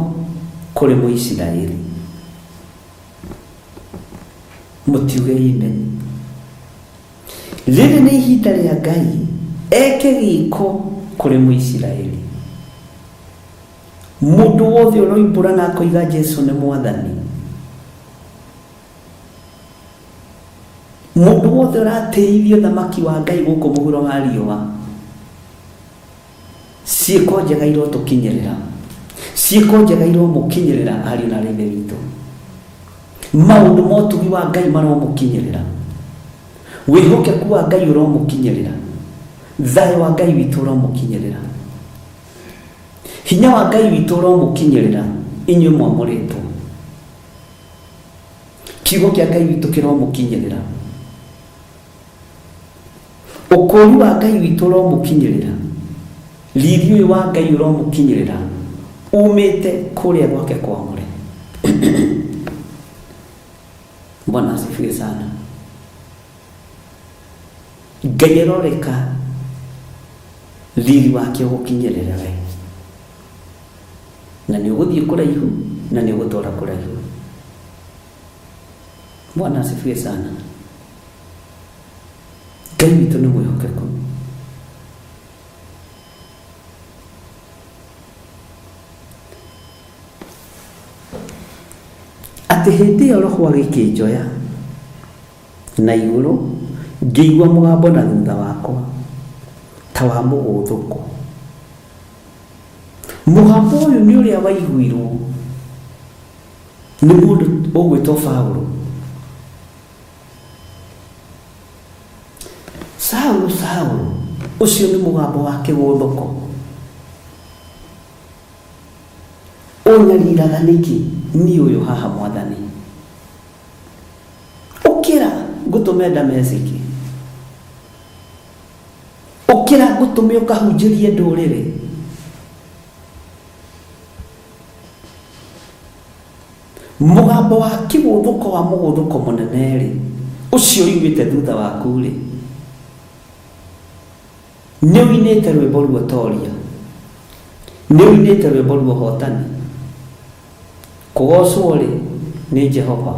kũrĩ Mũisiraeli. Mũtiuge amen. Rĩrĩ nĩ ihinda rĩa Ngai eke gĩko kũrĩ Mũisiraeli. Mũndũ wothe ũroimbũra na akoiga Jesu nĩ Mwathani, mũndũ wothe ũratĩithia ũthamaki wa Ngai gũkũ mũhuro wa riũa, ciĩko njega irotũkinyĩrĩra, ciĩko njega iromũkinyĩrĩra ariũ na aarĩ a Ithe witũ. Maũndũ ma ũtugi wa Ngai maromũkinyĩrĩra, wĩhokeku wa Ngai ũromũkinyĩrĩra, thayũ wa Ngai witũ ũromũkinyĩrĩra. Hinya wa Ngai witũ ũromũkinyĩrĩra inyuĩ mwamũrĩtwo. Kiugo kĩa Ngai witũ kĩromũkinyĩrĩra. Ũkũũri wa Ngai witũ ũromũkinyĩrĩra. Riri ũyũ wa Ngai ũromũkinyĩrĩra umĩte kũrĩa gwake kwamũre. Bwana asifiwe sana. Ngai aroreka riri wake ũgũkinyĩrĩre we, na nĩ ũgũthiĩ kũraihu na nĩ ũgũtũra kũraihu. Bwana asifiwe sana. Ngai witũ nĩ mwĩhokeku. Atĩ hĩndĩ ĩyo roho agĩkĩnjoya na igũrũ, ngĩigua mũgambo na thutha wakwa. ta wa mũgũthũko. Mũgambo ũyũ nĩ ũrĩa waiguirwo nĩ mũndũ ũgwĩtwo Paulo. Saulu, Saulu, ũcio nĩ mũgambo wa kĩgũthũko. Ũnyariraga nĩkĩ? Niĩ ũyũ haha Mwathani. Ũkĩra ngũtũme Damesiki. Ũkĩra ngũtũme ũkahunjĩrie ndũrĩrĩ. Mũgambo wa kĩgũthũko wa mũgũthũko mũnene-rĩ, ũcio ũiguĩte thutha waku-rĩ, nĩ ũinĩte rwĩmbo rwa ũtoria, nĩ ũinĩte rwĩmbo rwa ũhotani. Kũgoocwo-rĩ, nĩ Jehova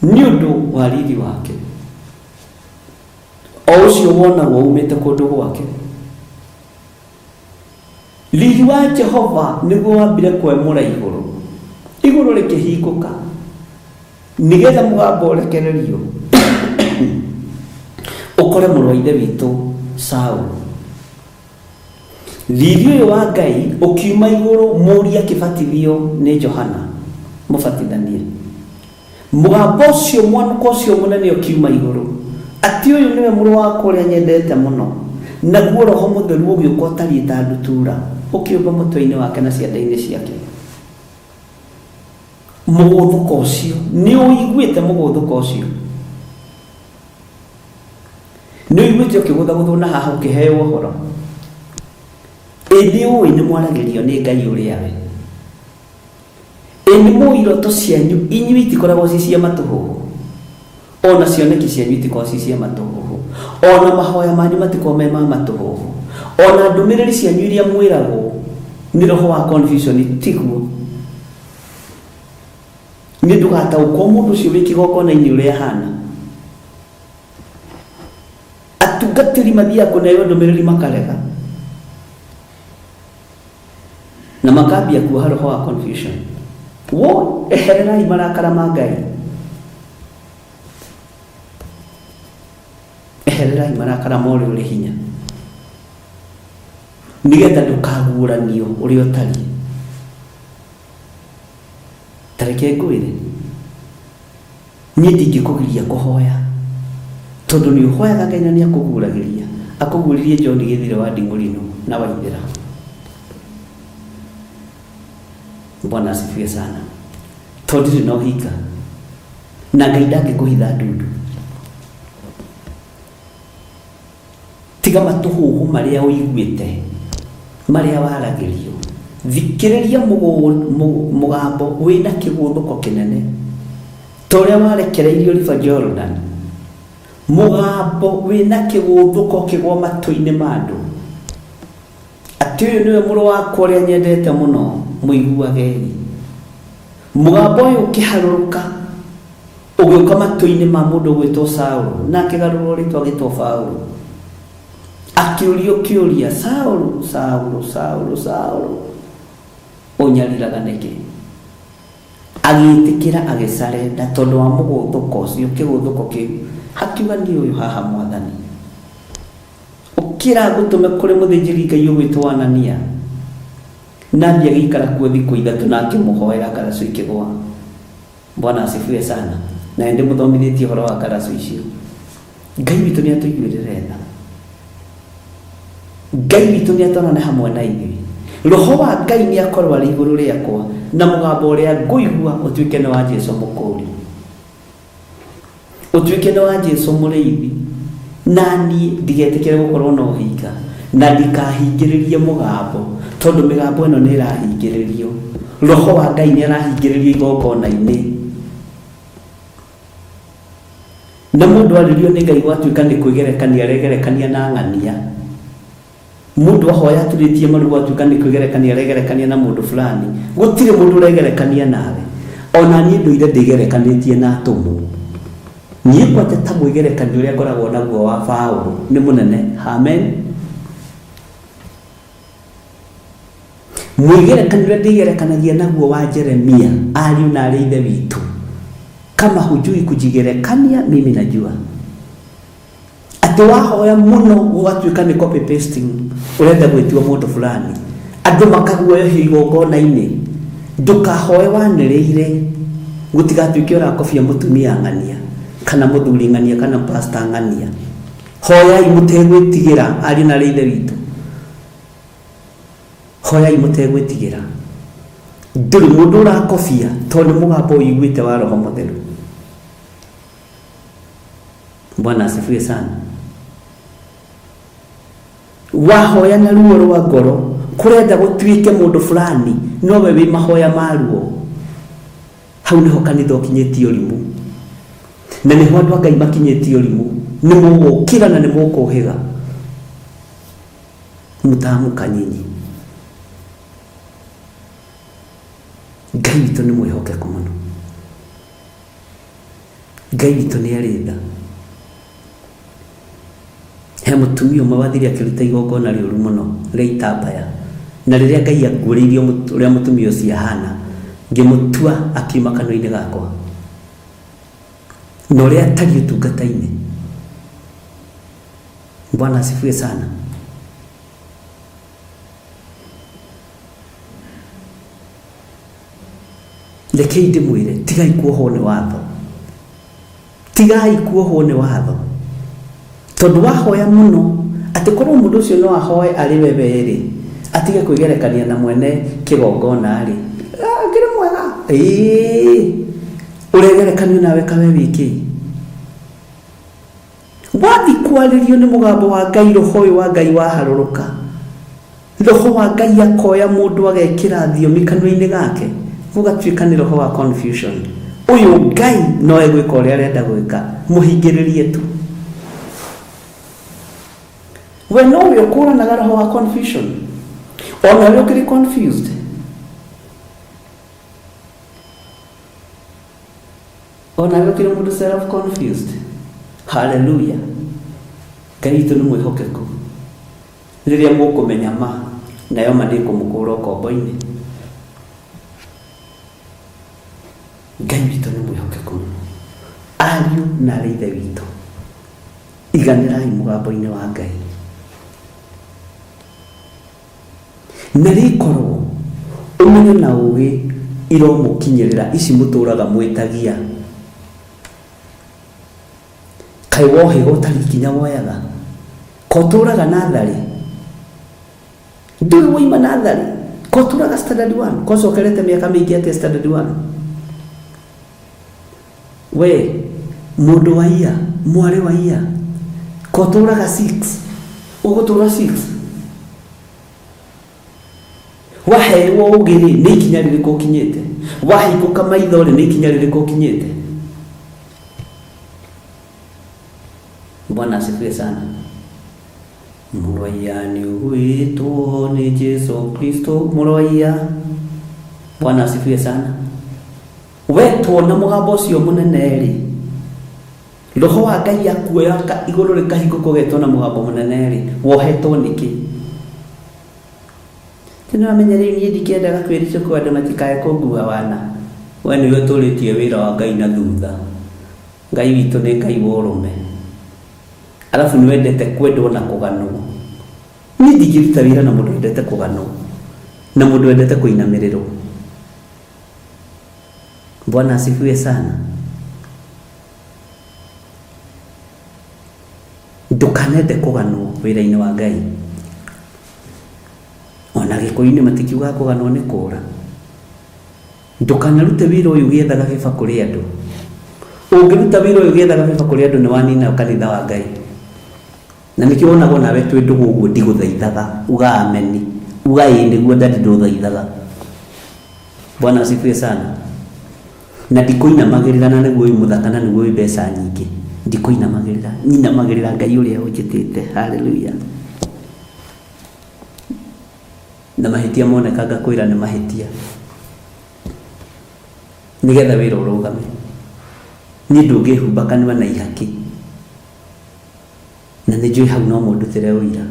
nĩ ũndũ wa riri wake, o ũcio wonagwo umĩte kũndũ gwake. Riri wa Jehova nĩguo wambire kwemũra igũrũ, igũrũ rĩkĩhingũka, nĩgetha mũgambo ũrekererio ũkore mũrũ wa ithe witũ Saulu. Riri ũyũ wa Ngai ũkiuma igũrũ, mũriũ akĩbatithio nĩ Johana mũbatithania. Mũgambo ũcio, mwanũko ũcio mũnene ũkiuma igũrũ, atĩ ũyũ nĩwe mũrũ wakwa ũrĩa nyendete mũno. Naguo Roho Mũtheru ũgĩũka ũtariĩ ta ndutura, ũkĩũmba mũtwe-inĩ wake na ciande-inĩ ciake. Mũgũthũko ũcio, nĩ ũiguĩte mũgũthũko ũcio? Nĩ ũiguĩte ũkĩgũthagũthwo na haha ũkĩheo ũhoro? Ĩ nĩ ũĩ nĩ mwaragĩrio nĩ Ngai ũrĩa we? Ĩ nĩ mũĩ iroto cianyu inyuĩ itikoragwo ci cia matũhũhũ, o na cioneki cianyu itikoragwo ci cia matũhũhũ, o na mahoya manyu matikoragwo me ma matũhũhũ, o na ndũmĩrĩri cianyu iria mwĩragwo nĩ roho wa confusion tiguo. Nĩ ndũgataũkwo mũndũ ũcio wĩ kĩgongona-inĩ ũrĩa ahana. Atungatĩri mathiaga kũneo ndũmĩrĩri makarega na makambia kuoha roho wa confusion. Wo ehererai marakara ma Ngai, ehererai marakara ma ũrĩa ũrĩ hinya, nĩgetha ndũkaguũranio ũrĩa ũtariĩ. Ta reke ngwĩre, niĩ ndingĩkũgiria kũhoya, tondũ nĩ ũhoyaga Ngai na nĩ akũguũragĩria. Akũguũririe John Gĩthire wa Nding'ũrinũ na Waithĩra. Bwana asifiwe sana. Tondũ ndirĩ na ũhinga, na Ngai ndangĩkũhitha ndundu. Tiga matũhũhũ marĩa ũiguĩte, marĩa waragĩrio. Thikĩrĩria mũgambo wĩna kĩgũthũko kĩnene, ta ũrĩa warekereirio River Jordan. Mũgambo wĩna kĩgũthũko ũkĩgwa matũ-inĩ ma andũ, atĩ ũyũ nĩwe mũrũ wakwa ũrĩa nyendete mũno, mũiguagei. Mũgambo ũyũ ũkĩharũrũka Ũgĩũka matũ-inĩ ma mũndũ ũgwĩtwo Saũlũ, na akĩgarũrwo rĩtwa agĩtwo Paũlũ. Akĩũrio kĩũria, Saũlũ, Saũlũ, Saũlũ, Saũlũ, ũnyariraga nĩkĩ? Agĩĩtĩkĩra agĩcarenda tondũ wa mũgũthũko ũcio, kĩgũthũko kĩu. Akiuga, Niĩ ũyũ haha, Mwathani. Ũkĩra ngũtũme kũrĩ mũthĩnjĩri-Ngai ũgwĩtwo Anania. Na athiĩ agĩikara kuo thikũ ithatũ na akĩmũhoera ngaracũ ikĩgũa. Bwana asifiwe sana. Na nĩ ndĩmũthomithĩtie ũhoro wa ngaracu icio. Ngai witũ nĩ atũiguĩrĩre tha. Ngai witũ nĩ atwarane hamwe na ithuĩ. Roho wa Ngai nĩ akorwo arĩ igũrũ rĩakwa na mũgambo ũrĩa ngũigua ũtuĩke nĩ wa Jesu mũkũũri. Ũtuĩke nĩ wa Jesu mũrĩithi. Na niĩ ndigetĩkĩre gũkorwo na ũhinga na ndikahingĩrĩrie mũgambo tondũ mĩgambo ĩno nĩ ĩrahingĩrĩrio. Roho wa Ngai nĩ arahingĩrĩrio igongona-inĩ. Na mũndũ arĩrio nĩ Ngai gwatuĩka nĩ kwĩgerekania aregerekania na ng'ania. Mũndũ ahoya aturĩtie maru gwatuĩka nĩ kwĩgerekania aregerekania na mũndũ fulani. Gũtirĩ mũndũ ũregerekania nawe. Ona niĩ ndũire ndĩgerekanĩtie na atũmwo. Niĩ kwanja ta mwĩgerekanio ũrĩa ngoragwo naguo wa Paũlũ nĩ mũnene. Amen. Mwĩgerekanio ũrĩa ndĩgerekanagia naguo wa Jeremia, ariũ na arĩ ithe witũ. Kama hujui kujigerekania, mimi najua. Atĩ wahoya mũno gũgatuĩka nĩ copy pasting, ũrenda gwĩtua mũndũ fulani, andũ makaguoyohio igongona-inĩ. Ndũkahoe wanĩrĩire, gũtigatuĩke ũrakobia mũtumia ng'ania kana mũthuri ng'ania kana pastor ng'ania. Hoyai mũtegwĩtigĩra, ariũ na aarĩ a Ithe witũ. Hoyai mũtegwĩtigĩra. Ndũrĩ mũndũ ũrakobia tondũ nĩ mũgambo ũiguĩte wa Roho Mũtheru. Bwana asifiwe sana. Wahoya na ruo rwa ngoro kũrenda gũtuĩke mũndũ fulani nowe wĩ mahoya ma ruo, hau nĩho kanitha ũkinyĩtie ũrimũ, na nĩho andũ a Ngai makinyĩtie ũrimũ. Nĩ mũgũkĩra na nĩ mũkũhĩga mũtamũka nyinyi. Ngai witũ nĩ mwĩhokeku mũno. Ngai witũ nĩ arĩ tha. He mũtumia ũmwe wathire akĩruta igongona rĩũru mũno rĩa itambaya, na rĩrĩa Ngai anguũrĩirie ũrĩa mũtumia ũcio ahana, ngĩmũtua akiuma kanua-inĩ gakwa, na ũrĩa atariĩ ũtungata-inĩ. Bwana asifiwe sana. Rekei ndĩmwĩre, tigai kuohwo nĩ watho. Tigai kuohwo nĩ watho. Tondũ wahoya mũno, atĩ korwo mũndũ ũcio no ahoe arĩ we we-rĩ, atige kwĩgerekania na mwene kĩgongona-rĩ, akĩrĩ mwega. Ĩĩ, ũregerekanio nawe ka we wĩ kĩĩ? Wathiĩ kwarĩrio nĩ mũgambo wa Ngai, roho ũyũ wa Ngai waharũrũka, roho wa Ngai akoya mũndũ agekĩra thiomi kanua-inĩ gake, gũgatuĩka nĩ roho wa confusion. Ũyũ Ngai no egwĩka ũrĩa arenda gwĩka, mũhingĩrĩrie tu. We nowe ũkũranaga roho wa confusion, ona we ũkĩrĩ confused. Ona we ũkĩrĩ mũndũ self confused. Hallelujah. Ngai witũ nĩ mwĩhokeku. Rĩrĩa mũkũmenya ma, nayo ma nĩ ĩkũmũkũra ũkombo-inĩ. Ngai witũ nĩ mwĩhokeku mũno. Ariũ na arĩ ithe witũ, iganĩrai mũgambo-inĩ wa Ngai. Na rĩkorwo ũmenyo na ũũgĩ iromũkinyĩrĩra ici mũtũũraga mwĩtagia. Kaĩ wohĩga ũtarĩ ikinya woyaga? Ka ũtũũraga natharĩ? Ndũrĩ woima natharĩ? Ka ũtũũraga standard one? Ka ũcokerete mĩaka mĩingĩ atĩa standard one? We mũndũ wa iya, mwarĩ wa iya, ka ũtũũraga six? Ũgũtũũra six? Waheirwo ũũgĩ rĩ, nĩ ikinya rĩrĩkũ ũkinyĩte? Wahingũka maitho rĩ, nĩ ikinya rĩrĩkũ ũkinyĩte? Bwana asifiwe sana. Mũrwaiya nĩ ũgwĩtwo nĩ Jesu Kristo mũrwaiya. Bwana asifiwe sana. Wetwo na mũgambo ũcio mũnene rĩ, Roho wa Ngai akuoya igũrũ rĩkahingũka ũgetwo na mũgambo mũnene rĩ, wohetwo nĩkĩ? Ti nĩwamenya rĩu niĩ ndikĩendaga kwĩricũkwo andũ matikae kũngua wana. We nĩwe ũtũrĩtie wĩra wa Ngai na thutha. Ngai witũ nĩ Ngai wa ũrũme. Arabu nĩwendete kwendwo na kũganwo. Niĩ ndingĩruta wĩra na mũndũ wendete kũganwo na mũndũ wendete kũinamĩrĩrwo. Bwana asifiwe sana. Ndũkanende kũganwo wĩra-inĩ wa Ngai. Ona Gĩkũyũ-inĩ matikiugaga kũganwo nĩ kũũra. Ndũkanarute wĩra ũyũ ũgĩethaga bĩba kũrĩ andũ. Ũngĩruta wĩra ũyũ ũgĩethaga bĩba kũrĩ andũ nĩ wanina kanitha wa Ngai. Na nĩkĩo wonaga onawe twĩ ndũgũ ũguo ndigũthaithaga, uga ameni, uga ĩĩ nĩguo daddy ndũthaithaga. Bwana asifiwe sana. Na ndikũinamagĩrĩra na nĩguo wĩ mũthaka na nĩguo wĩ mbeca nyingĩ. Ndikũinamagĩrĩra, nyinamagĩrĩra Ngai ũrĩa ũnjĩtĩte. Hallelujah. Na mahĩtia moneka ngakwĩra nĩ mahĩtia. Nĩgetha wĩra ũrũgame. Niĩ ndũngĩhumba kanua na ihaki. Na nĩ njũĩ hau no mũndutĩre ũira.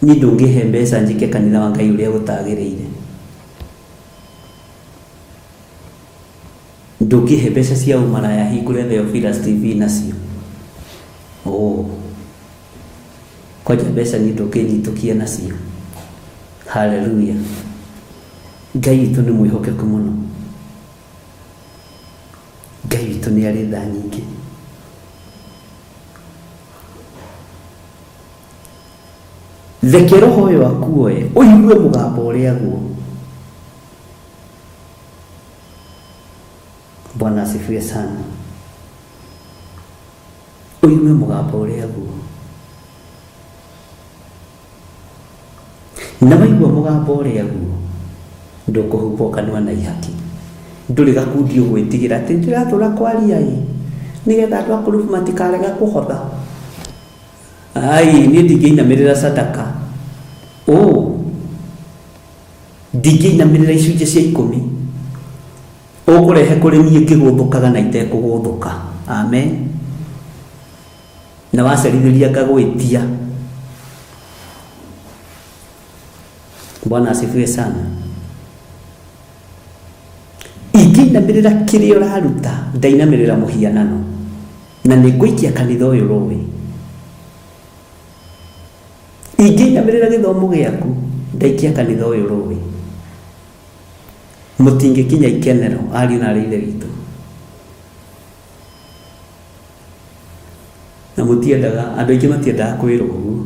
Niĩ ndũngĩhe mbeca njĩke kanitha wa Ngai ũrĩa gũtagĩrĩire. Ndũngĩhe mbeca cia ũmaraya hingũre Theophilus TV nacio. Oh. Kwanja mbeca niĩ ndũngĩnyitũkia nacio. Haleluya. Ngai witũ nĩ mwĩhokeku mũno. Ngai witũ nĩ arĩ tha nyingĩ. Reke roho ũyũ akuoe ũigue mũgambo ũrĩa guo. Bwana asifiwe sana. Ũigue mũgambo ũrĩa guo. Na waigua mũgambo ũrĩa guo ndũkũhumbwo kanua na ihaki. Ndũrĩ gakundi ũgwĩtigĩra atĩ ndĩratũra kwaria ĩ nĩgetha andũ a kũrũbu matikarega kũhotha. Ai, niĩ ndingĩinamĩrĩra sadaka. Ũ, ndingĩinamĩrĩra icunjĩ cia ikũmi. Ũkũrehe kũrĩ niĩ ngĩgũthũkaga na itekũgũthũka. Amen. Na wacerithĩria ngagwĩtia. Bwana asifiwe sana. Ingĩinamĩrĩra kĩrĩa ũraruta, ndainamĩrĩra mũhianano. Na nĩ ngũikia kanitha ũyũ rũĩ. Ingĩinamĩrĩra gĩthomo gĩaku, ndaikia kanitha ũyũ rũĩ. Mũtingĩkinya ikenero, ariũ na aarĩ a Ithe witũ. Na mũtiendaga, andũ aingĩ matiendaga kwĩrwo ũguo.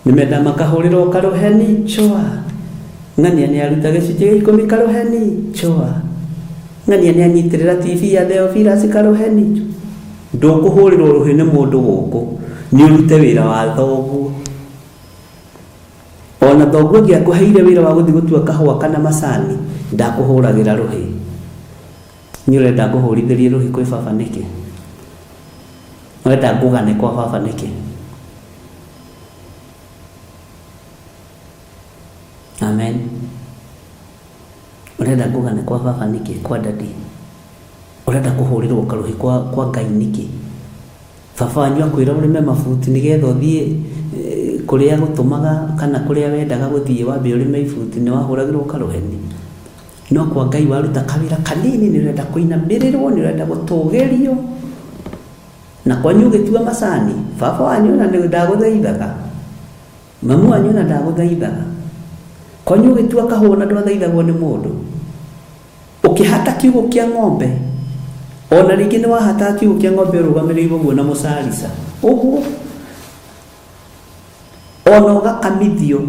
Nĩ mendaga makahũrĩrwo karũheni chwa. Ng'ania nĩ aruta gĩcunjĩ gĩa ikũmi karũheni chwa. Ng'ania nĩ anyitĩrĩra TV ya Theophilus karũheni chwa. Ndũkũhũrĩrwo rũhĩ nĩ mũndũ gũkũ, nĩ ũrute wĩra wa thoguo. Ona thoguo angĩakũheire wĩra wa gũthiĩ gũtua kahũa kana macani, ndakũhũragĩra rũhĩ. Niĩ ũrenda ngũhũrithĩrie rũhĩ kwĩ baba nĩkĩ? Ũrenda ngũgane kwa baba nĩkĩ? Amen. Ũrenda ngũgane kwa baba nĩkĩ? Kwa daddy? Ũrenda kũhũrĩrwo karũhĩ kwa, kwa Ngai nĩkĩ? Baba wanyu akwĩra ũrĩme mabuti nĩgetha ũthiĩ eh, kũrĩa agũtũmaga kana kũrĩa wendaga gũthiĩ wambe ũrĩme ibuti nĩ wahũragĩrwo karũheni. No kwa Ngai waruta kawĩra kanini nĩ ũrenda kũinamĩrĩrwo, nĩ ũrenda gũtũgĩrio. Na kwanyu ũgĩtua macani, baba wanyu ona ndagũthaithaga, mamu wanyu ona ndagũthaithaga. Kwanyu ũgĩtua kahũa na ndwathaithagwo nĩ mũndũ. Ũkĩhata kiugũ kĩa ng'ombe, ona rĩngĩ nĩ wahataga kiugũ kĩa ng'ombe ũrũgamĩrĩirwo ũguo na mũcarica. Ũguo. Ona ũgakamithio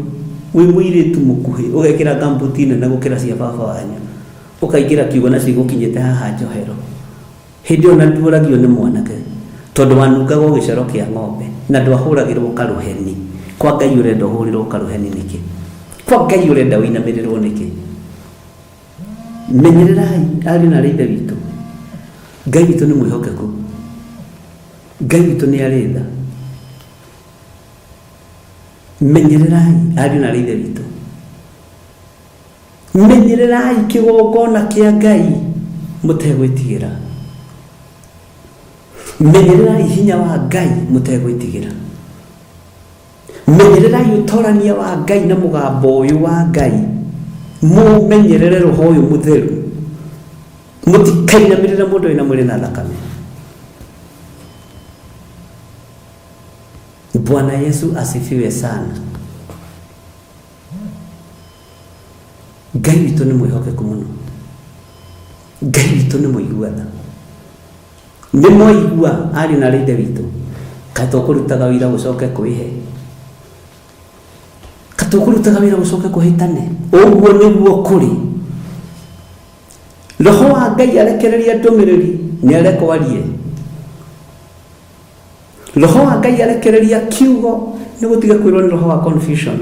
wĩ mũirĩtu mũkuhĩ, ũgekĩra gumboot nene gũkĩra cia baba wanyu, ũkaingĩra kiugũ nacio igũkinyĩte haha njohero. Hĩndĩ ĩyo ona nduoragio nĩ mwanake tondũ wanungaga o gĩcoro kĩa ng'ombe na ndwahũragĩrwo karũheni. Kwa Ngai ũrenda ũhũrĩrwo karũheni nĩkĩ? Kwa Ngai ũrenda ũinamĩrĩrwo nĩkĩ? Menyererai ariũ na aarĩ a Ithe witũ. Ngai witũ nĩ mwĩhokeku. Ngai witũ nĩ arĩ tha. Menyererai ariũ na aarĩ a Ithe witũ. Menyererai kĩgongona kĩa Ngai mũtegwĩtigĩra. Menyererai hinya wa Ngai mũtegwĩtigĩra. Menyererai ũtorania wa Ngai na mũgambo ũyũ wa Ngai. Mũmenyerere roho ũyũ mũtheru. Mũtikainamĩrĩre mũndũ wĩna mwĩrĩ na thakame. Bwana Yesu asifiwe sana. Ngai witũ nĩ mwĩhokeku mũno. Ngai witũ nĩ mũigua tha. Nĩ mwaigua ariũ na aarĩ a Ithe witũ? Kaĩ tũkũrutaga wĩra gũcoke kwĩhe? Kaĩ tũkũrutaga wĩra gũcoke kũhĩtane? Ũguo nĩguo kũrĩ. Roho wa Ngai arekereria ndũmĩrĩri nĩ arekwo arie. Roho wa Ngai arekereria kiugo nĩ gũtiga kwĩrwo nĩ roho wa confusion.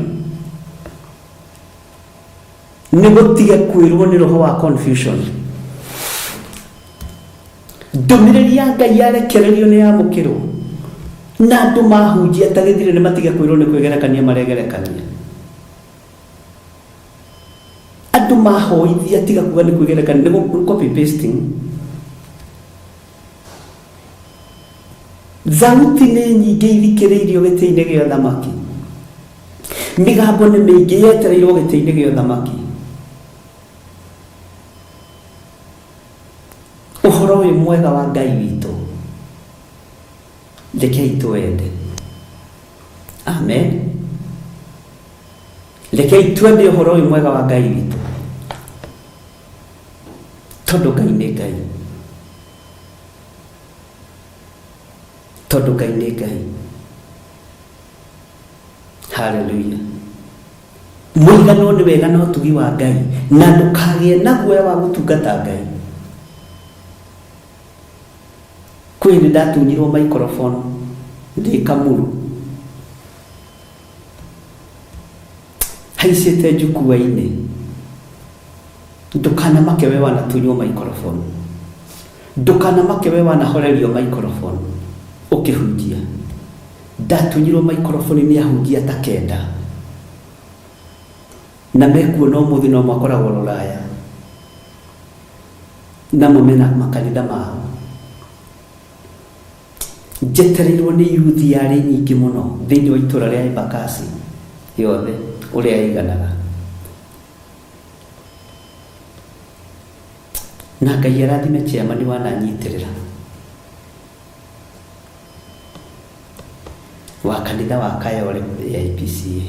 Nĩ gũtiga kwĩrwo nĩ roho wa confusion. Ndũmĩrĩri ya Ngai yarekererio nĩ yamũkĩrwo na andũ mahunjia ta gĩthire nĩ matige kwĩrwo nĩ kwĩgerekania maregerekania. Andũ mahoithia tiga kuga nĩ kwĩgerekania nĩ copy pasting. Thauti nĩ nyingĩ ithikĩrĩirio gĩtĩ-inĩ gĩa ũthamaki. Mĩgambo nĩ mĩingĩ yetereirwo gĩtĩ-inĩ gĩa ũthamaki. Ũhoro ũyũ mwega wa Ngai witũ. Rekei twende. Amen. Rekei twende ũhoro ũyũ mwega wa Ngai witũ, tondũ Ngai nĩ Ngai, tondũ Ngai nĩ Ngai. Haleluya. Mũiganwo nĩ wega na ũtugi wa Ngai, na ndũkagĩe na guoya wa gũtungata Ngai. Kwĩ hĩndĩ ndatunyirwo microphone ndĩ Kamuru, haicĩte njukua-inĩ. Ndũkanamake we wanatunywo microphone, ndũkanamake we wanahorerio microphone ũkĩhunjia. Ndatunyirwo microphone nĩ ahunjia ta kenda, na mekuo no mũthĩ no makoragwo rũraya, namo mena makanitha mao. Njetereirwo nĩ yuthi yarĩ nyingĩ mũno thĩinĩ wa itũra rĩa Embakasi yothe ũrĩa ĩiganaga. Na Ngai arathime chairman wananyitĩrĩra wa kanitha wa Kayole AIPCA.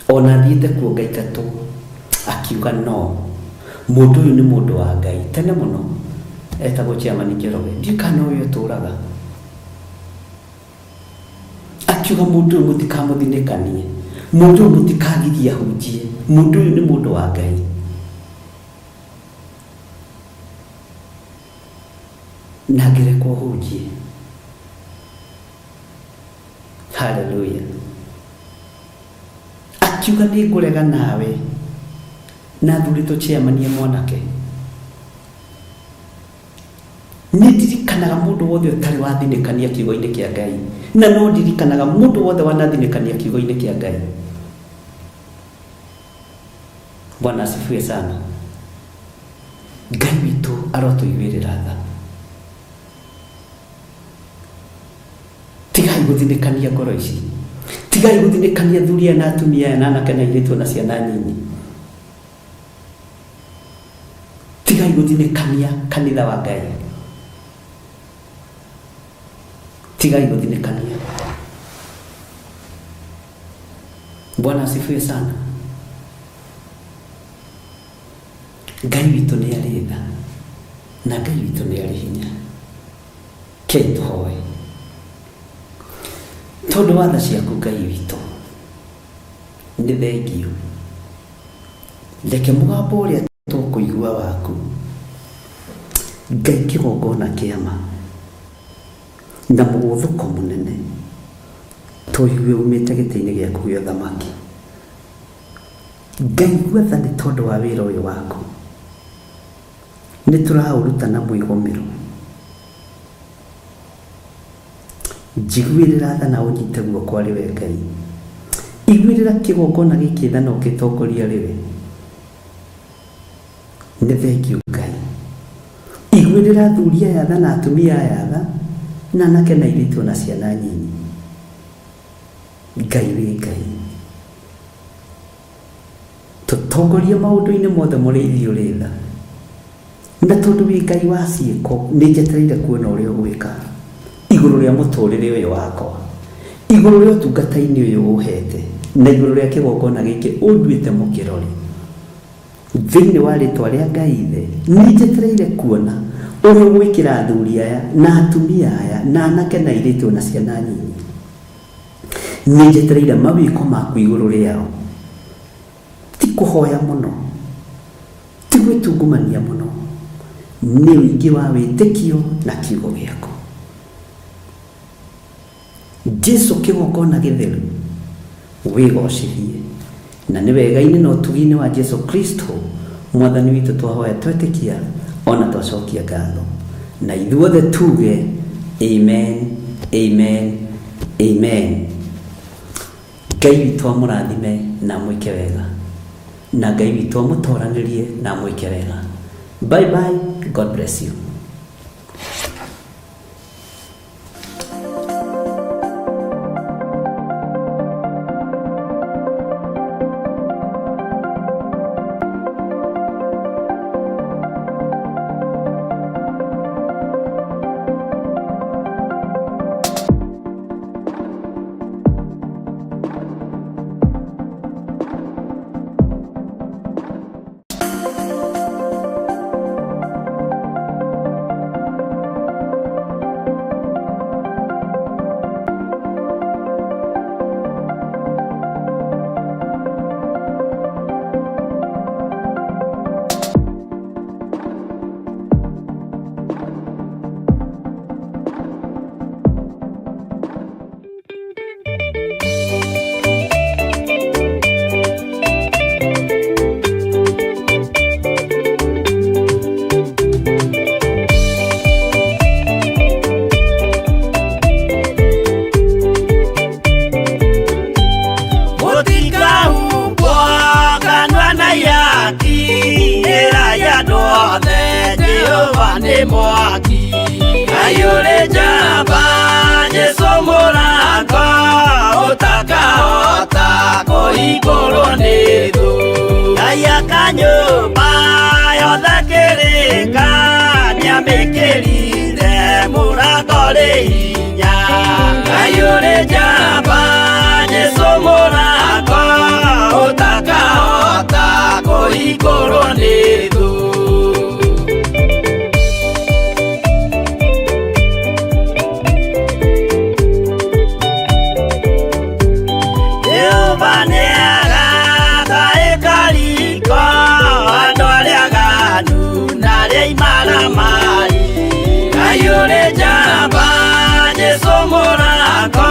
Ona thiĩte kuo ngaingatwo, akiuga no mũndũ ũyũ nĩ mũndũ wa Ngai tene mũno, etagwo chairman Njoroge, ndiũĩ kana ũyũ ũtũraga. Akiuga mũndũ ũyũ mũtikamũthinĩkanie, mũndũ ũyũ mũtikagirie ahunjie, mũndũ ũyũ nĩ mũndũ wa Ngai. Na ngĩrekwo hunjie. Haleluya. Akiuga nĩ ngũrega nawe, na thurĩtwo chairman ya mwanake. Nĩ ndirikanaga mũndũ wothe ũtarĩ wathinĩkania kiugo-inĩ kĩa Ngai, na no ndirikanaga mũndũ wothe wanathinĩkania kiugo-inĩ kĩa Ngai. Bwana asifiwe sana. Ngai witũ arotũiguĩrĩra tha. Tigai gũthinĩkania ngoro ici, tigai gũthinĩkania athuri aya na atumia aya na anake na airĩtu na ciana nyinyi. Tigai gũthinĩkania kanitha wa Ngai, tigai gũthinĩkania. Bwana asifiwe sana. Ngai witũ nĩ arĩ tha, na Ngai witũ nĩ arĩ hinya. Kei tũhoe. Tondũ wa tha ciaku Ngai witũ, nĩ thengio. Reke mũgambo ũrĩa tũkũigua waku, Ngai kĩgongona kĩa ma na mũgũthũko mũnene, tũigue umĩte gĩtĩ-inĩ gĩaku gĩa ũthamaki. Ngai igua tha nĩ tondũ wa wĩra ũyũ waku, nĩ tũraũruta na mwĩgomero. Njiguĩrĩra tha na ũnyite guoko arĩ we Ngai. Iguĩrĩra kĩgongona gĩkĩ tha na ũgĩtongoria arĩ we. Nĩ thengio Ngai. Iguĩrĩra athuri aya tha na atumia aya tha, na anake na airĩtu ona ciana nyinyi. Ngai wĩ Ngai. Tũtongorie maũndũ-inĩ mothe mũrĩithi ũrĩ tha. Na tondũ wĩ Ngai wa ciĩko, nĩ njetereire kuona ũrĩa ũgwĩka igũrũ rĩa mũtũrĩre ũyũ wakwa, igũrũ rĩa ũtungata-inĩ ũyũ ũhete, na igũrũ rĩa kĩgongona gĩkĩ ũnduĩte mũkĩrori. Thĩinĩ wa rĩtwa rĩa Ngai Ithe, nĩ njetereire kuona ũrĩa ũgwĩkĩra athuri aya na atumia aya na anake na airĩtu na ciana nyinyi. Nĩ njetereire mawĩko maku igũrũ rĩao. Ti kũhoya mũno, ti gwĩtungumania mũno, nĩ ũingĩ wa wĩtĩkio na kiugo gĩaku. Jesu kĩgongona gĩtheru, wĩgocithie. Na nĩ wega-inĩ na ũtugi-inĩ wa Jesu Kristo mwathani witũ twahoya twetĩkia ona twacokia ngatho. Na ithuothe tuge amen, amen, amen. Ngai witũ amũrathime na amwĩke wega, na Ngai witũ amũtoranĩrie na amwĩke wega. Bye bye, God bless you. nĩ mwaki. Ngai ũrĩ njamba, Jesũ mũrango ũtakahota kũhingũrwo nĩ thũ. Ngai aka nyũmba yothe kĩrĩka, nĩamĩkĩrire mũrango rĩ hinya. Ngai ũrĩ njamba, Jesũ mũrango ũtakahota kũhingũrwo nĩ thũ. Jehova nĩagaka ĩkariko andũ arĩa aganu na arĩa imaramari. Ngai ũrĩ njamba, Jesũ mũrango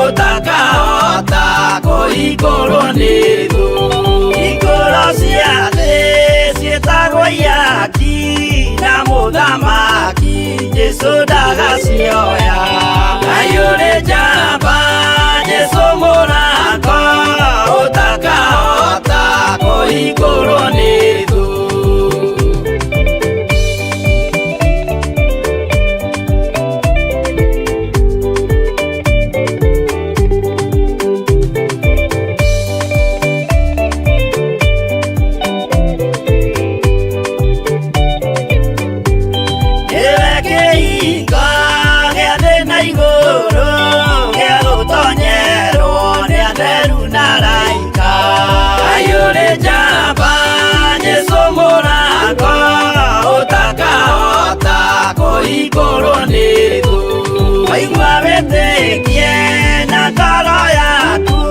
ũtakahota kũhingũrwo nĩ thũ. Hingũro cia thĩ ciĩtagwo ihaki na mũthamaki Jesũ ndagacioya. Ngai ũrĩ njamba, Jesũ mũrango ũtakahota kũhingũrwo nĩ thũ. Nĩwe kĩhingo gĩa thĩ na igũrũ, gĩa gũtonyerwo nĩ atheru na araika. Ngai ũrĩ njamba, Jesũ mũrango ũtakahota kũhingũrwo nĩ thũ. Waigua wĩtĩkie na ngoro yaku,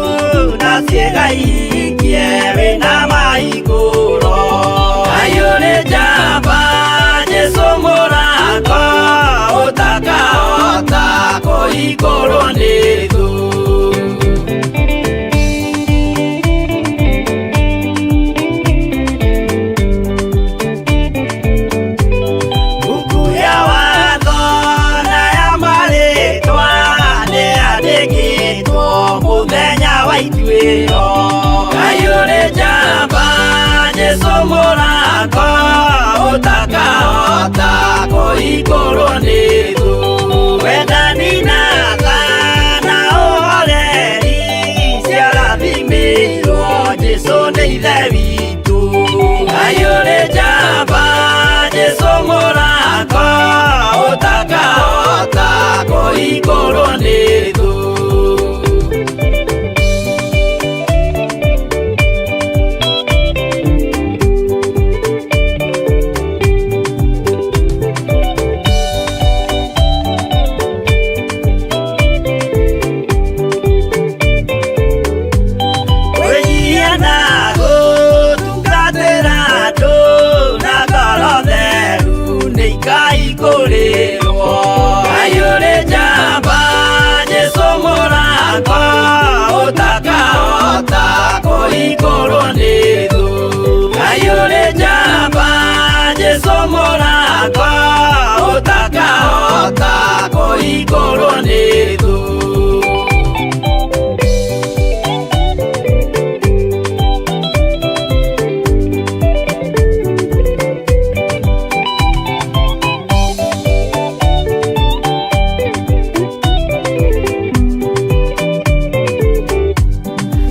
na ciĩga ihingie wĩna mahingũro. Ngai ũrĩ njamba, Jesũ mũrango ũtakahota kũhingũrwo nĩ thũ. Buku ya watho na ya marĩtwa nĩyandĩkĩtwo mũthenya wa ituĩro. Ngai ũrĩ njamba, Jesũ mũrango ũtakahota kũhingũrwo nĩ thũ. Wendani na tha na ũhoreri ciarathimĩirwo Jesũ nĩ Ithe witũ. Ngai ũrĩ njamba, Jesũ mũrango ũtakahota kũhingũrwo nĩ thũ. Kwĩnyihia na gũtungatĩra andũ na ngoro theru nĩ ikaihingũrĩrwo. Ngai ũrĩ njamba, Jesũ mũrango ũtakahota kũhingũrwo nĩ thũ. Ngai ũrĩ njamba, Jesũ mũrango ũtakahota kũhingũrwo nĩ thũ.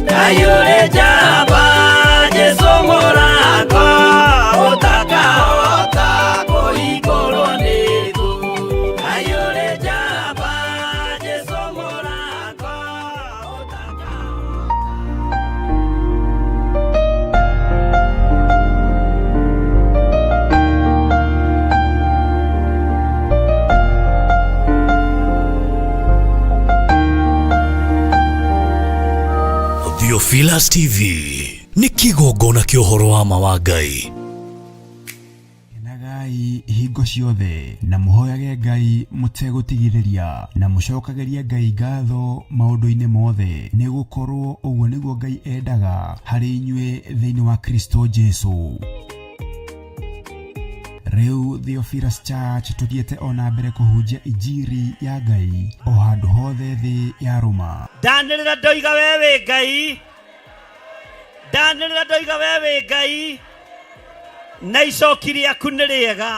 Ngai ũrĩ njamba, Jesũ mũrango ũtakahota kũhingũrwo nĩ thũ. Ngai ũrĩ njamba, Jesũ mũrango ũtakahota. Theophilus TV nĩ kĩgongona kĩa ũhoro wa ma wa Ngai. Kenagai hingo ciothe na mũhoyage Ngai mũtegũtigithĩria na mũcokagĩrie Ngai ngatho maũndũ-inĩ mothe, nĩ gũkorwo ũguo nĩguo Ngai endaga harĩ inyuĩ thĩinĩ wa Kristo Jesu. Rĩu Theophilus Church tũthiĩte o na mbere kũhunjia injiri ya Ngai o handũ hothe thĩ ya rũma. Ndanĩrĩra ndoiga we wĩ Ngai, ndanĩrĩra ndoiga we wĩ Ngai, na icoki rĩaku nĩ rĩega.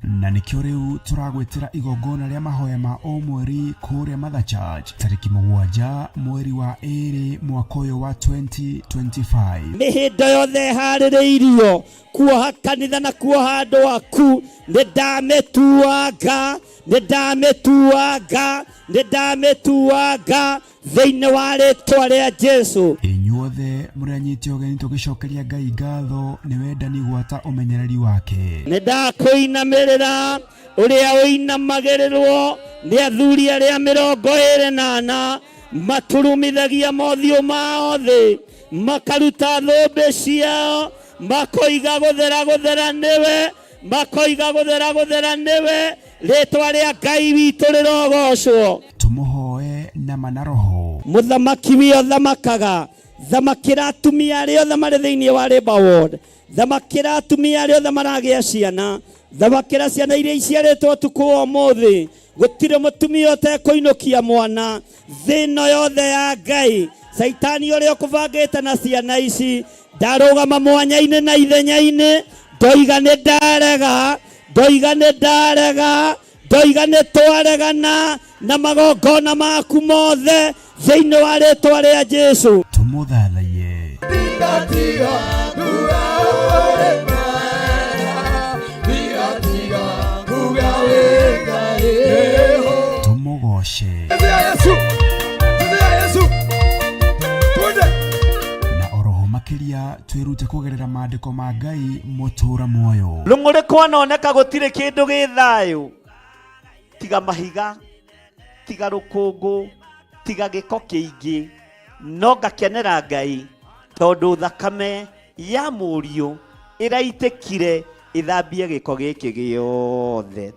Na nĩkĩo rĩu tũragwĩtĩra igongona rĩa mahoya ma o mweri kũrĩa Mother Church tarĩki 7 mweri wa 2 mwaka ũyũ wa 2025. Mĩhĩndo yothe ĩharĩrĩirio kuoha kanitha na kuoha andũ aku, nĩ ndamĩtuanga, nĩ ndamĩtuanga, nĩ ndamĩtuanga thĩinĩ wa rĩtwa rĩa Jesu. Inyuothe mũrĩ anyiti ũgeni tũgĩcokeria Ngai ngatho nĩ wendani gwata ũmenyereri wake. Nĩ ndakũinamĩrĩra ũrĩa ũinamagĩrĩrwo nĩ athuri arĩa 24 maturumithagia mothiũ mao thĩ, makaruta thũmbĩ ciao, makoiga gũthera gũthera nĩwe, makoiga gũthera gũthera nĩwe, rĩtwa rĩa Ngai witũ rĩrogocwo. Tũmũhoe na ma na roho. Mũthamaki wĩ thamakaga, thamakĩra atumia arĩa othe marĩ thĩinĩ wa Labour Ward, thamakĩra atumia arĩa othe maragĩa ciana, thamakĩra ciana iria iciarĩtwo ũtukũ wa ũmũthĩ. Gũtirĩ mũtumia ũtekũinũkia mwana thĩ ĩno yothe ya Ngai. Caitani ũrĩa ũkũbangĩte na ciana ici ndarũgama mwanya-inĩ na ithenya-inĩ, ndoiga nĩ ndarega, ndoiga nĩ ndarega, ndoiga nĩ twaregana na magongona maku mothe thĩinĩ wa rĩtwa rĩa Jesu. Tũmũthathaiye. Tũmũgoce. Na oroho makĩria twĩrute kũgerera maandĩko ma Ngai mũtũra muoyo. Rũng'ũrĩ kwanoneka gũtirĩ kĩndũ gĩ thayũ tiga mahiga, tiga rũkũngũ, tiga gĩko kĩingĩ, no ngakenera Ngai tondũ thakame ya mũriũ ĩraitĩkire ĩthambie gĩko gĩkĩ gĩothe,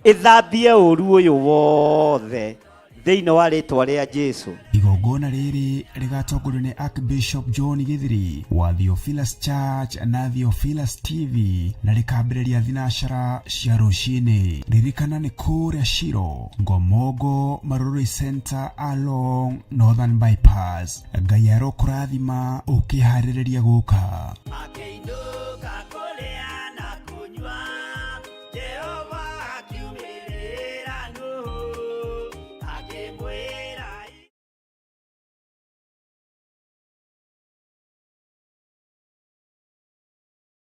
ĩthambie ũru ũyũ wothe thĩinĩ wa rĩtwa rĩa Jesu. Igongona rĩrĩ rĩgatongorio nĩ Archbishop John Githiri wa Theophilus Church na Theophilus TV na rĩkambĩrĩria thinacara cia rũcinĩ. Ririkana nĩ kũrĩa Shiro, Ngomongo, Marurui Center along Northern Bypass. Ngai arokũrathima ũkĩharĩrĩria gũka. Akĩinũkia.